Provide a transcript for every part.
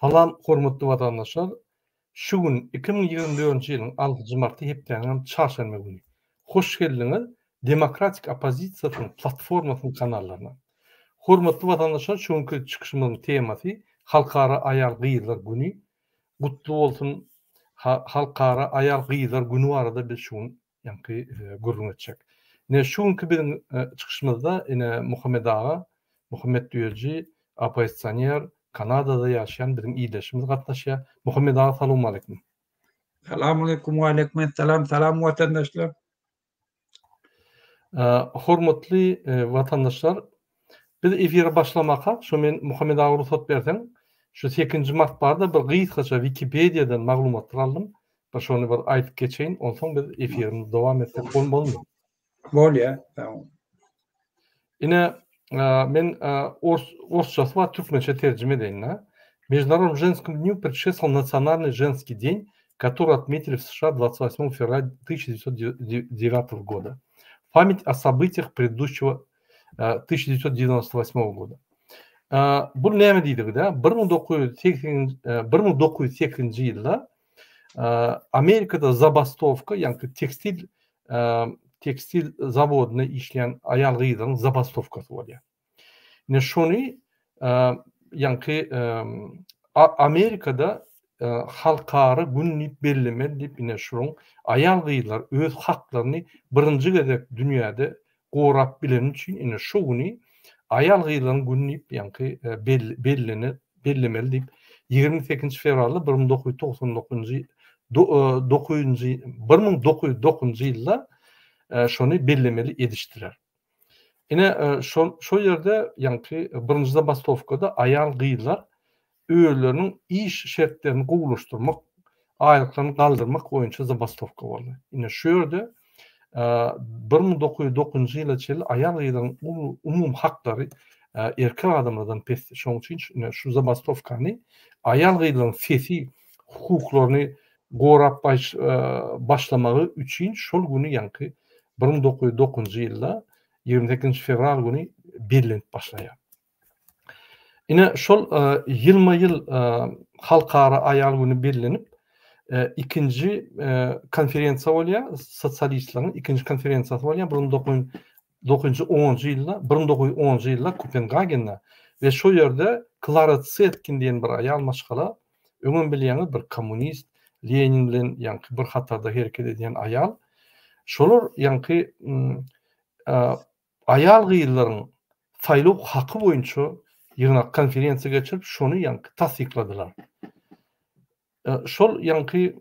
Salam hormatly watandaşlar! Şu gün 2024-nji ýylyň altynjy marty hepdäniňem çarşenbe güni. Hoş geldiňiz Demokratik oppozisiýasynyň platformasynyň kanallaryna. Hormatly watandaşlar şu günki çykyşymyzyň temasy Halkara aýal-gyzlar güni gutly bolsun Halkara aýal-gyzlar güni barada biz şu gün ýaňky gürrüň etjek. Ine şu günki biziň çykyşymyzda ine Muhammet aga, Muhammet Düýeji, oppozisioner, Kanadada ýaşaýan biziň ildeşimiz gatnaşýar. Muhammet aga salowmaleýkim. Salamaleýkum, waleýkim essalam, salam watandaşlar. Hormatly watandaşlar, biz efire başlamakak, şu men Muhammet aga rugsat berseň, şu sekizinji mart barada bir gysgaça Wikipediýadan maglumatlar aldym. Bir şony bir aýdyp geçeýin, onsoň biz efirimizi dowam etsek bolmazmy? Bolýar, sag bol. Ine, men ors orsçasy bar, türkmençe terjime edeýin-dä. Международному женскому дню предшествовал Национальный женский день, который отметили в США 28 февраля 1909 года. В память о событиях предыдущего 1998 года. Bu näme diýdigi-dä? 1980 1908-nji ýylda Amerikada zabastowka, ýagny tekstil tekstil zawodynda işleýän aýal-gyzlaryň zabastowkasy bolýar. Ine şony ýaňky Amerikada halkara gün diýip bellemeli diýip ine şunuň aýal-gyzlar öz haklaryny birinji gezek dünýäde gorap bileni üçin ine şu güni aýal-gyzlaryň güni diýip ýaňky bellenip bellemeli diýip 28 fewralda 1999-njy dokuzynjy 1909-njy ýylda şony bellemeli edişdiler. Ine şol şol ýerde ýaňky birinji zabastowkada aýal-gyzlar özleriniň iş şertlerini gowulaşdyrmak, aýlyklaryny galdyrmak boýunça zabastowka boldy. Ine şu ýerde 1909-njy ýyla çenli aýal-gyzlaryň umumy haklary erkek adamlardan pesdi. Şonuň üçin ine şu zabastowkany aýal-gyzlaryň sesi, hukuklaryny gorap başlamagy üçin şol güni ýaňky 1909-njy ýylda 28-nji fewral güni bellenip başlaýar. Ine şol ýylma-ýyl Halkara aýal güni bellenip, ikinji konferensiýa bolýar, sosialistleriň ikinji konferensiýasy bolýar 1909-njy ýylda, 1910-njy ýylda Kopengagende we şol ýerde Klara Zetkin diýen bir aýal maşgala, öňem bilýäňiz bir kommunist, Lenin bilen ýaňky bir hatarda hereket edýän aýal, şolar ýaňky Aýal-gyzlaryň saýlaw haky boýunça ýygnak, konferensiýa geçirip, şony ýaňky tassykladylar. Şol ýaňky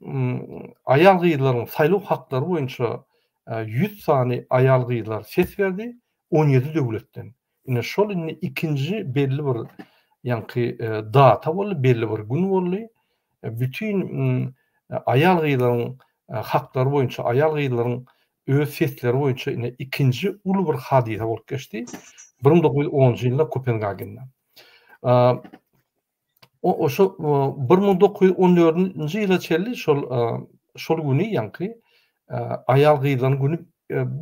aýal-gyzlaryň saýlaw haklary boýunça 100 sany aýal-gyzlar ses berdi, 17 döwletden. Ine şol indi ikinji belli bir ýaňky data boldy, belli bir gün boldy. Bütin aýal-gyzlaryň haklary boýunça, aýal-gyzlaryň öz sesleri boýunça ine ikinji uly bir hadysa bolup geçdi. 1910-njy ýylda Kopengagende. O oşo 1914-nji ýyla çenli şol şol güni ýaňky aýal-gyzlaryň güni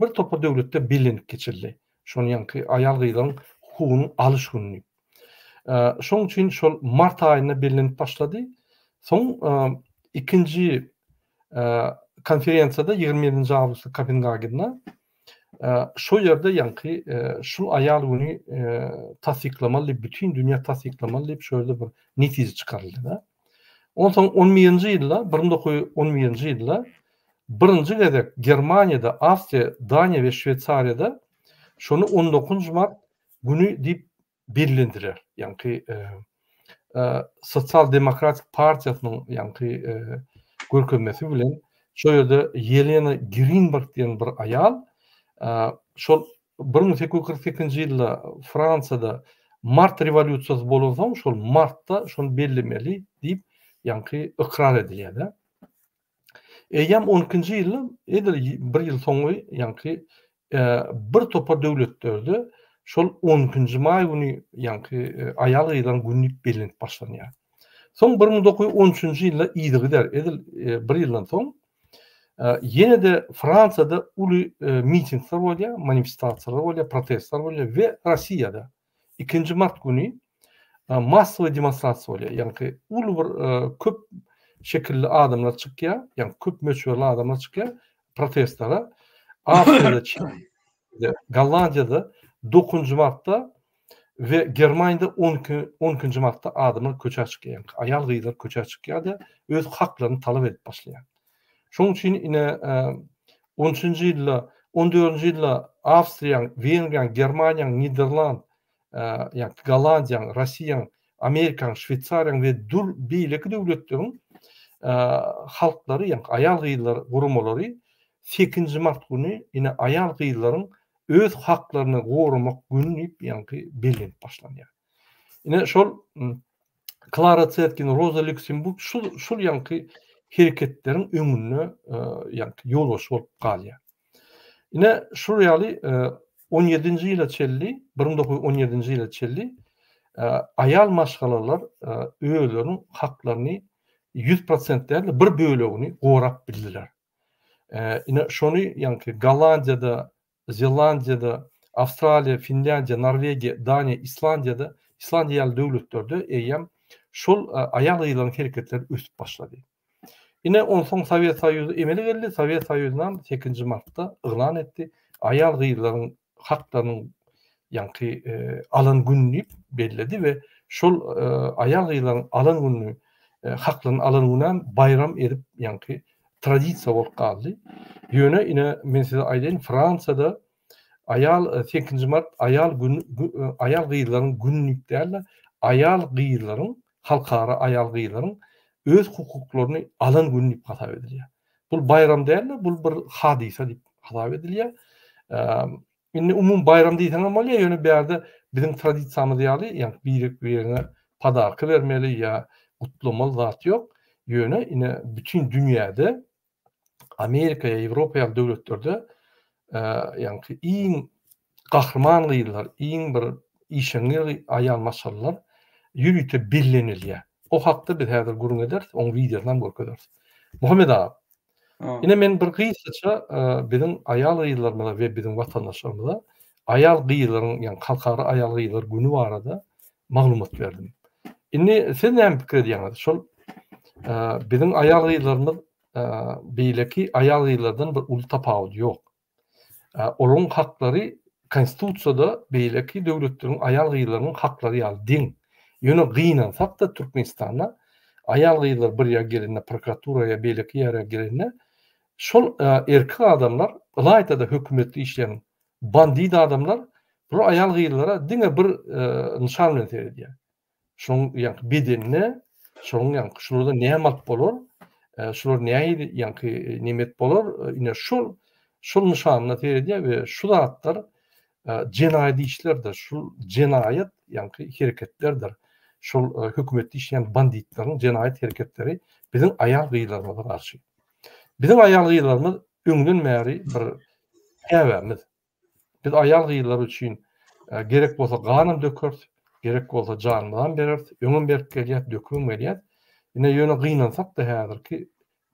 bir topar döwletde bellenip geçildi. Şony ýaňky aýal-gyzlaryň hukugynyň alyş güni diýip. Şoň üçin şol mart aýynda bellenip başlady. Soň ikinji konferensiýada 27-nji awgustda Kopengagende şo ýerde ýaňky şul aýal güni tassyklamaly diýip, bütin dünýä tassyklamaly diýip şo ýerde bir netije çykaryldy-da. Onsoň 11-nji ýylda, 1911-nji ýylda birinji gezek Germaniýada, Awstriýa, Daniýa we Şweýsariýada şony 19-njy mart güni diýip bellendiler. Ýaňky Sosial demokratik partiýasynyň ýaňky görkezmesi bilen şo ýerde Ýelena Grinberg diýen bir aýal şol 1848-nji ýylda Fransiýada mart rewolýusiýasy bolansoň şol martda şony bellemeli diýip ýaňky ykrar edilýär-de. Eýýäm on ikinji ýylda edil bir ýyl soňy ýaňky bir topar döwletlerde şol on ikinji maý güni ýaňky aýal-gyzlaryň güni diýip bellenip başlanýar. Soň 1913-nji ýylda yzygider edil bir ýyldan soň ýene-de Fransiýada uly mitingler bolýar, manifestasiýalar bolýar, protestler bolýar we Russiýada ikinji mart güni. massowy demonstrasiýa bolýar. Ýagny uly bir köp şekilli adamlar çykýar, ýagny köp möçberli adamlar çykýar protestlere. Awstriýada, Çehiýada, Gollandiýada 9-njy martda we Germaniýada 12 12-nji martda adamlar köçä çykýar. Ýagny aýal-gyzlar köçä çykýar-da, öz haklaryny talap edip başlaýar. Şonuň üçin ine on üçünji ýylda, on dördünji ýylda Awstriýanyň, Wengriýanyň, Germaniýanyň, Niderland, ýagny Gollandiýanyň, Russiýanyň, Amerikanyň, Şweýsariýanyň we dür beýleki döwletleriň halklary, ýagny aýal-gyzlar guramalary sekizinji mart güni ine aýal-gyzlaryň öz haklaryny goramak güni diýip, ýagny bellenip başlanýar. Ine şol Klara Zetkin, Roza Lýuksemburg şul şul ýaňky hereketleriň öňünde ýaňky ýolbaşçy bolup galýar. Ine şul ýaly 17-nji ýyla çenli, 1917-nji ýyla çenli aýal maşgalalar özleriniň haklaryny 100% däl-de bir bölegini gorap bildiler. Ine şony ýaňky Gollandiýada, Zelandiýada, Awstraliýa, Finlýandiýa, Norwegiýa, Daniýa, Islandiýada, Islandiýa ýaly döwletlerde eýýäm şol aýal-gyzlaryň hereketleri ösüp başlady. Ine, onsoň Sowet Soýuzy emele geldi. Sowet Soýuzynam sekizinji martda yglan etdi. Aýal-gyzlaryň haklarynyň ýaňky alan güni diýip belledi we şol aýal-gyzlaryň alan gününi, haklaryny alan günäm baýram edip ýaňky tradisiýa bolup galdy. Ýöne ine men size aýdaýyn Fransiýada aýal sekizinji mart aýal gün aýal gyzlaryň güni diýip däl-de aýal gyzlaryň halkara aýal gyzlaryň öz hukuklaryny alan güni diýip hasap edilýär. Bul baýram däl-de bul bir hadysa diýip hasap edilýär. Indi umumy baýram diýseňem bolýar, ýöne bärde biziň tradisiýamyz ýaly, ýagny birek-birine podarka bermeli ýa gutlamaly zat ýok. Ýöne ine bütin dünýäde Amerika ýa Ýewropa ýaly döwletlerde ýagny iň gahryman gyzlar, iň bir işeňňir aýal maşgalalar ýörite bellenilýär. O hakda biz häzir gürrüň ederis, oň wideosynam görkezeris. Muhammet aga, Ine men bir gysgaça biziň aýal-gyzlarymyza we biziň watandaşlarymyza aýal-gyzlaryň, ýagny halkara aýal-gyzlar güni barada maglumat berdim. Indi siz näme pikir edýäňiz? Şol biziň aýal-gyzlarymyz beýleki aýal-gyzlardan bir uly tapawudy ýok. Olaryň haklary konstitusiýada beýleki döwletleriň aýal-gyzlarynyň haklary ýaly deň. Ýöne gynansak-da Türkmenistanda aýal-gyzlar bir ýere gelende prokuratura ýa beýleki ýere gelende şol erkek adamlar ylaýta-da hökümetde işleýän bandit adamlar bular aýal-gyzlara diňe bir nyşan bilen seredýär. Şoň ýaňky bedenine, şoň ýaňky şulardan näme alyp bolar, şular nähili ýaňky nemet bolar, ine şol şol nyşanyna seredýär we şu zatlar jenaýat işlerdir, şu jenaýat ýaňky hereketlerdir. Şol hökümetde işleýän banditleriň jenaýat hereketleri biziň aýal-gyzlarymyza garşy. Biziň aýal-gyzlarymyz öňden bäri bir käbämiz. Biz aýal-gyzlar üçin gerek bolsa ganam dökeris, gerek bolsa janymyzam bereris, öňem berip gelýäs, dökübem gelýäs. Ine, ýöne gynansak-da häzirki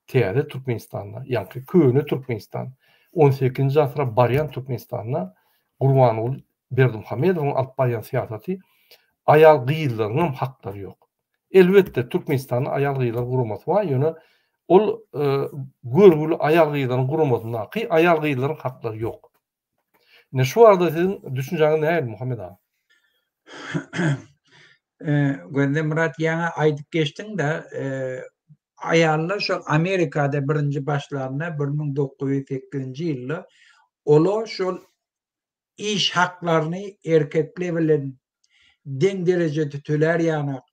täze Türkmenistanda, ýaňky köne Türkmenistan, on sekizinji asyra barýan Türkmenistanda Gurbanguly Berdimuhamedowyň alyp barýan syýasaty aýal-gyzlaryňam haklary ýok. Elbetde, Türkmenistanda aýal-gyzlar guramasy bar, ýöne ol görgüli aýal-gyzlaryň guramasyndaky aýal-gyzlaryň haklary ýok. Ine, şu barada siziň düşünjäňiz nähili, Muhammet aga? Gözlemyrat, ýaňy aýdyp geçdiň-de, aýallar şol Amerikada birinji başlanda 1908-nji ýylda olar şol iş haklaryny erkekler bilen deň derejede tölär ýanak,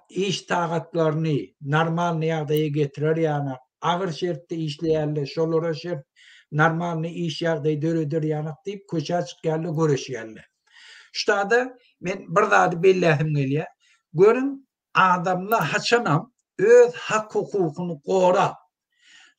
iş sagatlaryny normalny ýagdaýa getirer ýanak, agyr şertde işleýärler, şolara şert normalny iş ýagdaýy döreder ýanak diýip köçä çykýarlar, göreşýärler. Şutada men bir zady belläsim gelýär. Görüň, Adamlar haçanam öz hak-hukukyny gorap,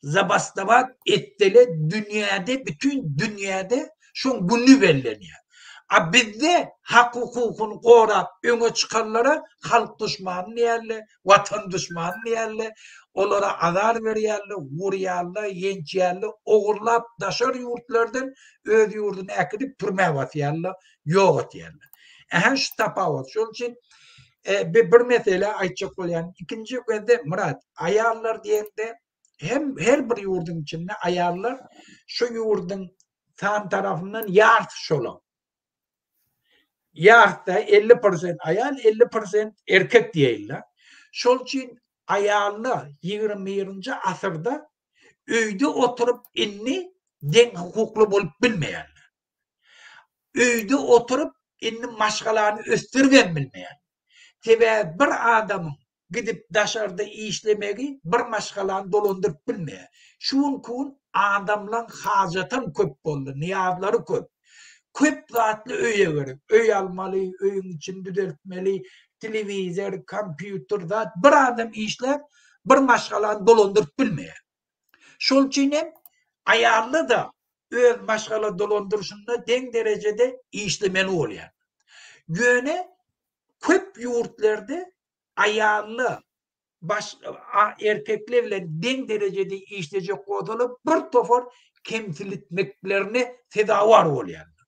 zabastowat etseler dünýäde bütin dünýäde şoň güni bellenýär. A bizde hak-hukukyny gorap öňe çykanlara halk duşmany diýýärler, watan duşmany diýýärler, olara azar berýärler, urýarlar, ýençýärler, ogurlap daşary ýurtlardan öz ýurduna äkidip türmä basýarlar, ýok etýärler. Ähä şu tapawut. Şonuň üçin e, bir, bir mesele aýtjak bolýan. Ikinji gözde Myrat, aýallar diýende hem her bir ýurduň içinde aýallar şu ýurduň san tarapyndan ýarysy şolaň. Ýarysy 50% aýal, 50% erkek diýeýinler. Şol üçin aýallar 21-nji asyrda öýde oturyp indi deň hukukly bolup bilmeýärler. Öýde oturyp indi maşgalany ösdüribem bilmeýär. Sebäbi bir adamyň gidip daşarda işlemegi bir maşgalany dolandyryp bilmeýär. Şu günki gün adamlaň hajatam köp boldy, nyýazlary köp. Köp zatly öýe gerek. Öý almaly, öýüň içini düzeltmeli, telewizor, kompýuter zat. Bir adam işläp bir maşgalany dolandyryp bilmeýär. Şol üçin hem aýally-da öz maşgala dolandyryşynda deň derejede işlemeli bolýar. Ýöne köp ýurtlarda aýally baş erkekler bilen deň derejede işlejek bolsalar bir topar kemsilitmeklerine sezawar bolýarlar.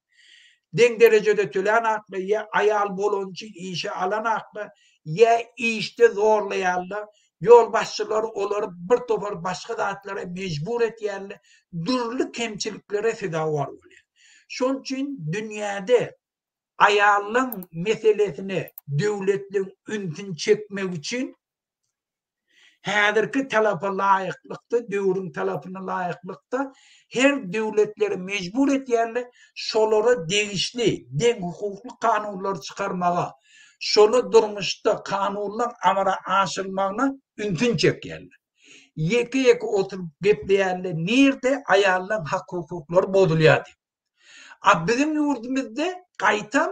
Deň derejede tölän akly ýa aýal bolany üçin işe alan akly ýa işde zorlaýarlar, ýolbaşçylar olary bir topar başga zatlara mejbur etýärler, dürli kemçiliklere sezawar bolýar. Şonuň üçin dünýäde aýallaň meselesine döwletliň ünsüni çekmek üçin häzirki talapa laýyklykda, döwrüň talapyna laýyklykda her döwletleri mejbur etýärler, şolara degişli deň hukukly kanunlary çykarmaga, şoly durmuşda kanunlaň amala aşyrylmagyna ünsüni çekýärler. Ýeke-ýeke oturyp gepleýärler, nirde aýallaň hak-hukuklary bozulýar diýip. A biziň ýurdumyzda gaýtam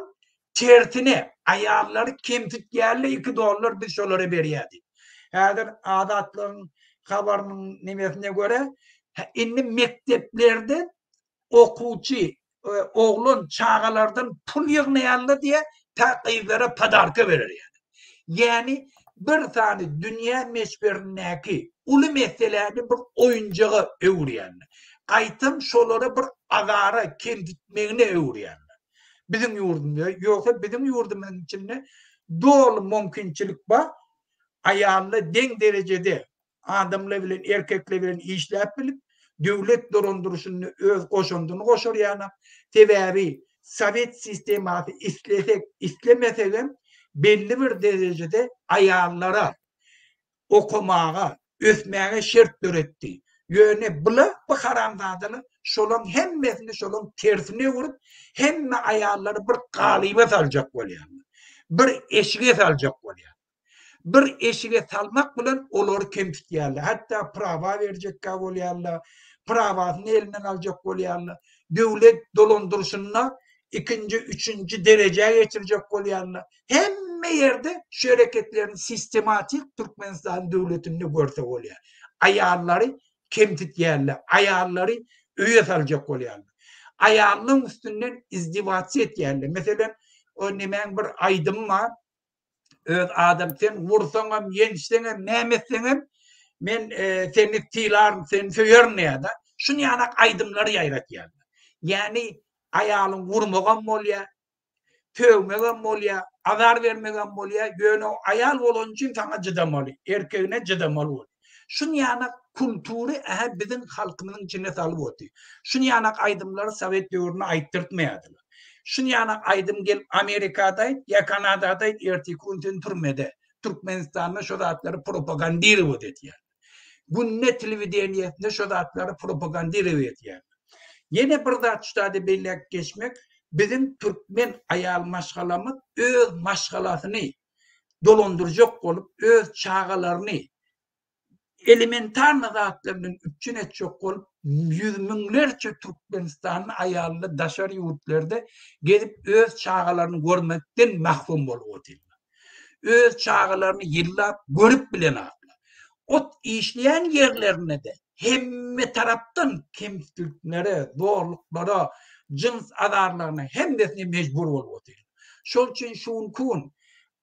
tersine aýallary kemsitýärler 2 dollar biz şolara berýär diýip. Häzir Azatlygyň habarynyň nemesine görä indi mekdeplerde okuwçy e, oglan çagalardan pul ýygnaýarlar diýe tä gyzlara podarka berer ýaly. Ýani bir sany dünýä meşberindäki uly meseläni bir oýunjaga öwürýärler. Gaýtam şolara bir azara, kemsitmegine öwürýärler. Biziň ýurdumyzda, ýogsa biziň ýurdumyzyň içinde doly mümkinçilik bar. Aýallar deň derejede adamlar bilen, erkekler bilen işläp bilip, döwlet dolandyryşynda öz goşandyny goşar ýaly. Sebäbi sowet sistemasy islesek, islemesegem belli bir derejede aýallara okamaga, ösmäge şert döretdi. Ýöne bula, bu haramzadalar şolaň hemmesini şolaň tersine öwürip, hemme aýallary bir galyba saljak bolýarlar. Bir eşige saljak bolýarlar. Bir eşige salmak bilen olary kemsitýärler. Hatda prawa berjekkä bolýarlar, prawasyny elinden aljak bolýarlar. Döwlet dolandyryşynda ikinji, üçünji derejä geçirjek bolýarlar. Hemme ýerde şu hereketlerini sistematik Türkmenistan döwletinde görse bolýar. Aýallary kemsitýärler, aýallary öýe saljak bolýarlar. Aýallaryň üstünden izdiwasiýa etýärler. Meselem, o nemäň bir aýdymy bar. Öz adam sen vursaňam, ýençseňem, näme etseňem men e, seni sylaryn, seni söýerin diýýär-de. Şuny ýanak aýdymlary ýaýratýar. Ýani aýalyň vurmagam bolýar, sögmegem bolýar, azar bermegem bolýar, ýöne o aýal bolany üçin saňa jydamaly, erkegine jydamaly bolýar. Şuny ýanak kultury ähä biziň halkymyzyň içine salyp otyr. Şuny ýanak aýdymlary sowet döwründe aýtdyrtmaýardylar. Şuny ýanak aýdym gelip Amerikada aýt ýa Kanadada aýt erteki gün sen türmede. Türkmenistanda şo zatlary propagandirowat edýär. Günde telewideniýesinde şo zatlary propagandirowat edýär. Ýene bir zat şu zady belläp geçmek, biziň türkmen aýal maşgalamyz öz maşgalasyny dolandyrjak bolup öz çagalaryny elementarny zatlar bilen üpjün etjek bolup ýüz müňlerçe türkmenistanly aýallar daşary ýurtlarda gezip öz çagalaryny görmekden mahrum bolup otyrlar. Öz çagalaryny ýyllap görüp bilenaklar. Ot işleýän ýerlerinde-de hemme tarapdan kemsitliklere, zorluklara, jyns azarlaryna hemmesine mejbur bolup otyrlar. Şol üçin şu günki gün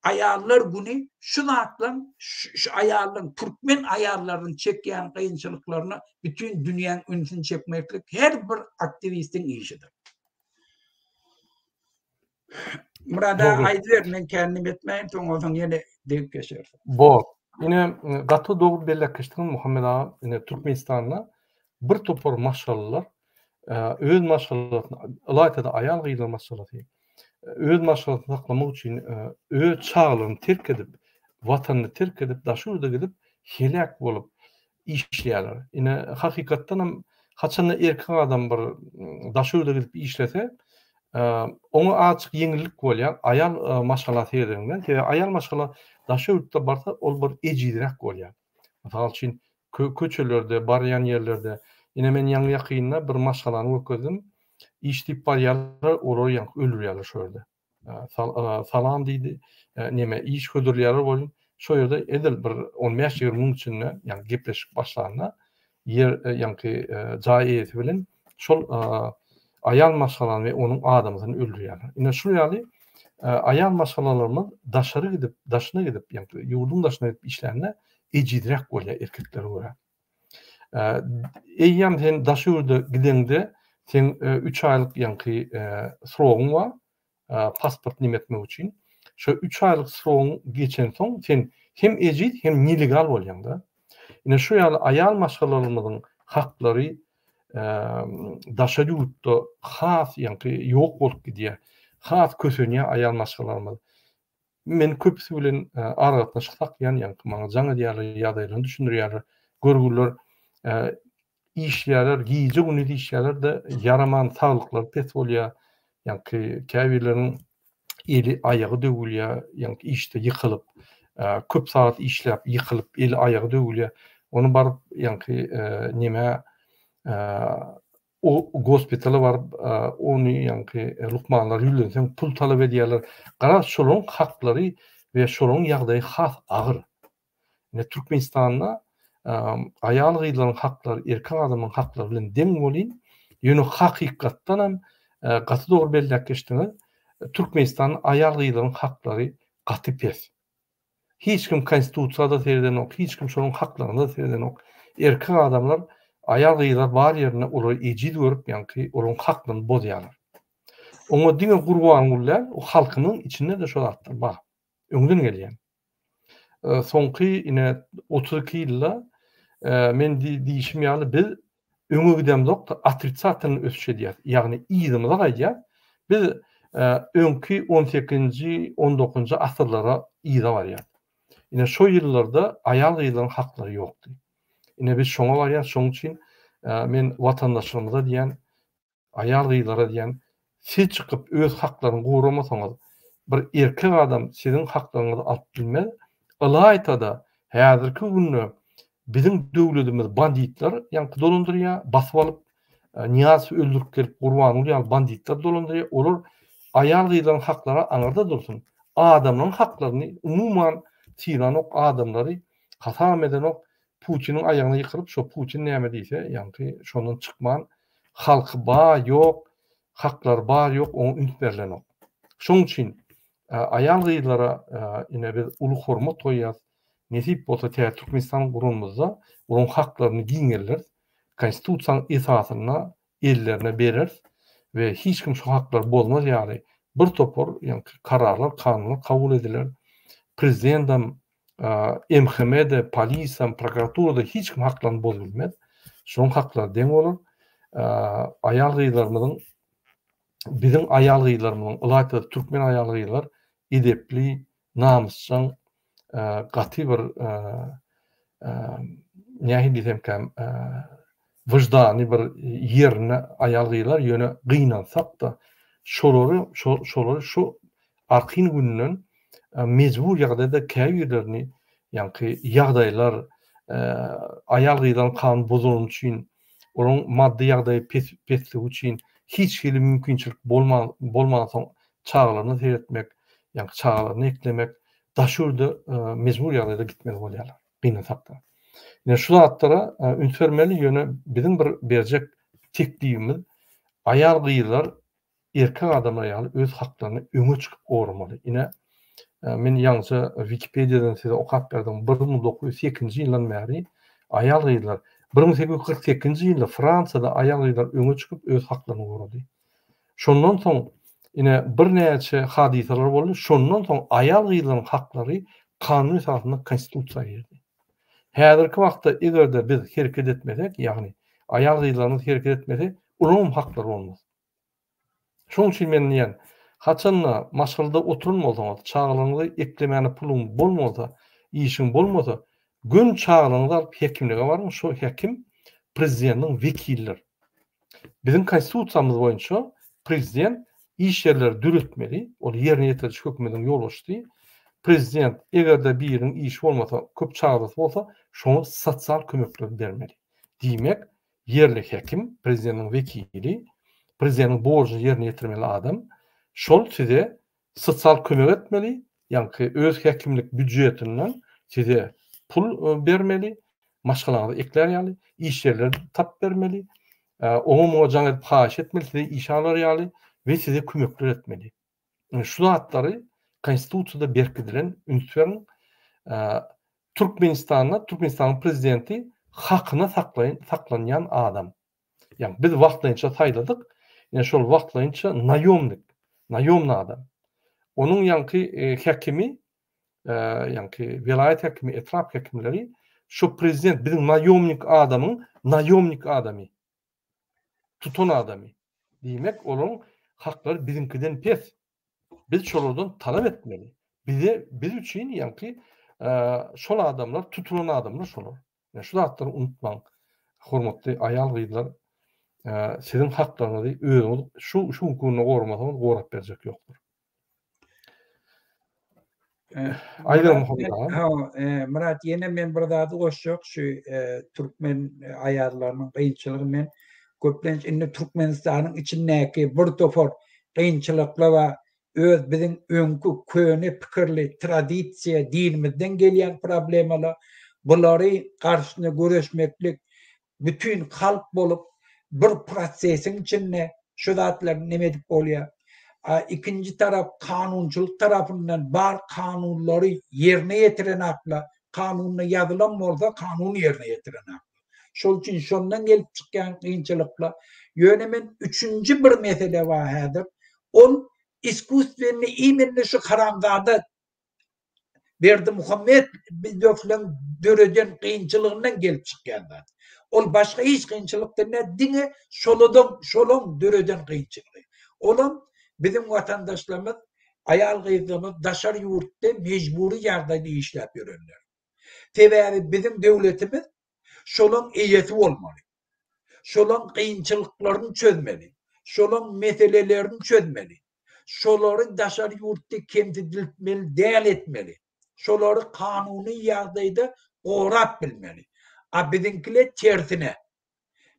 Aýallar güni şu zatlaň şu aýallaň türkmen aýallarynyň çekýän kynçylyklaryna bütin dünýäň ünsüni çekmeklik her bir aktiwistiň işidir. Murad aga aýdyber men kendim etmäýin soň onsoň ýene degip geçeris. Bor. Ine gaty dogry belläp geçdiňiz Muhammet aga. Ine Türkmenistanda bir topar maşgalalar öz maşgalasyny ylaýta-da aýal-gyzlar maşgalasy öz maşgalasyny saklamak üçin öz çagalaryny terk edip, watanyny terk edip daşary ýurda gidip heläk bolup işleýärler. Ine, hakykatdan hem haçanda erkek adam bir daşary ýurda gidip işlese, oňa azajyk ýeňillik bolýar, aýal maşgala seredeniňden. Sebäbi aýal maşgala daşary ýurtda barsa, ol bir ejizräk bolýar. Mysal üçin, köçelerde, barýan ýerlerde, ine men ýaňy-ýakynda bir maşgalany görkezdim, iş diýip barýarlar, olary ýaňky öldürýärler şo ýerde. Salam diýdi, neme iş hödürleýärler welin, şo ýerde edil bir on bäş-ýigrimi müň içinde, ýagny gepleşik başlanda, ýer, ýaňky jaý eýesi bilen şol aýal maşgalany we onuň adamsyny öldürýärler. Ine şul ýaly aýal maşgalalarymyz daşary gidip, daşyna gidip, ýagny ýurduň daşyna gidip işlände ejizräk bolýar erkeklere görä. Eýýäm sen daşary ýurda gideňde seň üç aýlyk ýaňky srogyň bar, pasport neme etmek üçin. Şo üç aýlyk srogyň geçensoň sen hem ejiz hem nelegal bolýaňda. Ine şu ýaly aýal maşgalalarymyzyň haklary daşary ýurtda has ýaňky ýok bolup gidýär. Has kösenýär aýal maşgalalarymyz. Men köpüsi bilen aragatnaşyk saklaýan, ýaňky maňa jaň edýärler, ýagdaýlaryny düşündirýärler. Görgüliler işleýärler, gije-gündiz işleýärler-de, ýaraman saglyklary pes bolýar. Ýaňky käbirleriniň eli, aýagy döwülýär, ýaňky işde ýykylyp, köp sagat işläp, ýykylyp, eli, aýagy döwülýär. Ony baryp, ýaňky nämä O gospitala baryp, ony ýaňky lukmanlara ýüzlenseň pul talap edýärler. Garaz, şolaryň haklary we şolaryň ýagdaýy has agyr. Ine, Türkmenistanda aýal-gyzlaryň haklary erkek adamyň haklary bilen deň welin, ýöne hakykatdanam gaty dogry belläp geçdiňiz, Türkmenistanda aýal-gyzlaryň haklary gaty pes. Hiç kim konstitusiýada seredenok, hiç kim şonuň haklaryna seredenok. Erkek adamlar aýal gyzlar bar ýerinde olary ejiz görüp ýaňky olaryň haklaryny bozýarlar. Oňa diňe Gurbanguly däl, o halkymyzyň içinde-de şo zatlar bar. Öňden gelýän. Soňky ine 32 ýylda men diýişim ýaly biz öňe gidemzok-da, otrisatel ösüş edýäris. Ýagny yzymyza gaýdýas. Biz öňki on sekizinji, on dokuzynjy asyrlara yza barýas. Ine şo ýyllarda aýal-gyzlaryň haklary ýokdy. Ine biz şoňa barýas. Şonuň üçin men watandaşlarymyza diýýän, Aýal-gyzlara diýýän, siz çykyp öz haklaryňy goramasaňyz, bir erkek adam siziň haklaryňyzy alyp bilmez. Ylaýta-da, häzirki günde biziň döwledimiz banditler ýaňky dolandyrýar, basyp alyp, Nyýazowy öldürip gelip Gurbanguly ýaly banditler dolandyrýar. Olar aýal-gyzlaryň haklary aňyrda dursun, adamlaryň haklaryny umuman sylanok, adamlary hasabam edenok, Putiniň aýagyna ýykylyp şo Putin näme diýse ýaňky şondan çykman halky bar ýok haklary bar ýok oňa üns berlenok. Şoň üçin aýal gyzlara ine biz uly hormat goýýas. Nesip bolsa täze Türkmenistan guranymyzda olaryň haklaryny giňelderis. Konstitusiýanyň esasynda ellerine bereris we hiç kim şu haklary bozmaz ýaly bir topar ýaňky kararlar kanunlar kabul ediler. Prezidendem MHM-de, polisam, prokuraturada hiç kim haklaryny bozup bilmez. Şonuň haklary deň bolar. Aýal-gyzlarymyzyň biziň aýal-gyzlarymyzyň, ylaýta-da türkmen aýal-gyzlar edepli, namysjaň, gaty bir nähili diýsemkäm, wyždany bir ýerinde aýal-gyzlar, ýöne gynansak-da, şolary şolary şu arkin günden mejbur ýagdaýda käbirlerini ýaňky ýagdaýlar aýal-gyzlaryň kanun bozulany üçin, olaryň maddy ýagdaýy pes pesligi üçin hiç hili mümkinçilik bolman bolmansoň çagalaryna seretmek, ýaňky çagalaryny eklemek daş ýurda mejbur ýagdaýda gitmeli bolýarlar. Gynansakda. Ine şu zatlara üns bermeli, ýöne biziň bir berjek teklibimiz aýal-gyzlar erkek adamlar ýaly öz haklaryny öňe çykyp goramaly. Ine men ýaňyja Wikipediýadan size okap berdim. 1908-nji ýyldan bäri aýal-gyzlar 1848-nji ýylda Fransiýada aýal-gyzlar öňe çykyp öz haklaryny gorady. Şondan soň. Ine birnäçe hadysalar boldy. Şondan soň aýal-gyzlaryň haklary kanun esasynda konstitusiýa girdi. Häzirki wagtda eger-de biz hereket etmesek, ýagny aýal-gyzlarymyz hereket etmese, olaryň hem haklary bolmaz. Şonuň üçin men diýýän, haçanda maşgalada oturan bolsaňyz, çagalaryňyzy eklemäne puluň bolmasa, işiň bolmasa, göni çagalaryňyzy alyp hekimlige baryň, şo hekim prezidentiň wekilidir. Biziň konstitusiýamyz boýunça prezident iş ýerleri döretmeli, ol ýerine ýetiriji hökümetiň ýolbaşçysy. Prezident eger-de biriniň işi bolmasa, köp çagalysy bolsa, şoňa sosial kömekleri bermeli. Diýmek, Ýerli häkim, prezidentiň wekili, prezidentiň borjuny ýerine ýetirmeli adam, şol size sosial kömek etmeli, ýaňky öz häkimlik býujetinden size pul bermeli, maşgalaňyzy eklär ýaly, iş ýerleri tapyp bermeli, oňa-muňa jaň edip haýyş etmeli, size işe alar ýaly we size kömekler etmeli. Şu zatlary konstitusiýada berkidilen üns beriň. Türkmenistanda Türkmenistanyň prezidenti hakyna saklaýyn saklanýan adam. Ýagny biz wagtlaýynça saýladyk. Ýa şol wagtlaýynça naýomnik, naýomny adam. Onuň ýaňky häkimi, ýaňky welaýat häkimi, etrap häkimleri şu prezident biziň naýomnik adamyň naýomnik adamy. Tutan adamy. Diýmek, olaryň haklary biziňkiden pes. Biz şolardan talap etmeli. Bize, biz üçin ýaňky şol adamlar, tutulan adamlar şolar. Ýa şu zatlary unutmaň. Hormatly aýal-gyzlar, siziň haklaryňyzy özüňiz şu şu günki günde goramasaňyz gorap berjek ýokdur. Aýdar Muhammet aga. Ha, Myrat ýene men bir zady goşjak şu türkmen aýallarynyň kynçylygy men köplenç indi Türkmenistanyň içindäki bir topar kynçylyklar bar. Öz biziň öňki köne pikirli tradisiýa dinimizden gelýän problemalar bulary garşysyna göreşmeklik bütin halk bolup bir prosesiň içinde şu zatlary neme edip bolýar. A ikinji tarap kanunçylyk tarapyndan bar kanunlary ýerine ýetiren akla, kanunda ýazylan bolsa kanun ýerine ýetiren akla. Şol üçin şondan gelip çykýan kynçylyklar. Ýöne men üçünji bir mesele bar häzir. Ol iskusstwenny imenno şu haramzada Berdimuhamedowlaň döreden kynçylygyndan gelip çykýan zat. Ol başga hiç kynçylykdan däl, diňe şoladan, şolaň döreden kynçylygy. Olam biziň watandaşlarymyz, aýal-gyzlarymyz daşary ýurtda mejbury ýagdaýda işläp ýörenler. Sebäbi biziň döwletimiz şolaň eýesi bolmaly. Şolaň kynçylyklaryny çözmeli. Şolaň meselelerini çözmeli. Şolary daşary ýurtda kemsidiltmeli däl etmeli. Şolary kanuny ýagdaýda gorap bilmeli. A biziňkile tersine.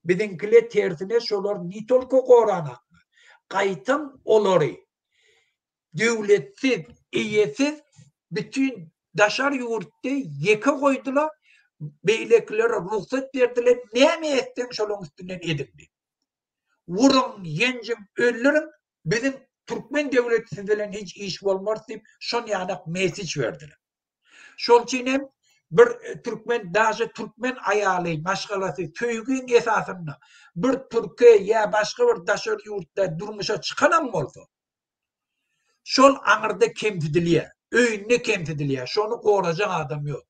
Biziňkile tersine şolar ne tolko goranaklar. Gaýtam olary döwletsiz, eýesiz bütin daşary ýurtda ýeke goýdular, beýlekilere rugsat berdiler, näme etseň şolaň üstünden ediň diýip. Uruň, ýenjiň, öldüriň, biziň türkmen döwleti siz bilen hiç iş bolmaz diýip, şon ýanak mesiç berdiler. Şol üçin hem bir türkmen, daže türkmen aýaly, maşgalasy söýgiň esasynda bir türke ýa başga bir daşary ýurtda durmuşa çykanam bolsa, Şol aňyrda kemsidilýär. Öýünde kemsidilýär. Şony gorajak adam ýok.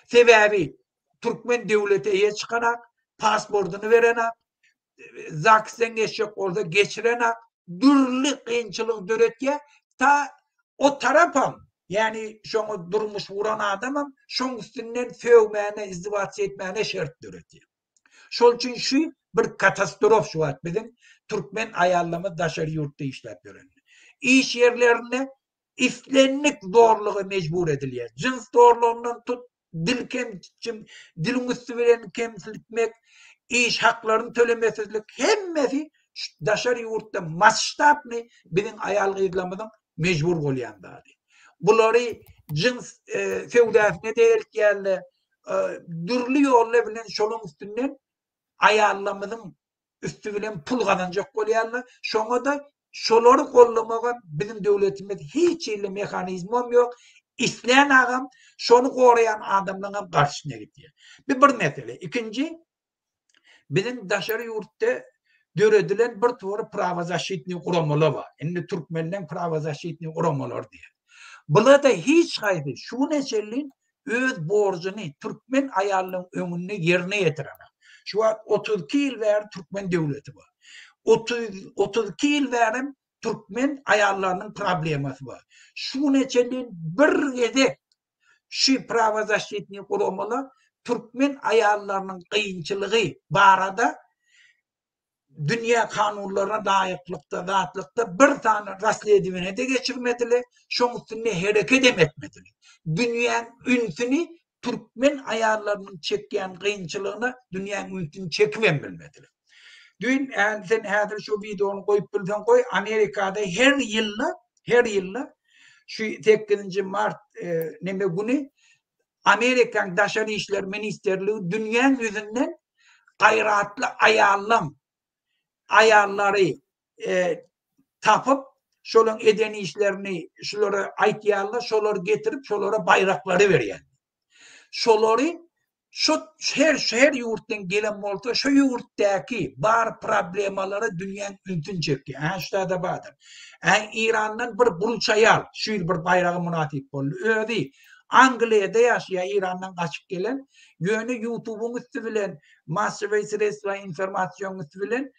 Sebäbi türkmen döwleti eýe çykanak, pasportyny berenak, ZAGS-den geçjek bolsa geçirenak, dürli kynçylyk döretýär. Ta o tarapam, ýagny şoňa durmuş guran adamam şoň üstünden sögmäne, izdiwatsiýa etmäne şert döretýär. Şol üçin şu bir katastrof şu wagt biziň türkmen aýallarymyz daşary ýurtda işläp ýörende. Iş ýerlerinde islendik zorluga mejbur edilýär. Jyns zorlugyndan tut, dil kemçim, diliň üsti bilen kemsiltmek, iş haklaryny tölemesizlik hemmesi daşary ýurtda masştabny biziň aýal-gyzlarymyzyň mejbur bolýan zady. Bulary jyns e, söwdasyna-da eltýärler, dürli ýollar bilen şolaň üstünden aýallarymyzyň üsti bilen pul gazanjak bolýarlar. Şoňa-da şolary goldamaga biziň döwletimiz hiç hili mehanizmem ýok. Islän agam şony goraýan adamlaryň hem garşysyna gidýär. Bu bir mesele. Ikinji biziň daşary ýurtda. Döredilen bir topar prawozaşitnyý guramalar bar. Indi türkmenleň prawozaşitnyý guramalary diýýär. Bular-da hiç haýsy şu güne çenli öz borjuny türkmen aýalynyň öňünde ýerine ýetirenok. Şu wagt 32 ýyl bäri türkmen döwleti bar. 30 32 ýyl bärem türkmen aýallarynyň problemasy bar. Şu güne çenli bir gezek şu prawozaşitnyý guramalar türkmen aýallarynyň kynçylygy barada dünýä kanunlaryna laýyklykda, zatlykda bir sany rasledoweniýe-de geçirmediler, şoň üstünde herekedem etmediler. Dünýäň ünsüni türkmen aýallarynyň çekýän kynçylygyna dünýäň ünsüni çekibem bilmediler. Düýn sen häzir şu wideony goýup bilseň goý, Amerikada her ýylda, her ýylda şu sekizinji mart neme güni Amerikanyň Daşary işler ministrligi dünýäň ýüzünden gaýratly aýallaň aýallary tapyp, şolaň eden işlerini şulara aýtýarlar, şolary getirip şolara baýraklary berýär. Şolary Şu her her ýurtdan gelen bolsa şu ýurtdaky bar problemalara dünýäň ünsüni çekýär. Hä şuda bardyr. Hä Irandan bir buluç aýal şu ýyl bir baýraga mynasyp boldy. Özi Angliýada ýaşaýar Irandan gaçyp gelen. Ýöne ýutubyň üsti bilen massowyý sredstwa informasiýanyň üsti bilen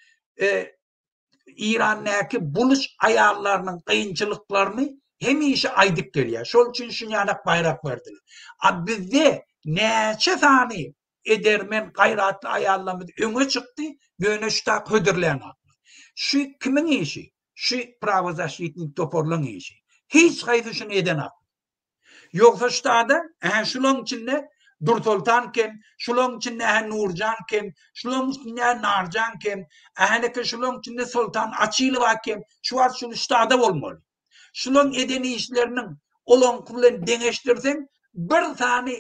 Irandaky buluç aýallarynyň kynçylyklaryny hemişe aýdyp gelýär. Şol üçin şunýanak baýrak berdiler. A bizde näçe sany edermen, gaýratly aýallarymyz öňe çykdy, ýöne şu tak hödürlänoklar. Şu kimiň işi? Şu prawozaşitnik toparlaryň işi. Hiç haýsy şuny edenok. Ýogsa ştada, ähä şulaň içinde Dursoltan kem, şulaň içinde ähä Nurjan kem, şulaň içinde ähä Narjan kem, ähäneke şulaň içinde Soltan Açylowa kem, şu wagt şul ştada bolmaly. Şulaň eden işleriniň olaňky bilen deňeşdirseň bir sany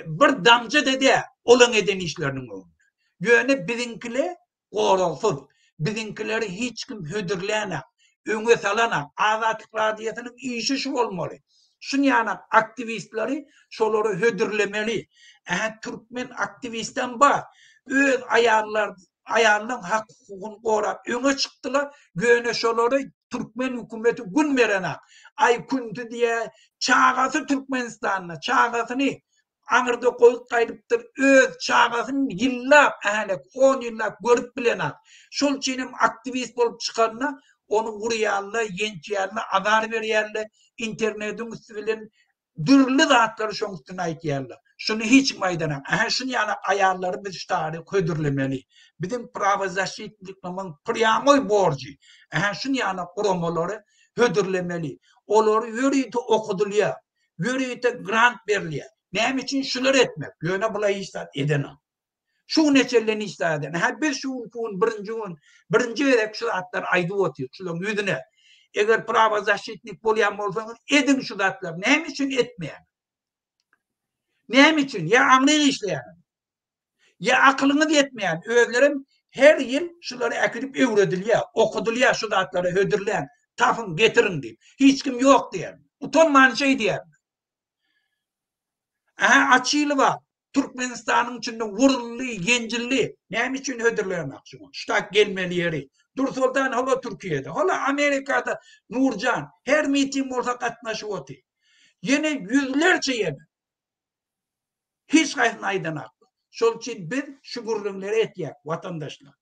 bir damja-da däl olaň eden işleriniň öňünde. Ýöne biziňkile Goragsyz. Biziňkileri hiç kim hödürlänak, öňe salanak. Azatlyk Radiosynyň işi şu bolmaly. Şunýanak aktiwistleri şolara hödürlemeli. Ähä türkmen aktiwistem bar. Öz aýallar aýallaň hak hukugyny gorap öňe çykdylar. Ýöne şolary türkmen hökümeti gün berenak. Aý künti diýä çagasy Türkmenistanda çagasyny Aňyrda goýup gaýdypdyr, öz çagasyny ýyllap, ähälek, on ýyllap görüp bilenak. Şol üçin hem aktiwist bolup çykanda, ony urýarlar, ýençýärler, azar berýärler, internetiň üsti bilen dürli zatlary şoň üstüne aýtýarlar. Şuny hiç kim aýdanak. Ähä, şuny ýaly aýallary biz şu taýda hödürlemeli. Biziň prawozaşitnikligimiziň prýamoý borjy. Ähä, şuny ýaly guramalary hödürlemeli. Olary ýörite okudylýar. Ýörite grant berilýär. Näme üçin şular etmek? Ýöne bular hiç zat edenok. Şu güne çenli hiç zat eden. Hä biz şu günki gün birinji gün birinji gezek şu zatlary aýdyp otyrys şularyň ýüzüne. Eger prawozaşitnik bolýan bolsaňyz ediň şu zatlary. Näme üçin etmeýäňiz? Näme üçin? Ýa aňryk işleýäňiz. Ýa akylyňyz ýetmeýän, özlerem her ýyl şulary äkidip öwredilýär, okadylýar şu zatlary hödürläň, tapyň, getiriň diýip. Hiç kim ýok diýýär. Utanman şeý diýýär. Ähä Açylowa Türkmenistanyň içinde wuruldy, ýenjildi. Näme üçin hödürlänok şuňa? Şutak gelmeli ýeri. Dursoltan hala Türkiýede, hala Amerikada Nurjan her miting bolsa gatnaşyp otyr. Ýene ýüzlerçe ýene. Hiç haýsyny aýdanaklar. Şol üçin biz şu gürrüňleri etýäk, watandaşlar.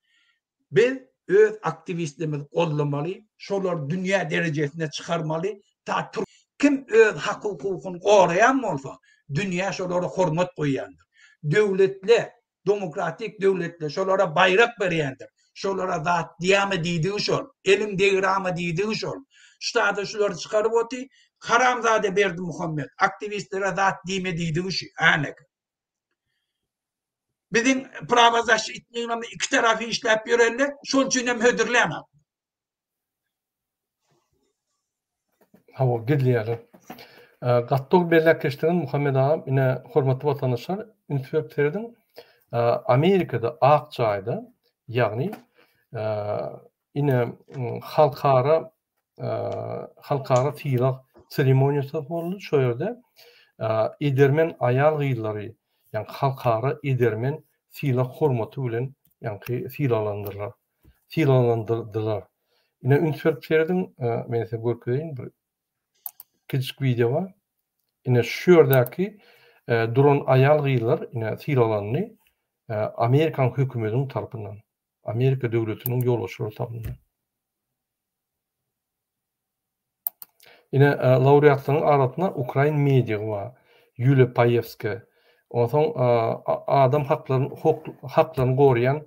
Biz öz aktiwistlerimizi goldamaly, şolary dünýä derejesine çykarmaly. Ta kim öz hak-hukukyny goraýan bolsa, dünýä şolara hormat goýýandyr. Döwletler, demokratik döwletler şolara baýrak berýändir. Şolara zat diýame diýdigi şol. Eliň degirama diýdigi şol. Ştada şulary çykaryp oty, haramzada Berdimuhammet, aktiwistlere zat diýme diýdigi şu, änek. Biziň prawozaşitnigimiz iki tarapy işläp ýörenler, şol üçin hem hödürlänok. Hawa, gizleýärler. Gaty dogry belläp geçdiňiz Muhammet agam. Ine, hormatly watandaşlar, üns berip serediň. Amerikada Ak jaýda, ýagny ine halkara halkara sylag seremoniýasy boldy. Şo ýerde edermen aýal-gyzlary, ýagny halkara edermen sylag hormaty bilen ýaňky sylaglandyrylar. sylaglandyrdylar. Ine üns berip serediň, men size görkezeýin bir kiçijik wideo bar. Ine şu ýerdäki duran aýal-gyzlar ine sylaglandy Amerikan hökümetiniň tarapyndan, Amerika döwletiniň ýolbaşçylary tarapyndan. Ine, laureatlaryň arasynda ukrain medigi bar, Ýuliýa Paýewskaýa. Onsoň adam haklaryny haklaryny goraýan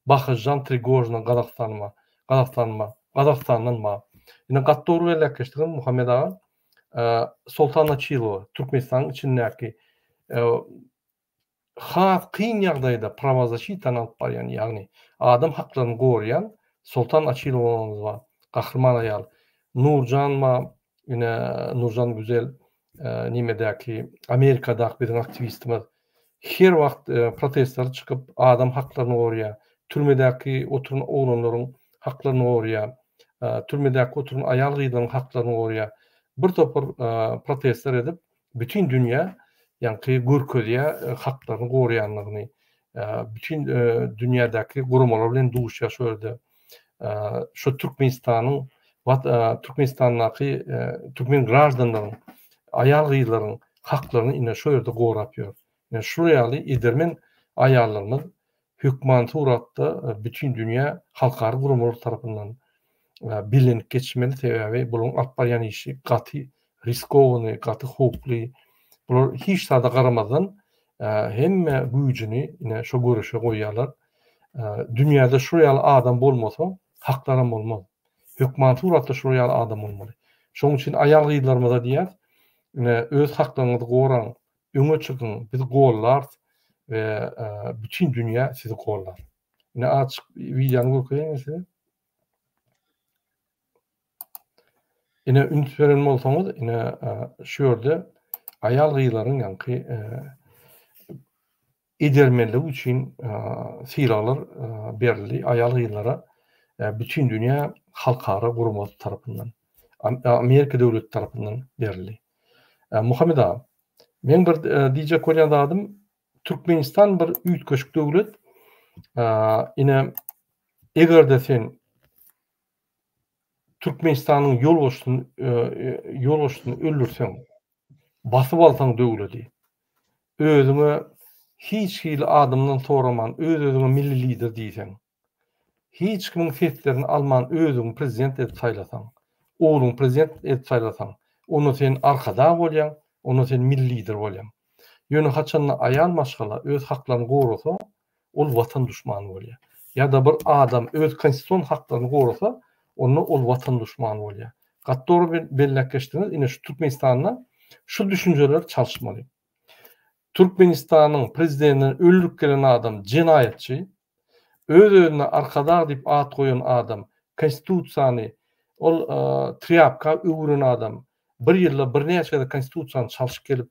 Bahytžan Trigožina Gazagystan bar, Gazagystan bar, Gazagystandan bar. Ine, gaty dogry belläp geçdiňiz, Muhammet aga. Soltan Açylowa, Türkmenistanyň içindäki has kyn ýagdaýda prawozaşitany alyp barýan, ýagny adam haklaryny goraýan Soltan Açylowamyz bar, gahryman aýal. Nurjan bar, ine Nurjan Güzel nimedäki Amerikadaky biziň aktiwistimiz. Her wagt protestlere çykyp adam haklaryny goraýar, türmedäki oturan oglanlaryň haklaryny goraýar, türmedäki oturan aýal-gyzlaryň haklaryny goraýar. Bir topar protestler edip, bütin dünýä ýaňky görkezýär haklaryny goraýanlygyny, bütin dünýädäki guramalar bilen duşýar şo ýerde. Şo Türkmenistanyň Türkmenistandaky türkmen graždanlaryň, aýal-gyzlaryň haklaryny ine şo ýerde gorap ýör. Ine şular ýaly edermen aýallarymyz hökmany suratda bütin dünýä halkara guramalar tarapyndan bellenip geçmeli, sebäbi bularyň alyp barýan işi gaty riskowanyý, gaty howply. Bular hiç zada garamazdan hemme güýjüni ine şo göreşe goýýarlar. Dünýäde şular ýaly adam bolmasa, haklaram bolmaz. Hökmany suratda şular ýaly adam bolmaly. Şonuň üçin aýal-gyzlarymyza diýýäs, ine öz haklaryňyzy goraň, öňe çykyň, biz gollarys we bütin dünýä sizi gollar. Ine azjyk wideony görkezeýin size. Ine üns beren bolsaňyz, ine şu ýerde aýal-gyzlaryň ýaňky edermenligi üçin sylaglar berildi aýal-gyzlara bütin dünýä halkara guramasy tarapyndan, Amerika döwleti tarapyndan berildi. Muhammet aga, meň bir diýjek bolýan zadym, Türkmenistan bir üýtgeşik döwlet. Ine, eger-de sen Türkmenistanyň ýolbaşçysyny ýolbaşçysyny öldürseň, basyp alsaň döwledi, özüňe hiç hili adamdan soraman öz-özüňe milli lider diýseň, hiç kimiň seslerini alman özüňi prezident edip saýlasaň, ogluňy prezident edip saýlasaň, onda sen arkadag bolýaň, onda sen milli lider bolýaň. Ýöne haçanda aýal maşgala öz haklaryny gorasa, ol watan duşmany bolýar. Ýa-da bir adam öz konstitusion haklaryny gorasa, onda ol watan duşmany bolýar. Gaty dogry belläp geçdiňiz, ine şu Türkmenistanda şu düşünjeler çalyşmaly. Türkmenistanyň prezidentini öldürip gelen adam jenaýatçy, öz-özüne Arkadag diýip at goýan adam, konstitusiýany ol trýapka öwüren adam, bir ýylda birnäçe gezek konstitusiýany çalşyp gelip,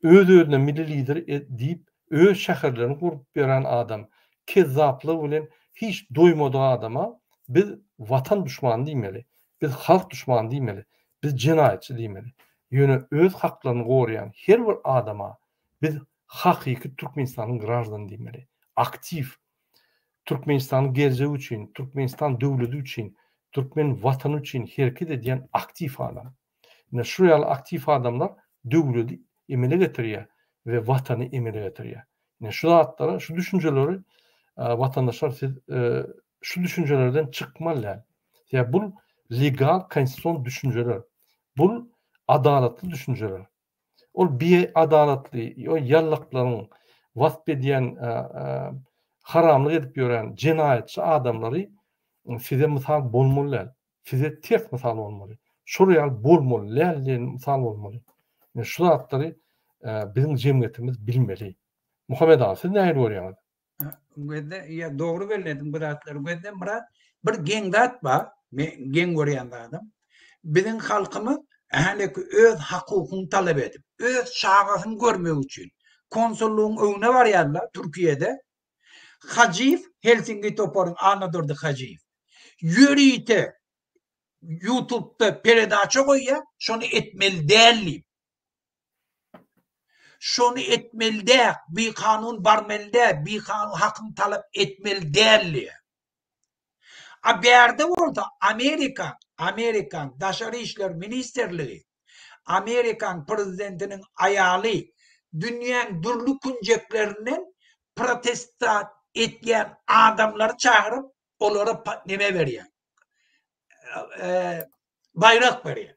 öz-özüne milli lider diýip, öz şäherlerini gurup ýören adam, kezzaplygy bilen hiç doýmadyk adama biz watan duşmany diýmeli, biz halk duşmany diýmeli, biz jenaýatçy diýmeli. Ýöne öz haklaryny goraýan her bir adama biz hakyky Türkmenistanyň graždany diýmeli. Aktiw, Türkmenistanyň geljegi üçin, Türkmenistan döwleti üçin, türkmen watany üçin hereket edýän aktiw adam. Ine şu ýaly aktiw adamlar döwleti emele getirýär we watany emele getirýär. Ine şu zatlara, şu düşünjeleri watandaşlar siz şu düşünjelerden çykmaly däl. Sebäbi bul legal konstitusion düşünjeler. Bul adalatly düşünjeler. Ol biadalatly, o ýallaklaryň wasp edýän haramlyk edip ýören jenaýatçy adamlary size mysal bolmaly däl. Size ters mysal bolmaly. Şol ýaly bolmaly däl diýen mysal bolmaly. Ine şu zatlary biziň jemgyýetimiz bilmeli. Muhammet aga siz nähili görýäňiz? Gözde, ýa dogry bellediň bu zatlary. Gözde Myrat, bir geň zat bar, men geň görýän zadym. Biziň halkymyz häleki öz hakukyny talap edip, öz çagasyny görmek üçin konsullygyň öňüne barýarlar Türkiýede. Hajyýew, Helsinki toparyň Annadurdy Hajyýew ýörite YouTube'da peredaça goýýar, şony etmeli däl diýip. Şony etmeli däl, bikanun barmaly däl, bikanun hakyňy talap etmeli däl diýýär. A bärde bolsa Amerika, Amerikan Daşary işler ministrligi, Amerikan prezidentiniň aýaly dünýäň dürli künjeklerinden protesta etýän adamlary çagyryp, olara neme berýär? Baýrak berýär.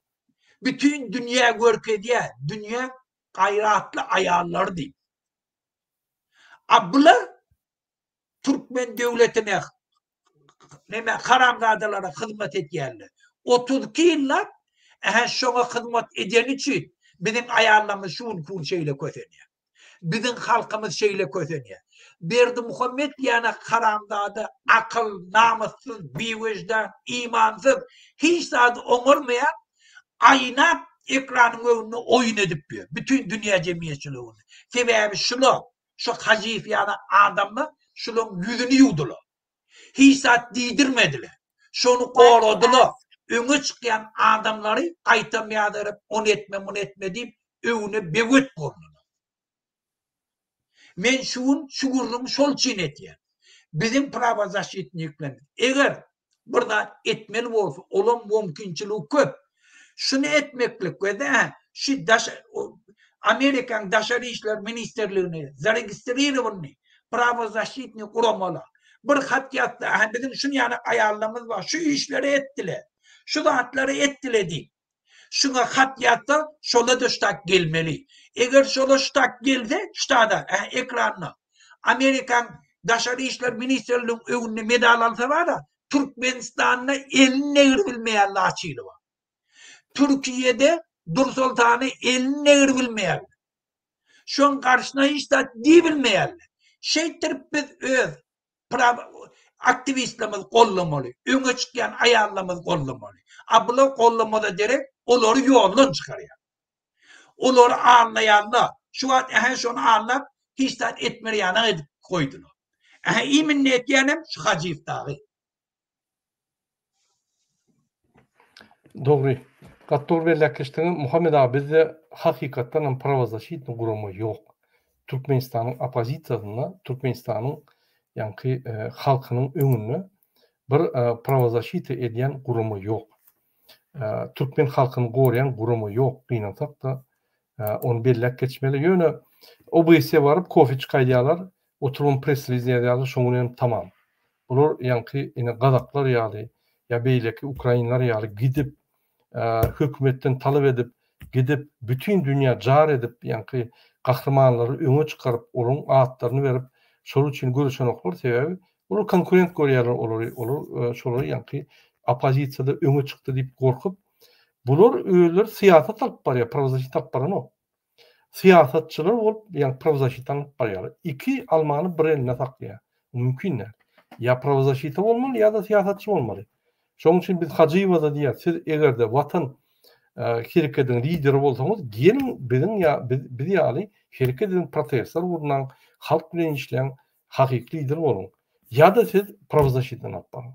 Bütin dünýä görkezýär, dünýäň gaýratly aýallary diýip. A bular türkmen döwletine neme haramzadalara hyzmat edýärler. 32 ýyllap ähä şoňa hyzmat edeni üçin biziň aýallarymyz şu günki gün şeýle kösenýär. Biziň halkymyz şeýle kösenýär. Berdimuhamet diýen haramzada akyl, namyssyz, biwejdan, imansyz, hiç zady oňarmaýan aýnap ekranyň öňünde oýun edip ýör. Bütin dünýä jemgyýetçiligi öňünde. Sebäbi şular Şo Hajyýew ýaly adamlar şulaň ýüzüni ýuwdular. Hiç zat diýdirmediler. Şony goradylar. Öňe çykýan adamlary gaýtam ýazyryp, ony etme, muny etme diýip, öňüne böwet boldular. Men şu gün şu gürrüňi şol üçin edýän. Biziň prawozaşitniklerimiz eger bir zat etmeli bolsa, olam mümkinçiligi köp. Şuny etmeklik we de şu daş Amerikanyň Daşary işler ministrligini zaregistrirowanyny prawozaşitnik guramalar bir hat ýazsa, aha biziň şuny ýaly aýallarymyz bar, şu işleri etdiler, şu zatlary etdiler diýip. Şuňa hat ýazsa, şola-da ştat gelmeli. Eger şola ştat gelse, ştada, ä, ekranda, Amerikaň Daşary işler ministrliginiň öňünde medal alsa bar-a, Türkmenistanda elini degiribilmeýän Laçyny bar. Türkiýede Dursoltany elini degiribilmeýärler. Şoň garşyna hiç zat diýibilmeýärler. Şeýtdirip biz öz aktiwistlerimizi goldamaly, öňe çykýan aýallarymyzy goldamaly. A bular goldamaza derek olary ýoldan çykarýar. Olary aldaýarlar. Şu wagt ähä şony aldap hiç zat etmer ýanak edip goýdular. Ähä iminli etýänem şu Hajyýew dagy. Dogry. Gaty dogry belläp geçdiňiz. Muhammet aga bizde hakykatdan hem prawozaşitnyý gurama ýok. Türkmenistanyň oppozisiýasynda, Türkmenistanyň ýaňky halkynyň öňünde bir prawozaşita edýän gurama ýok. Türkmen halkyny goraýan gurama ýok, gynansak-da ony belläp geçmeli. Ýöne OBSE baryp kofe çykaýdýarlar, oturybam press-reliz ýazýarlar, şoň bilen tamam. Bular ýaňky ine gazaklar ýaly ýa beýleki ukrainler ýaly gidip hökümetden talap edip gidip bütin dünýä jar edip ýaňky gahrymanlary öňe çykaryp olaryň atlaryny berip şolar üçin göreşenoklar sebäbi olar konkurent görýärler olary olar şolary ýaňky oppozisiýada öňe çykdy diýip gorkup bular özleri syýasat alyp barýar prawozasita alyp baranok. Syýasatçylar bolup, ýagny prawzaşita alyp barýarlar. Iki almany bir elinde saklaýar. Bu mümkin däl. Ýa prawzaşita bolmaly, ýa-da syýasatçy bolmaly. Şonuň üçin biz Hajyýewa-da diýýäris, siz eger-de Watan hereketiniň lideri bolsaňyz, geliň biziň ýa biz biz ýaly hereket ediň, protestler gurnaň, halk bilen işläň, hakyky lider boluň. Ýa-da siz prawzaşitany alyp baryň.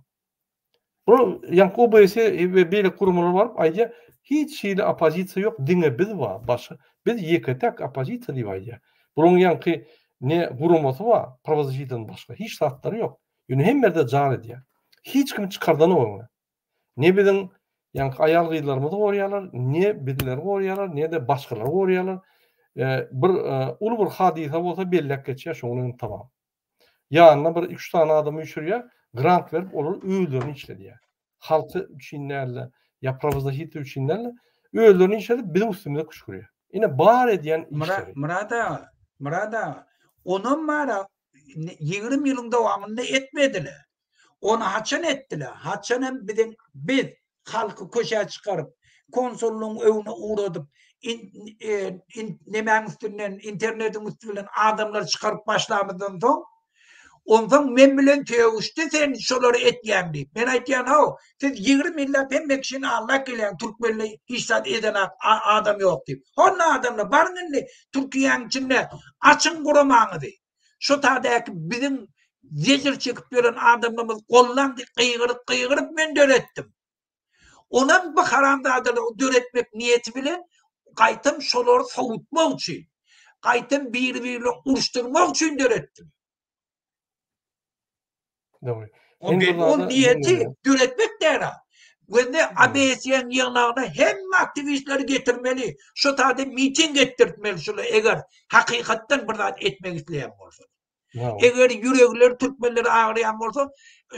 Bu ýaňky OBSE we beýleki guramalar baryp aýdýar, hiç hili oppozisiýa ýok, diňe biz bar, başga biz ýeke-täk oppozisiýa diýip aýdýar. Bularyň ýaňky ne guramasy bar, prawozaşitadan başga hiç zatlary ýok. Ýöne hemme ýerde jar edýär. Hiç kimi çykardanok öňe. Ne biziň ýaňky aýal-gyzlarymyzy goraýarlar, ne bizleri goraýarlar, ne-de başgalary goraýarlar. Bir uly bir hadysa bolsa belläp geçýär, şoň bilen tamam. Ýanyna bir üç sany adam üýşürýär, grant berip olary özlerini işledýär. Halky üçin däl-de, ýa prawozasita üçin däl-de, özlerini işledip biziň üstümize küşgürýär. Ine bar edýän işleri. Myrat aga, Myrat aga, onam bara 20 ýylyň dowamynda etmediler. Ony haçan etdiler? Haçan hem biziň biz halky köçä çykaryp, konsullygyň öňüne ugradyp, in, e, in, nemäň üstünden, internetiň üsti bilen adamlary çykaryp başlamyzdan soň, onsoň men bilen sögüşdi sen şolary etýäň diýip. Men aýtýan, haw, siz 20 ýyllap hemme kişini aldap gelýäň, türkmenli hiç zat eden adam ýok diýip. Honda adamlar, baryň indi Türkiýäniň içinde açyň guramaňyzy. Şo tadäki biziň zejir çekip ýören adamlarymyz gollaň diýip gygyryp gygyryp men döretdim. Onam bu haramzadalary döretmek niýeti bilen gaýtam şolary sowutmak üçin, gaýtam biri-biri bilen uruşdyrmak üçin döretdim. Dogry. Ol niýeti döretmek däl-ä. Wende ABS-iň ýygnagyna hemme aktiwistleri getirmeli. Şo taýda miting etdirtmeli şular eger hakykatdan bir zat etmek isleýän bolsa. Eger ýüregleri türkmenleri agyrýan bolsa,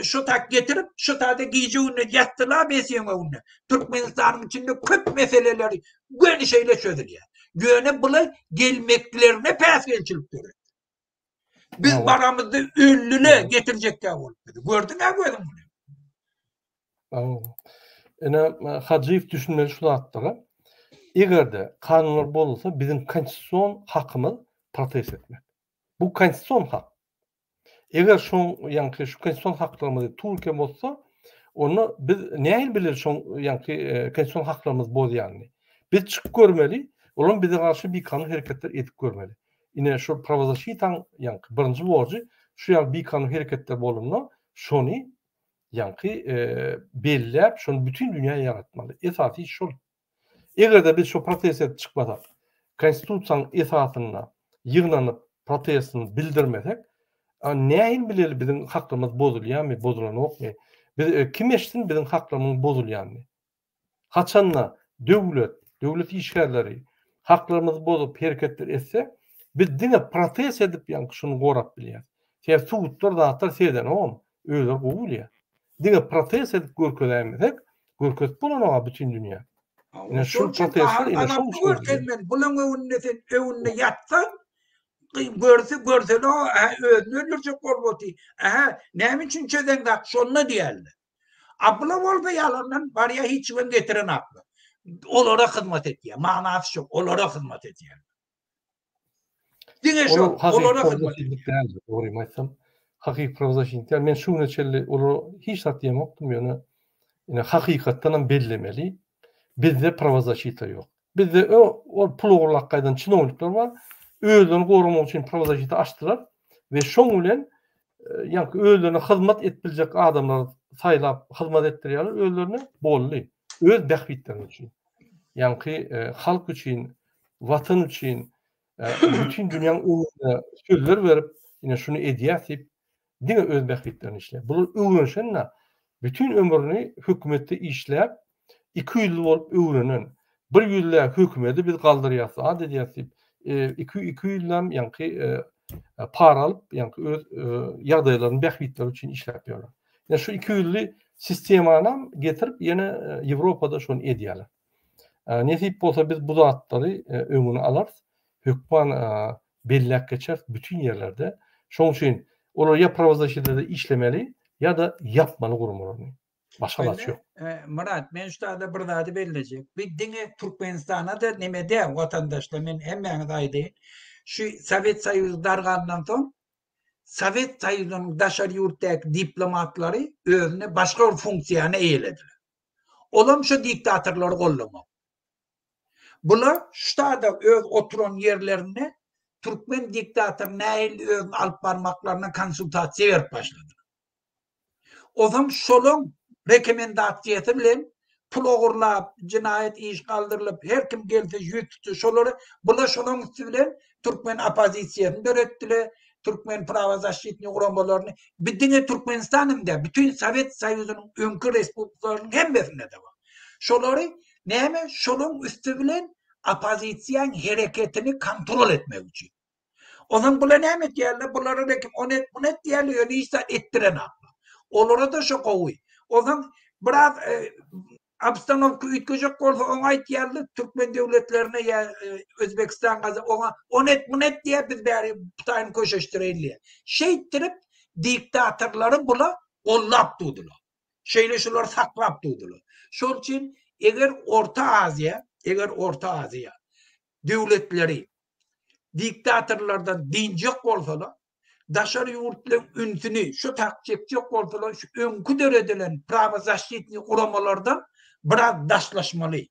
şo tak getirip, şo taýda gije-gündiz ýatdylar ABS-iň öňünde. Türkmenistanyň içinde köp meseleleri göni şeýle çözülýär. Ýöne bular gelmeklerine päsgelçilik döretdi. Biz baramyzda öldüle getirjekkä bolup bizi. Gördüň-ä gözüň bilen. Ine Hajyýew düşünmeli şu zatlara. Eger-de kanunlar bozulsa biziň konstitusion hakymyz protest etmek. Bu konstitusion hak. Eger şoň ýaňky şu konstitusion haklarymyzy Türkiýe bozsa, onda biz nähili bileli şoň ýaňky konstitusion haklarymyzy bozýanyny. Biz çykyp görmeli, olam bize garşy bikanun hereketler edip görmeli. Ine şu prawozaşitaň ýaňky birinji borjy şu ýaly bikanun hereketler bolanda şony ýaňky belläp şony bütin dünýä ýaratmaly. Esasy iş şol. Eger-de biz şu protest edip çykmasak, konstitusiýanyň esasynda ýygnanyp protestini bildirmesek, nähili bileli biziň haklarymyz bozulýarmy, bozulanokmy? Biz kim eşitsin biziň haklarymyzyň bozulýanyny? Haçanda döwlet, döwlet işgärleri haklarymyzy bozup hereketler etse, biz diňe protest edip ýaňky şuny gorap bilýäris. Sebäbi sudlar zatlar seredenogam, özleri gowy bilýär. Diňe protest edip görkezäýmesek, görkezip bolanok-a bütin dünýä. Ine şu protestler ine şoň üçin. Görkezmeli. Bulaň öňünde sen öňünde ýatsaň, görse görsene, özüni öldürjek bolup otyr. Ähä, näme üçin çözeňzak şonda diýerler. A bula bolsa ýalandan barýa hiç kimem getirenaklar. Olara hyzmat etýär. Manasy şo, olara hyzmat edýär. Diňe şo, olara hyzmat edýär. Dogrymy aýtsam, hakyky prawozasşitnik däl. Men şu güne çenli olara hiç zat diýemokdym, ýöne ine hakykatdan hem bellemeli. Bizde prawozasşita ýok. Bizde ol pul ogurlap gaýdan çinownikler bar. Özlerini goramak üçin prawozasşita açdylar we şoň bilen ýaňky özlerine hyzmat edip biljek adamlary saýlap hyzmat etdirýärler özlerine boldy. Öz bähbitleri üçin. Ýaňky halk üçin, watan üçin bütin dünýäň öňünde sözler berip, ine şuny edýäs diýip diňe öz bähbitlerini işleýär. Bular öwrenişen-de bütin ömrüni hökümetde işläp, ikiýüzli bolup öwrenen. Bir ýüzlä hökümedi biz galdyrýas, zat edýäs diýip, iki ikiýüzläm ýaňky para alyp, ýaňky öz ýagdaýlaryny, bähbitleri üçin işläp ýörler. Ýa şu ikiýüzli sistemanam getirip ýene Ýewropada şony edýärler. Nesip bolsa biz bu zatlary öňüni alarys. Hökman belläp geçeris bütin ýerlerde. Şonuň üçin olar ýa prawozasýtada işlemeli, ýa-da ýapmaly guramalaryny. Başga alaç ýok. Myrat, men şu taýda bir zady bellejek. Bi diňe Türkmenistana-da neme däl, watandaşlar, men hemmäňize aýdaýyn. Şu Sowet Soýuzy dargandan soň, Sowet Soýuzynyň daşary ýurtdaky diplomatlary özüne başga bir funksiýany eýelediler. Olam şu diktatorlary gollamak. Bular şu taýda öz oturan ýerlerinde türkmen diktatory nähili özüni alyp barmaklaryna konsultasiýa berip başladylar. Onsoň şolaň rekomendasiýasy bilen pul ogurlap, jenaýat iş galdyrylyp, her kim gelse ýüz tutsa şolary, bular şolaň üsti bilen türkmen oppozisiýasyny döretdiler, türkmen prawozaşçitnyý guramalaryny. Bi diňe Türkmenistan hem däl, bütin Sowet Soýuzynyň öňki respublikalarynyň hemmesinde-de bar. Şolary näme, şolaň üsti bilen oppozisiýaň hereketini kontrol etmek üçin. Onsoň bular näme etýärler? Bulara da kim ony et, muny et diýýärler, ýöne hiç zat etdirenoklar. Olara-da şo gowy. Onsoň biraz e, obstanowka üýtgejek bolsa oňa aýtýarlar, türkmen döwletlerine ýa e, Özbekistan gaza oňa ony et, muny et diýýär, biz bäri putaýyny köşeşdireýin diýýär. Şeýtdirip diktatorlary bula gollap durdular. Şeýle şulary saklap durdular. Şol üçin eger Orta Aziýa, eger Orta Aziýa döwletleri diktatorlardan dynjak bolsalar, daşary ýurtlaryň ünsüni şu tak çekjek bolsalar, şu öňki döredilen prawozaşçitnyý guramalardan biraz daşlaşmaly.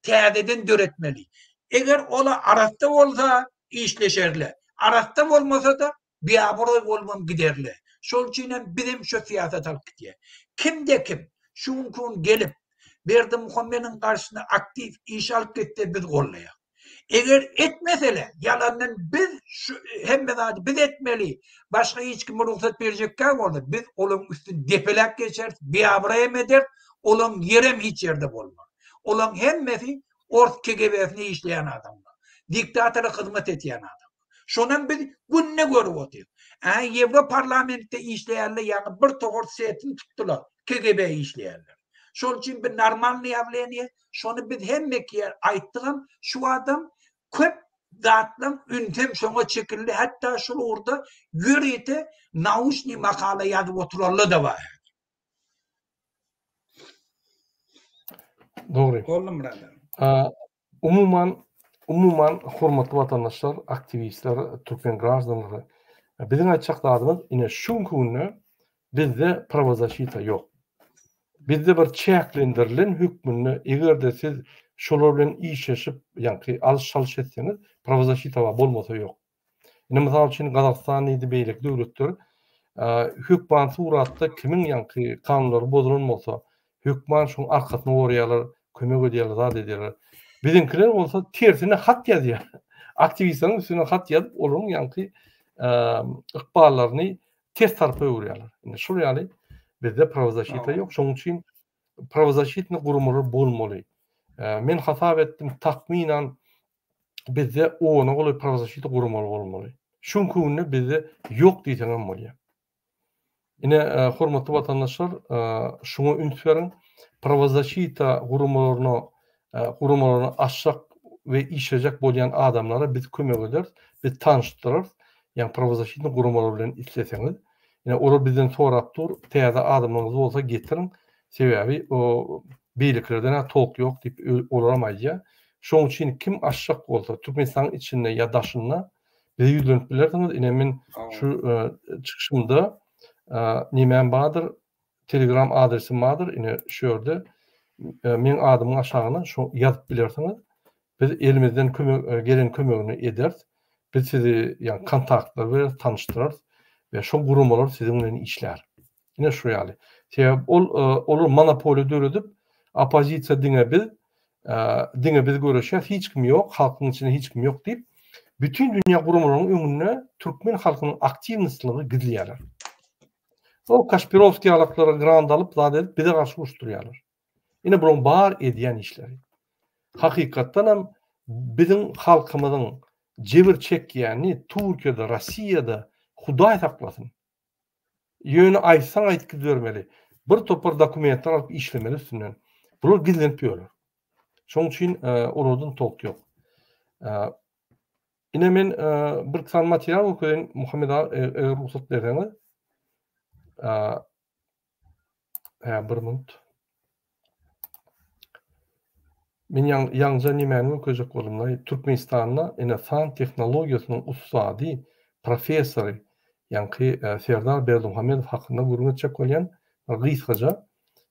Täzeden döretmeli. Eger ola arassa bolsa işleşerler. Arassa bolmasa-da biabraý bolubam giderler. Şol üçin hem bizem şu syýasat alyp gidýär. Kimde kim şu günki gün gelip Berdimuhamediň garşysyna aktiw iş alyp gitse biz gollaýar. Eger etmesele, ýalandan biz şu hemme zady biz etmeli, başga hiç kime rugsat berjekkä bolsa, biz olaň üstüni depeläp geçeris, biabraý hem ederis, olaň ýerem hiç ýerde bolmaz. Olaň hemmesi ors KGB-sinde işleýän adamlar. Diktatora hyzmat edýän adamlar. Şonam biz günde görüp otyrys. Ä Ýewro parlamentde işleýänler ýaňy bir towar setini tutdular, KGB işleýänler. Şol üçin bir normalnyý ýawleniýe, şony biz hemmeki ýer aýtdygam, şu adam köp zatlaň ünsem şoňa çekildi, hatda şul ugurda ýörite nauçnyý makala ýazyp oturanlar-da bar häzir. Dogry. Boldum brother. Umuman, umuman hormatly watandaşlar, aktiwistler, türkmen graždanlary, biziň aýtjak zadymyz ine şu günki günde bizde prawozaşita ýok. Bizde bir çäklendirilen hökmünde eger-de siz şolar bilen işleşip, ýaňky alyş-çalyş etseňiz, prawozaşita bar, bolmasa ýok. Ine mysal üçin Gazagystan diýdi beýleki döwletler hökman suratda kimiň ýaňky kanunlary bozulan bolsa hökman şoň arkasyny gorýarlar, kömek edýärler, zat edýärler. Biziňkiler bolsa tersine hat ýazýar. Aktiwistleriň üstüne hat ýazyp, olaryň ýaňky ykballaryny ters tarapa öwürýärler. Ine şol ýaly bizde prawozaşita ýok. Şonuň üçin prawozaşitny guramalar bolmaly. Men hasap etdim, takmynan bizde ona golaý prawozasita guramaly bolmaly. Şu günki günde bizde ýok diýseňem bolýar. Ine, hormatly watandaşlar, şuňa üns beriň. Prawozasita guramalaryna guramalaryny açjak we işlejek bolýan adamlara biz kömek ederis, biz tanyşdyrarys. Ýagny prawozasitny guramalar bilen isleseňiz. Ine, olar bizden sorap dur, täze adamlaryňyz bolsa getiriň. Sebäbi o beýlekilerden-ä tolk ýok diýip olaram aýdýar. Şoň üçin kim aşjak bolsa Türkmenistanyň içinde ýa daşynda bize ýüzlenip bilersiňiz. Ine men şu çykyşymda nemäm bardyr, telegram adresim bardyr. Ine şu ýerde meň adymyň aşagyna şo ýazyp bilersiňiz. Biz elimizden kömek gelen kömegini ederis. Biz sizi ýa kontaktlar bereris, tanyşdyrarys we şo guramalar siziň bilen işlär. Ine şu ýaly. Sebäbi ol olar monopoliýa döredip, oppozisiýa diňe biz, diňe biz göreşýäs, hiç kim ýok, halkyň içinde hiç kim ýok diýip, bütin dünýä guramalarynyň öňünde türkmen halkynyň aktiwnostlygy gizleýärler. O Kaşpirowskiý ýalaklara grant alyp, zat edip bize garşy uruşdyrýarlar. Ine bularyň bar edýän işleri. Hakykatdan hem biziň halkymyzyň jebir çekýänini Türkiýede, Rossiýada Hudaý saklasyn. Ýöne aýtsaň aýtyp gidibermeli. Bir topar dokumentler alyp işlemeli üstünden. Bular gizlenip ýörler. Şonuň üçin olardan tolk ýok. Ine men bir sany material okaýyn Muhammet aga eger rugsat berseňiz. Hä, bir minut. Men ýaňja nemäni görkezjek boldum-laý, Türkmenistanda ine san tehnologiýasynyň ussady, professory, ýaňky Serdar Berdimuhamedow hakynda gürrüň etjek bolýan, bir gysgaja.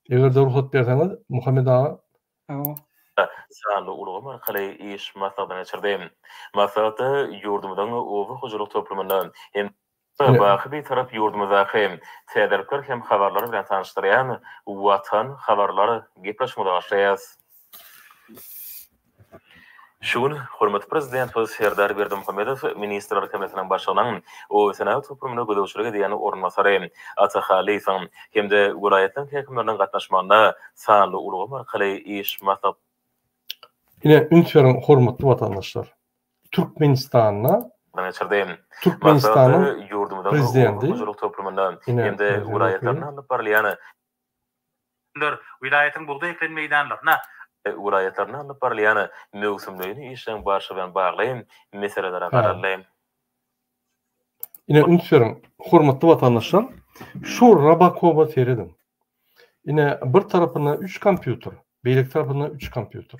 Eger-de rugsat berseňiz, Muhammet aga. Hawa. Sanly ulgam arkaly iş maslahatyny geçirdi. Maslahatda ýurdumyzyň oba hojalyk toplumynda hem Baky Bitarap ýurdumyzdaky täzelikler hem habarlar bilen tanyşdyrýan Watan habarlar gepleşigimize başlaýarys. Şu gün hormatly Prezidentimiz Serdar Berdimuhamedow Ministrler Kabinetiniň Başlygynyň oba-senagat toplumyna gözegçilik edýän orunbasary Ata Hallyýewiň hem-de welaýatlaryň häkimleriniň gatnaşmagynda sanly ulgam arkaly iş maslahatyny Ine, üns beriň, hormatly watandaşlar! Türkmenistanda Geçirdi. Türkmenistanyň Maslahatda ýurdumyzyň oba Prezidenti hojalyk toplumynda ine hem-de özüni welaýatlarynda okaýyn. alnyp barylýan Ler welaýatyň bugdaý ekilen meýdanlaryna. Welaýatlarynda alnyp barylýan möwsümleýin işleň barşy bilen bagly meselelere Hä. garaldy. Ine üns beriň, hormatly watandaşlar, şu Robokoba serediň. Ine bir tarapynda üç kompýuter, beýleki tarapynda üç kompýuter.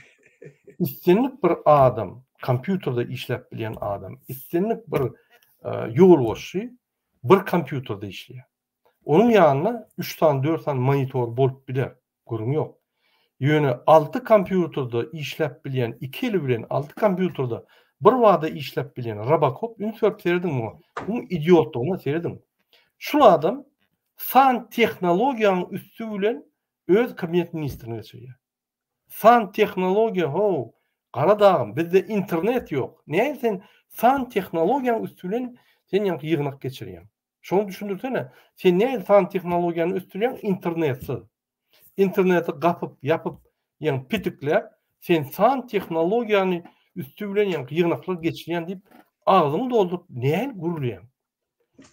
Islendik bir adam, kompýuterde işläp bilýän adam, islendik bir ýolbaşçy bir kompýuterde işleýär. Onuň ýanynda üç sany, dört sany monitor bolup biler, gürrüň ýok. Ýöne alty kompýuterde işläp bilýän, iki eli bilen alty kompýuterde bir bada işläp bilýän Robocop, üns berip serediň muňa, muň idiotlygyna serediň. Şul adam san tehnologiýanyň üsti bilen öz kabinet ministrini geçirýär. San tehnologiýa how! Gara dagym, bizde internet ýok. Nähili sen san tehnologiýaň üsti bilen sen ýaňky ýygnak geçirýäň? Şony düşündirsene. Sen nähili san tehnologiýany ösdürýäň internetsiz? Interneti gapyp, ýapyp, ýaňy pitikläp, sen san tehnologiýany üsti bilen ýaňky ýygnaklar geçirýän diýip, agzyňy dolduryp nähili gürleýäň?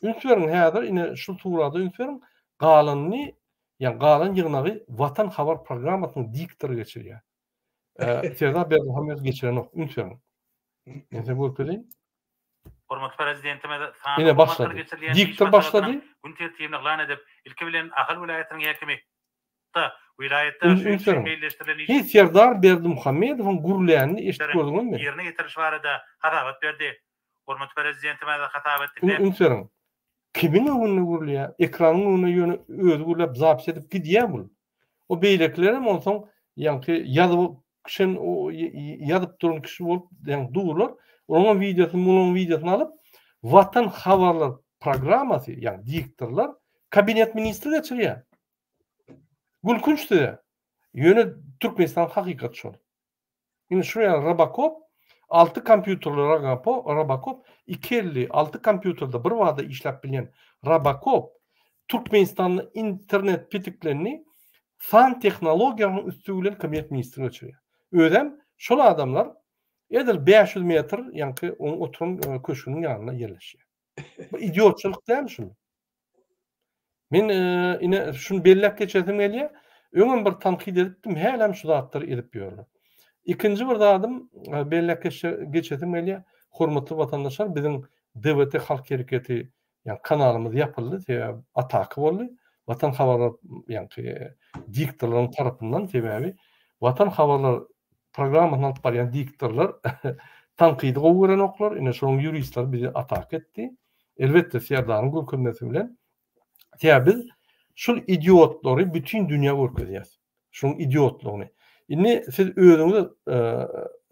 Üns beriň häzir ine şu surada üns beriň, galanyny, ýagny galan ýygnagy Watan habar programmasynyň diktory geçirýär. Serdar Berdimuhamedow geçirenok, üns beriň. Men size görkezeýin. Hormatly Prezidentimiz sanly ulgam arkaly geçirilýän iş maslahatynyň gün tertibini yglan edip, ilki bilen Ahal welaýatynyň häkimi da welaýatda şu ýyl üçin meýilleşdirilen işleriň Serdar Berdimuhamedowyň gürlänini eşidip gördüňizmi? ýerine ýetiriliş barada hasabat berdi. Hormatly Prezidentimiz hasabat diňläp. Üns beriň. Kimiň öňünde gürleýär? Ekranyň öňünde ýöne özi gürläp zapis edip gidýär bul. O beýlekilerem onsoň ýaňky ýazyp şen ýazyp duran kişi bolup ýaňky durlar. Onuň wideosyny, munuň wideosyny alyp Watan habarlar programmasy, ýagny diktorlar kabinet ministri geçirýär. Gülkünç size. Ýöne Türkmenistan hakykat şol. Indi şu ýaly Robocop alty kompýuterli Robocop 256 kompýuterde bir bada işläp bilýän Robocop Türkmenistanda internet pitiklerini san tehnologiýanyň üsti bilen kabinet ministri geçirýär. Özem şol adamlar edil 500 metr ýaňky oň oturan e, köşgüniň ýanynda ýerleşýär. Bu idiotçylyk dälmi şul? Men ine şuny belläp geçesim gelýär. Öňem bir tankyt edipdim, hälem şu zatlary edip ýörler. Ikinji bir zadym belläp geçesim gelýär. Hormatly watandaşlar, biziň DWT Halk hereketi ýagny kanalymyz ýapyldy, sebäbi ataka boldy. Watan habarlar ýagny diktorlaryň tarapyndan, sebäbi Watan habarlar programmasyny alyp barýan diktorlar tankydy gowy görenoklar. Ine şonuň ýuristleri bizi ataka etdi. Elbetde Serdaryň görkezmesi bilen. Sebäbi biz şul idiotlary bütin dünýä görkezýäs. Şuň idiotlygyny. Indi siz özüňize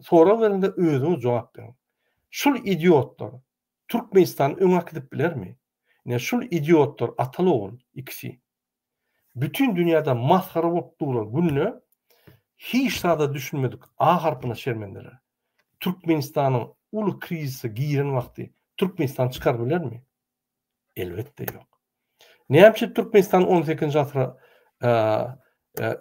sorag beriňde özüňiz jogap beriň. Şul idiotlar Türkmenistany öňe äkidip bilermi? Ine şul idiotlar ataly ogul ikisi. Bütin dünýäde masgara bolup duran günde hiç zada düşünmedik A harpyna şermendeler. Türkmenistanyň uly krizise giren wagty Türkmenistan çykar bilermi? Elbetde ýok. Näme üçin Türkmenistan on sekizinji asyra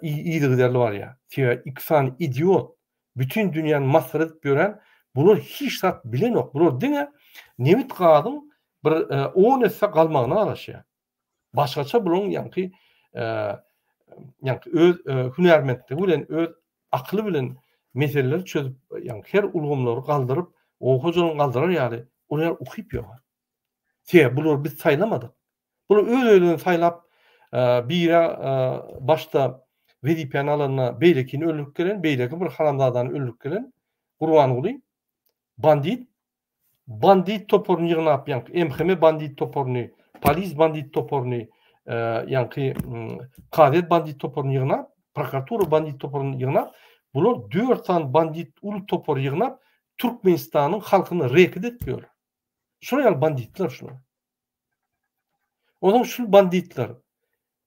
yzygiderli barýar? Sebäbi iki sany idiot bütin dünýäni masgara edip ýören bular hiç zat bilenok. Bular diňe nebit gazyň bir on esse galmagyna garaşýar. Başgaça bularyň ýaňky ýaňky öz hünärmentligi bilen, öz akyly bilen meseleleri çözüp, ýaňky her ulgamlary galdyryp, oba hojalygyny galdyrar ýaly olar ukyp ýok. Sebäbi bulary biz saýlamadyk. Bular öz-özlerini saýlap, biri başda wezipäni alanda beýlekini öldürip gelen, beýleki bir haramzadany öldürip gelen Gurbanguly bandit Bandit toparyny ýygnap ýaňky MHM bandit toparyny, polis bandit toparyny, ýaňky kazyýet bandit toparyny ýygnap, prokuratura bandit toparyny ýygnap, bular 4 sany bandit uly topary ýygnap, Türkmenistanyň halkyny reket edip ýör. Şular ýaly banditler şular. Onsoň şul banditler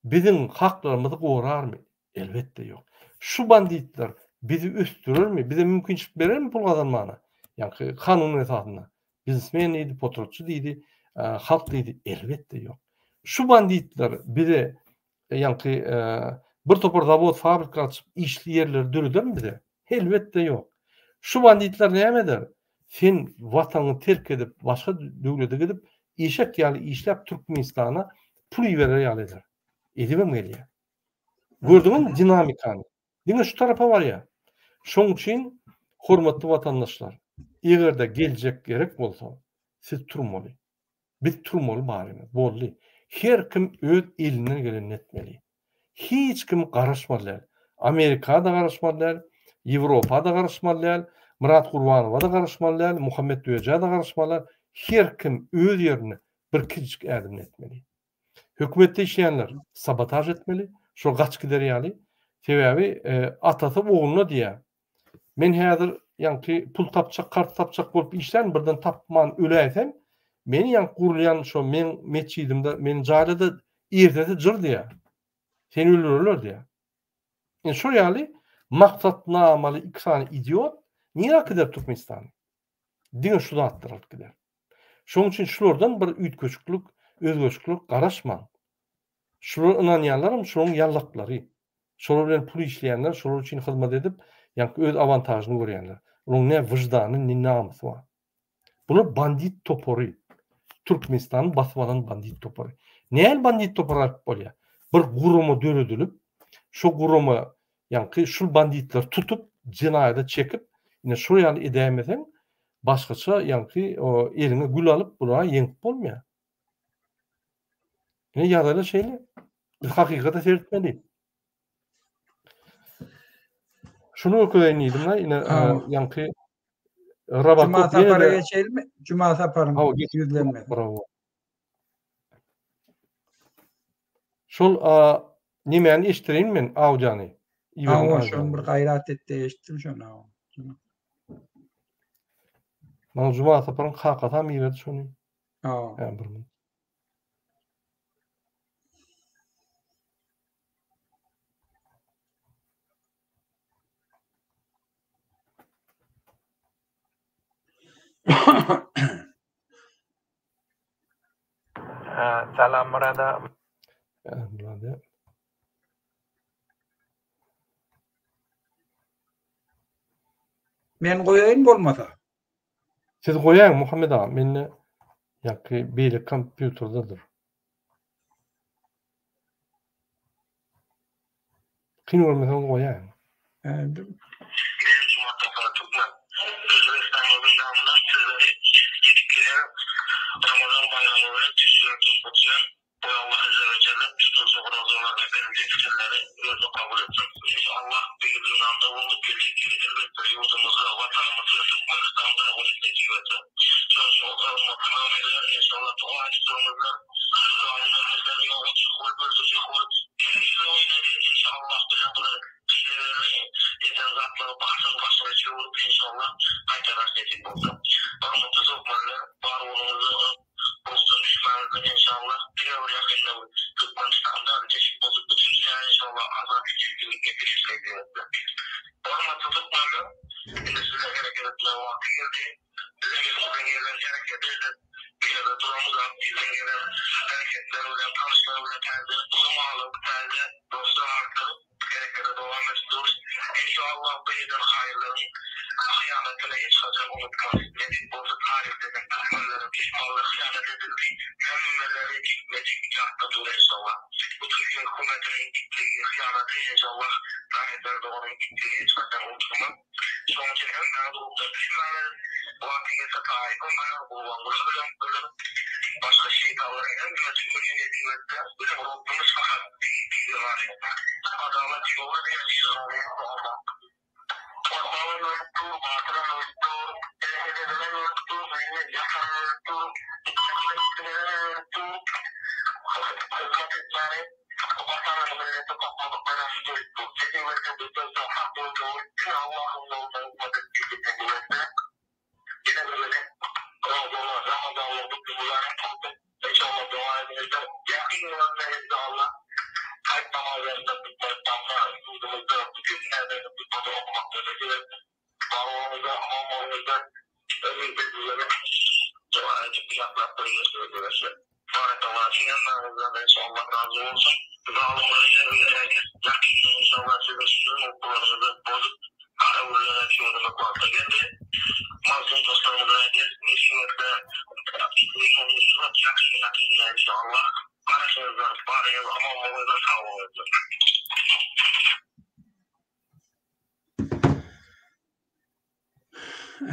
biziň haklarymyzy gorarmy? Elbetde ýok. Şu banditler bizi ösdürermi? Bize mümkinçilik berermi pul gazanmana? Ýaňky kanun esasynda. Biznesmen diýdi, potratçy diýdi, halk diýdi. Elbetde ýok. Şu banditler bize ýaňky bir topar zawod, fabrika açyp işli ýerleri döredermi bize? Elbetde ýok. Şu banditler näme eder? Sen watanyňy terk edip başga döwlete gidip eşek ýaly işläp Türkmenistana pul iberer ýaly eder. Edibem gelýär. Gördüňizmi dinamikany? Diňe şu tarapa barýar. Şoň üçin hormatly watandaşlar, egerde geljek gerek bolsa siz turmaly. Biz turmaly barymyz. Boldy. Her kim öz elinden gelenini etmeli. Hiç kim garaşmaly däl. Amerika-da garaşmaly däl, Ýewropa-da garaşmaly däl, Myrat Gurbanowa-da garaşmaly däl, Muhammet Düýejä-de garaşmaly däl. Her kim öz ýerinde bir kiçijik ädimini etmeli. Hökümetde işleýänler sabotaž etmeli, şol gaçyp gider ýaly. Sebäbi atasy ogluna diýýär, Men häzir ýaňky pul tapjak, karz tapjak bolup işlän, birden tapman öläýsem, meni ýaňky gurulýan şo meň metjidimde meni jaýlada ertesi jyr diýýär. Seni öldürerler diýýär. Indi şol ýaly maksatnamaly iki sany idiot. Nirä äkider Türkmenistany? Diňe şu zatlar alyp gider. Şonuň üçin şulardan bir üýtgeşiklik, özgeşiklik garaşmaň. Şulara ynanýanlaram şolaryň ýallaklary. Şolar bilen pul işleýänler, şolar üçin hyzmat edip, ýaňky öz awantažyny görýänler. Olaryň ne wyždany, ne namysy bar. Bular bandit topary. Türkmenistany basyp alan bandit topary. Näl bandit topary aýyp bolýar? Bir gurama döredilip, şo gurama ýaňky şul banditleri tutup, jenaýata çekip, ine şol ýaly edäýmeseň, başgaça ýaňky eliňe gül alyp bulara ýeňip bolmaýar. Ine ýagdaýlar şeýle. Biz hakykata seretmeli. Şuny görkezeýin diýdim-de, ine ýaňky Robokop Juma sapara geçeýinmi? Juma saparyň ýüzlenmesi. Bravo. Şol nemäni eşitdireýin men audiony. Hawa, şony bir gaýrat et-de eşitdim şony. Maňa Juma saparyň kakasam iberdi şony. Hawa. Hä, bir minut. Salam Murada. Murada. Men goýaýyn bolmasa. Siz goýaýyň Muhammet aga, mende ýaňky beýleki kompýuterdedir. Kyn görmeseňiz goýaýyň. Men Juma Sapar Türkmen. Özbegistanymyzyň namyndan sizleri ýetip gelýän Ramazan baýramy bilen tüýs ýürekden gutlaýan. Goý Allah Azze we Jelle tutuljak orazalarda beriljek pitirleri özüne kabul etsin. Inşallah beýik ynamda bolup geljek ýyl elbetde ýurdumyzda, Watanymyzda, Türkmenistanda bolup nesip etse. Şonuň üçin hormatly möminler inşallah doga edip durmyzlar. Zalymlar bizleri ýok etjek bolup, öldürjek bolup, hemme oýnady inşallah biziň bular pileleri eden zatlary başdan başyna çöwrüp inşallah gaýtarar nesip bolsa. Hormatly türkmenler bar boluňyzlar. Ruhdan düşmäňizler enşallah diňe bir ýakynda Türkmenistanda nesip bolsa bütin dünýä enşallah azatlyk erkinlik getireris nesip etse. Hormatly türkmenler indi size hereket etmegiň wagty geldi. Bize elimizden gelen hereketi edip bu ýerde duramyzak bizden gelen hereketler bilen tanyşlar bilen täze ylym alyp täze dostlar artdyryp Herekete dowam edip durus. Enşallah bu eden haýyrlaryň hyýanatyny hiç haçan unutmarys. Nesip bolsa taryhda hem türkmenlere duşmanlar hyýanat edildi. Hemmeleri jikme-jik ýatda dur enşallah. Bu Türkiýe hökümetiniň itligi, hyýanaty enşallah Tayyip Erdoganyň itligi hiç haçan unutulmaz. Şonuň üçin hemmäňiz ruhdan düşmäňiz. Wagty gelse Taýypam öler, Gurbanguly bilen öler. Başga şeýtanlaryň hemmesi ölýän nesip etse, biziň Robbymyz fakat beýiklige galýar. Adalat ýola diýen şygary Allah. Gorkagan ölüp dur, batyram ölüp dur, hereket edenem ölüp dur, öýüne ýatanam ölüp dur, hyzmat edenem ölüp dur. Hyzmat etmäni Watana millete sakladyklaram ölüp dur. Nesip etse bizden soň hak ýolda bolup, diňe Allahyň ýolunda hyzmat etjek nesip etse. Ýene bir gezek Ramazana, Ramazanlar gutly mübärek bolsun. Inşallah doga ediňizler. Ýakyn günlerde inşallah Haýt namazlarynda Türkmenistanda, ýurdumyzda, bütin dünýäde hutbalary okamaklygy nesip etsin. Sag boluňyzlar, aman boluňyzlar. Ömürde sizlere doga edip ýatlap durýas. Barakallah hemmäňizden inşallah razy bolsun. Zalymlar terbiýeläýer. Ýakynda inşallah siziň şirin ukylaryňyzy bozup gara günlere çöwürmek wagty geldi. Mazlum dostlarymyza aýdýas nesip etse ýakyn ýakynda inşallah garaşyňyzlar baryňyz aman boluňyzlar sag boluňyzlar.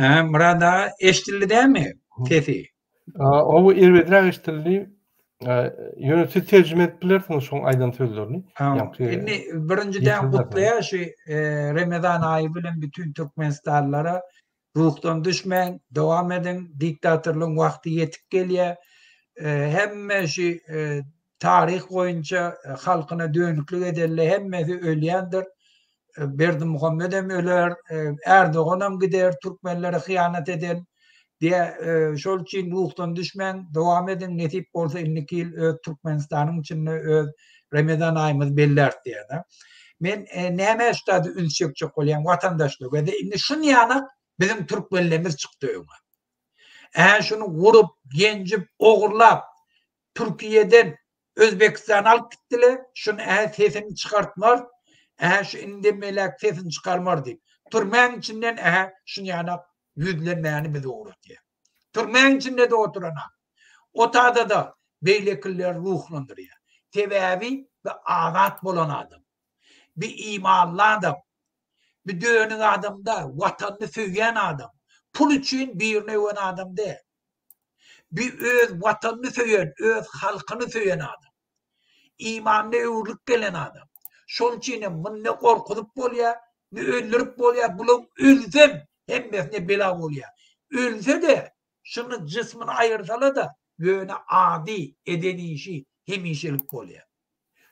Hä, Myrat aga eşdildi dämi sesi? Hawa, erbedräk eşdildi. Ýöne siz terjime edip bilersiňiz şoň aýdan sözlerini. Indi birinjiden gutlaýar şu Remezan aýy bilen bütün türkmenistanlylara ruhdan düşmäň, dowam ediň, diktatorlygyň wagty ýetip gelýär. Hemme şu taryh boýunça halkyna dönüklik edenler hemmesi ölýändir. Berdimuhamedem öler, Erdoganam gider, türkmenlere hyýanat eden diýe, şol üçin ruhdan düşmäň, dowam ediň, nesip bolsa indiki ýyl öz Türkmenistanyň içinde öz Remezan aýymyzy belläris diýýär. Men nämä şu taýda üns çekjek bolýan watandaşlar, indi şunýanak. Biziň türkmenlerimiz çykdy öňe. Ä şuny gurup, ýenjip, ogurlap Türkiýeden Özbekistana alyp gitdiler. Şuny ä sesini çykartmar, ä şu indem beläk sesini çykarmar diýip. Türmäň içinden ä şuny ýanak ýüzlenmäni bize ugratýar. Türmäň içinde-de oturana. Otada-da beýlekileri ruhlandyrýar. Sebäbi bu azat bolan adam. Bir imanly adam. Bir dönük adam däl, watanyny söýýän adam. Pul üçin birini öwen adam däl. Bir öz watanyny söýen, öz halkyny söýen adam. Imanyna öwrülip gelen adam. Şonuň üçin hem muny ne gorkuzyp bolýar, ne öldürip bolýar. Bular ölsem hemmesine bela bolýar. Ölse-de şuny jismini aýyrsala-da, ýöne ady, eden işi hemişelik bolýar.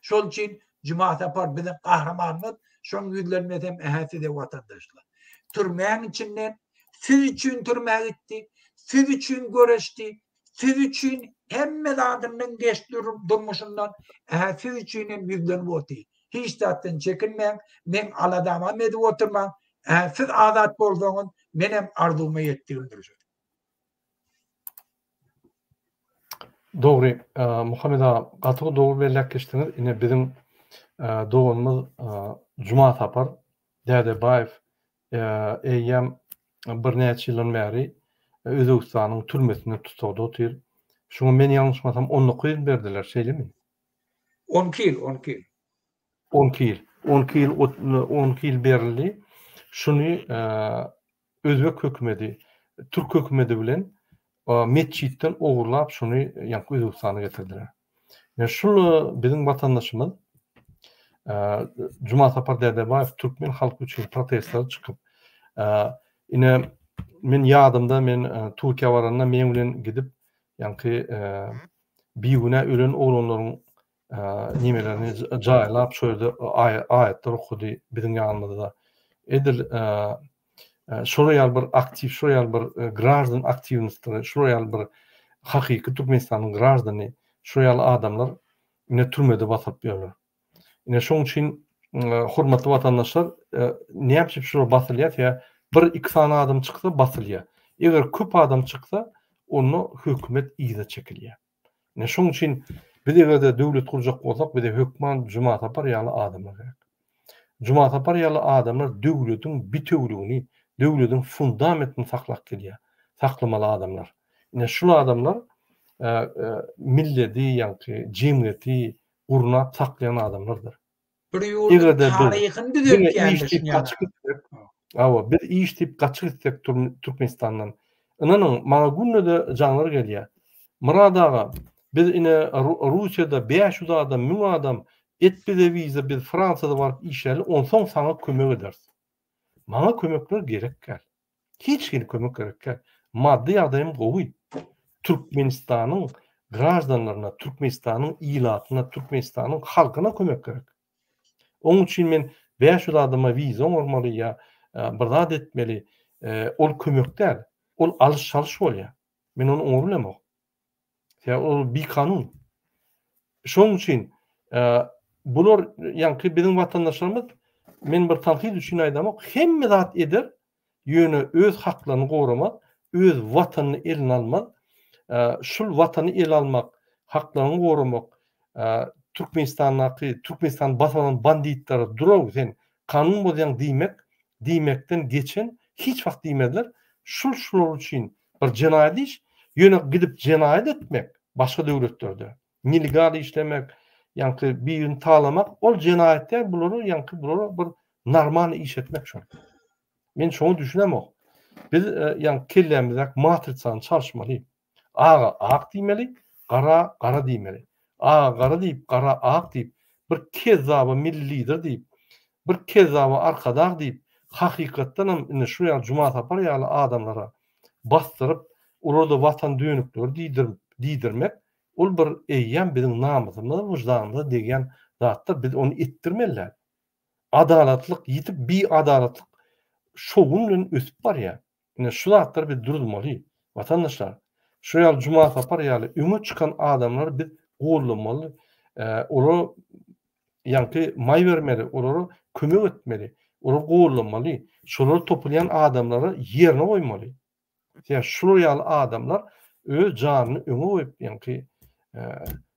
Şol üçin Juma Sapar biziň gahrymanymyz, şoň ýüzlenmesem ähä size watandaşlar. Türmäň içinden siz üçin türmä gitdi, siz üçin göreşdi, siz üçin hemme zadyndan geçdi durmuşyndan, ähä siz üçin hem ýüzlenip otyr. Hiç zatdan çekinmäň, meň aladamam edip oturmaň, ähä siz azat bolsaňyz menem arzuwyma ýetdigimdir şol. Dogry, Muhammet aga, gaty dogry belläp geçdiňiz. Ine biziň doganymyz Juma Sapar Dädebaýew eýýäm birnäçe ýyldan bäri Özbegistanyň türmesinde tussagda otyr. Şuňa men ýalňyşmasam 19 ýyl berdiler, şeýlemi? 12 ýyl, 12 ýyl. 12 ýyl. 12 ýyl, 12 ýyl berildi. Şuny Özbek hökümedi türk hökümedi bilen metjitden ogurlap şuny ýaňky Özbegistana getirdiler. Ine şul biziň watandaşymyz Jumasapar Dädebaýew türkmen halky üçin protestlere çykyp ine men ýadymda men Türkiýä baranda meň bilen gidip ýaňky bigünä ölen oglanlaryň nimelerini jaýlap şo ýerde aýatlar okady biziň ýanymyzda. Edil şolar ýaly bir aktiw, şolar ýaly bir graždan aktiwnostleri, şolar ýaly bir hakyky Türkmenistanyň graždany, şolar ýaly adamlar ine türmede basylyp ýörler. Ine şoň üçin hormatly watandaşlar, näme üçin şular basylýar? Sebäbi bir iki sany adam çyksa basylýar. Eger köp adam çyksa, onda hökümet yza çekilýär. Ine şoň üçin biz eger-de döwlet gurjak bolsak, bize hökman Jumasapar ýaly adamlar gerek. Jumasapar ýaly adamlar döwletiň bitewüligini, döwletiň fundamentini saklap gelýär, saklamaly adamlar. Ine şul adamlar milleti, ýaňky jemgyýeti gurnap saklaýan adamlardyr. Bir ýurduň taryhyny düzeltýändir şuny ýaly. Hawa, biz iş diýip gaçyp gitsek Türkmenistandan. Ynanyň, maňa günde-de jaňlar gelýär. Myrat aga, biz ine Russiýada 500 adam, 1000 adam, et bize wiza, biz Fransiýada baryp işläli, onsoň saňa kömek ederis. Maňa kömekler gerek däl. Hiç hili kömek gerek däl. Maddy ýagdaýym gowy. Türkmenistanyň graždanlaryna, Türkmenistanyň ilatyna, Türkmenistanyň halkyna kömek gerek. Oň üçin men 500 adama wiza oňarmaly ýa bir zat etmeli. Ol kömek däl. Ol alyş-çalyş bolýar. Men ony oňa bilemok. Sebäbi ol bikanun. Şonuň üçin bular ýaňky biziň watandaşlarymyz men bir tankyt üçin aýdamok, hemme zat eder, ýöne öz haklaryny goramaz, öz watanyny eline almaz. Şul watany ele almak, haklaryňy goramak, Türkmenistandaky Türkmenistany basyp alan banditlere duraw sen kanun bozýaň diýmek, diýmekden geçen hiç wagt diýmezler. Şul şular üçin Bir jenaýat iş, ýöne gidip jenaýat etmek başga döwletlerde, nelegal işlemek, ýaňky birini talamak, ol jenaýat däl, bulara ýaňky bulara bir normalny iş etmek şol. Men şoňa düşünemok. Biz ýaňky kellämizdäki matrisany çalyşmaly. Aga ak diýmeli, gara gara diýmeli. Aga gara diýip, gara ak diýip, bir kezzaba milli lider diýip, bir kezzaba arkadag diýip, hakykatdanam indi şu ýaly Jumasapar ýaly adamlara basdyryp, olara-da watan dönükleri diýdirip, diýdirmek, ol bir eýýäm biziň namysymyza, wyždanymyza degýän zatdyr, biz ony etdirmeli däl. Adalatlyk ýitip, biadalatlyk şowun bilen ösüp barýar. Ine şu zatlary biz duruzmaly, watandaşlar. Şu ýaly Jumasapar ýaly öňe çykan adamlary biz goldamaly, olara ýaňky maý bermeli, olara kömek etmeli. Olary gollamaly. Şolara topulýan adamlary ýerine goýmaly. Sebäbi şular ýaly adamlar öz janyny öňe goýup, ýaňky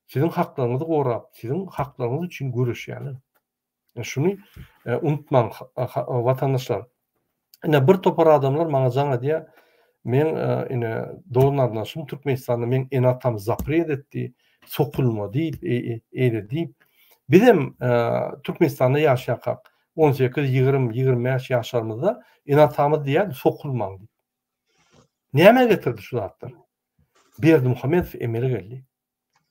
siziň haklaryňyzy gorap, siziň haklaryňyz üçin göreşýärler. Şuny unutmaň watandaşlar. Ine bir topar adamlar maňa jaň edýär. Men ine dogan-garyndaşym Türkmenistanda meň ene-atam zapret etdi, sokulma diýip, eýle diýip. Bizem Türkmenistanda ýaşaýarkak 18, 20, 25 ýaşlarymyzda ene-atamyz diýýärdi sokulmaň diýip. Nämä getirdi şu zatlar? Berdimuhamedow emele geldi.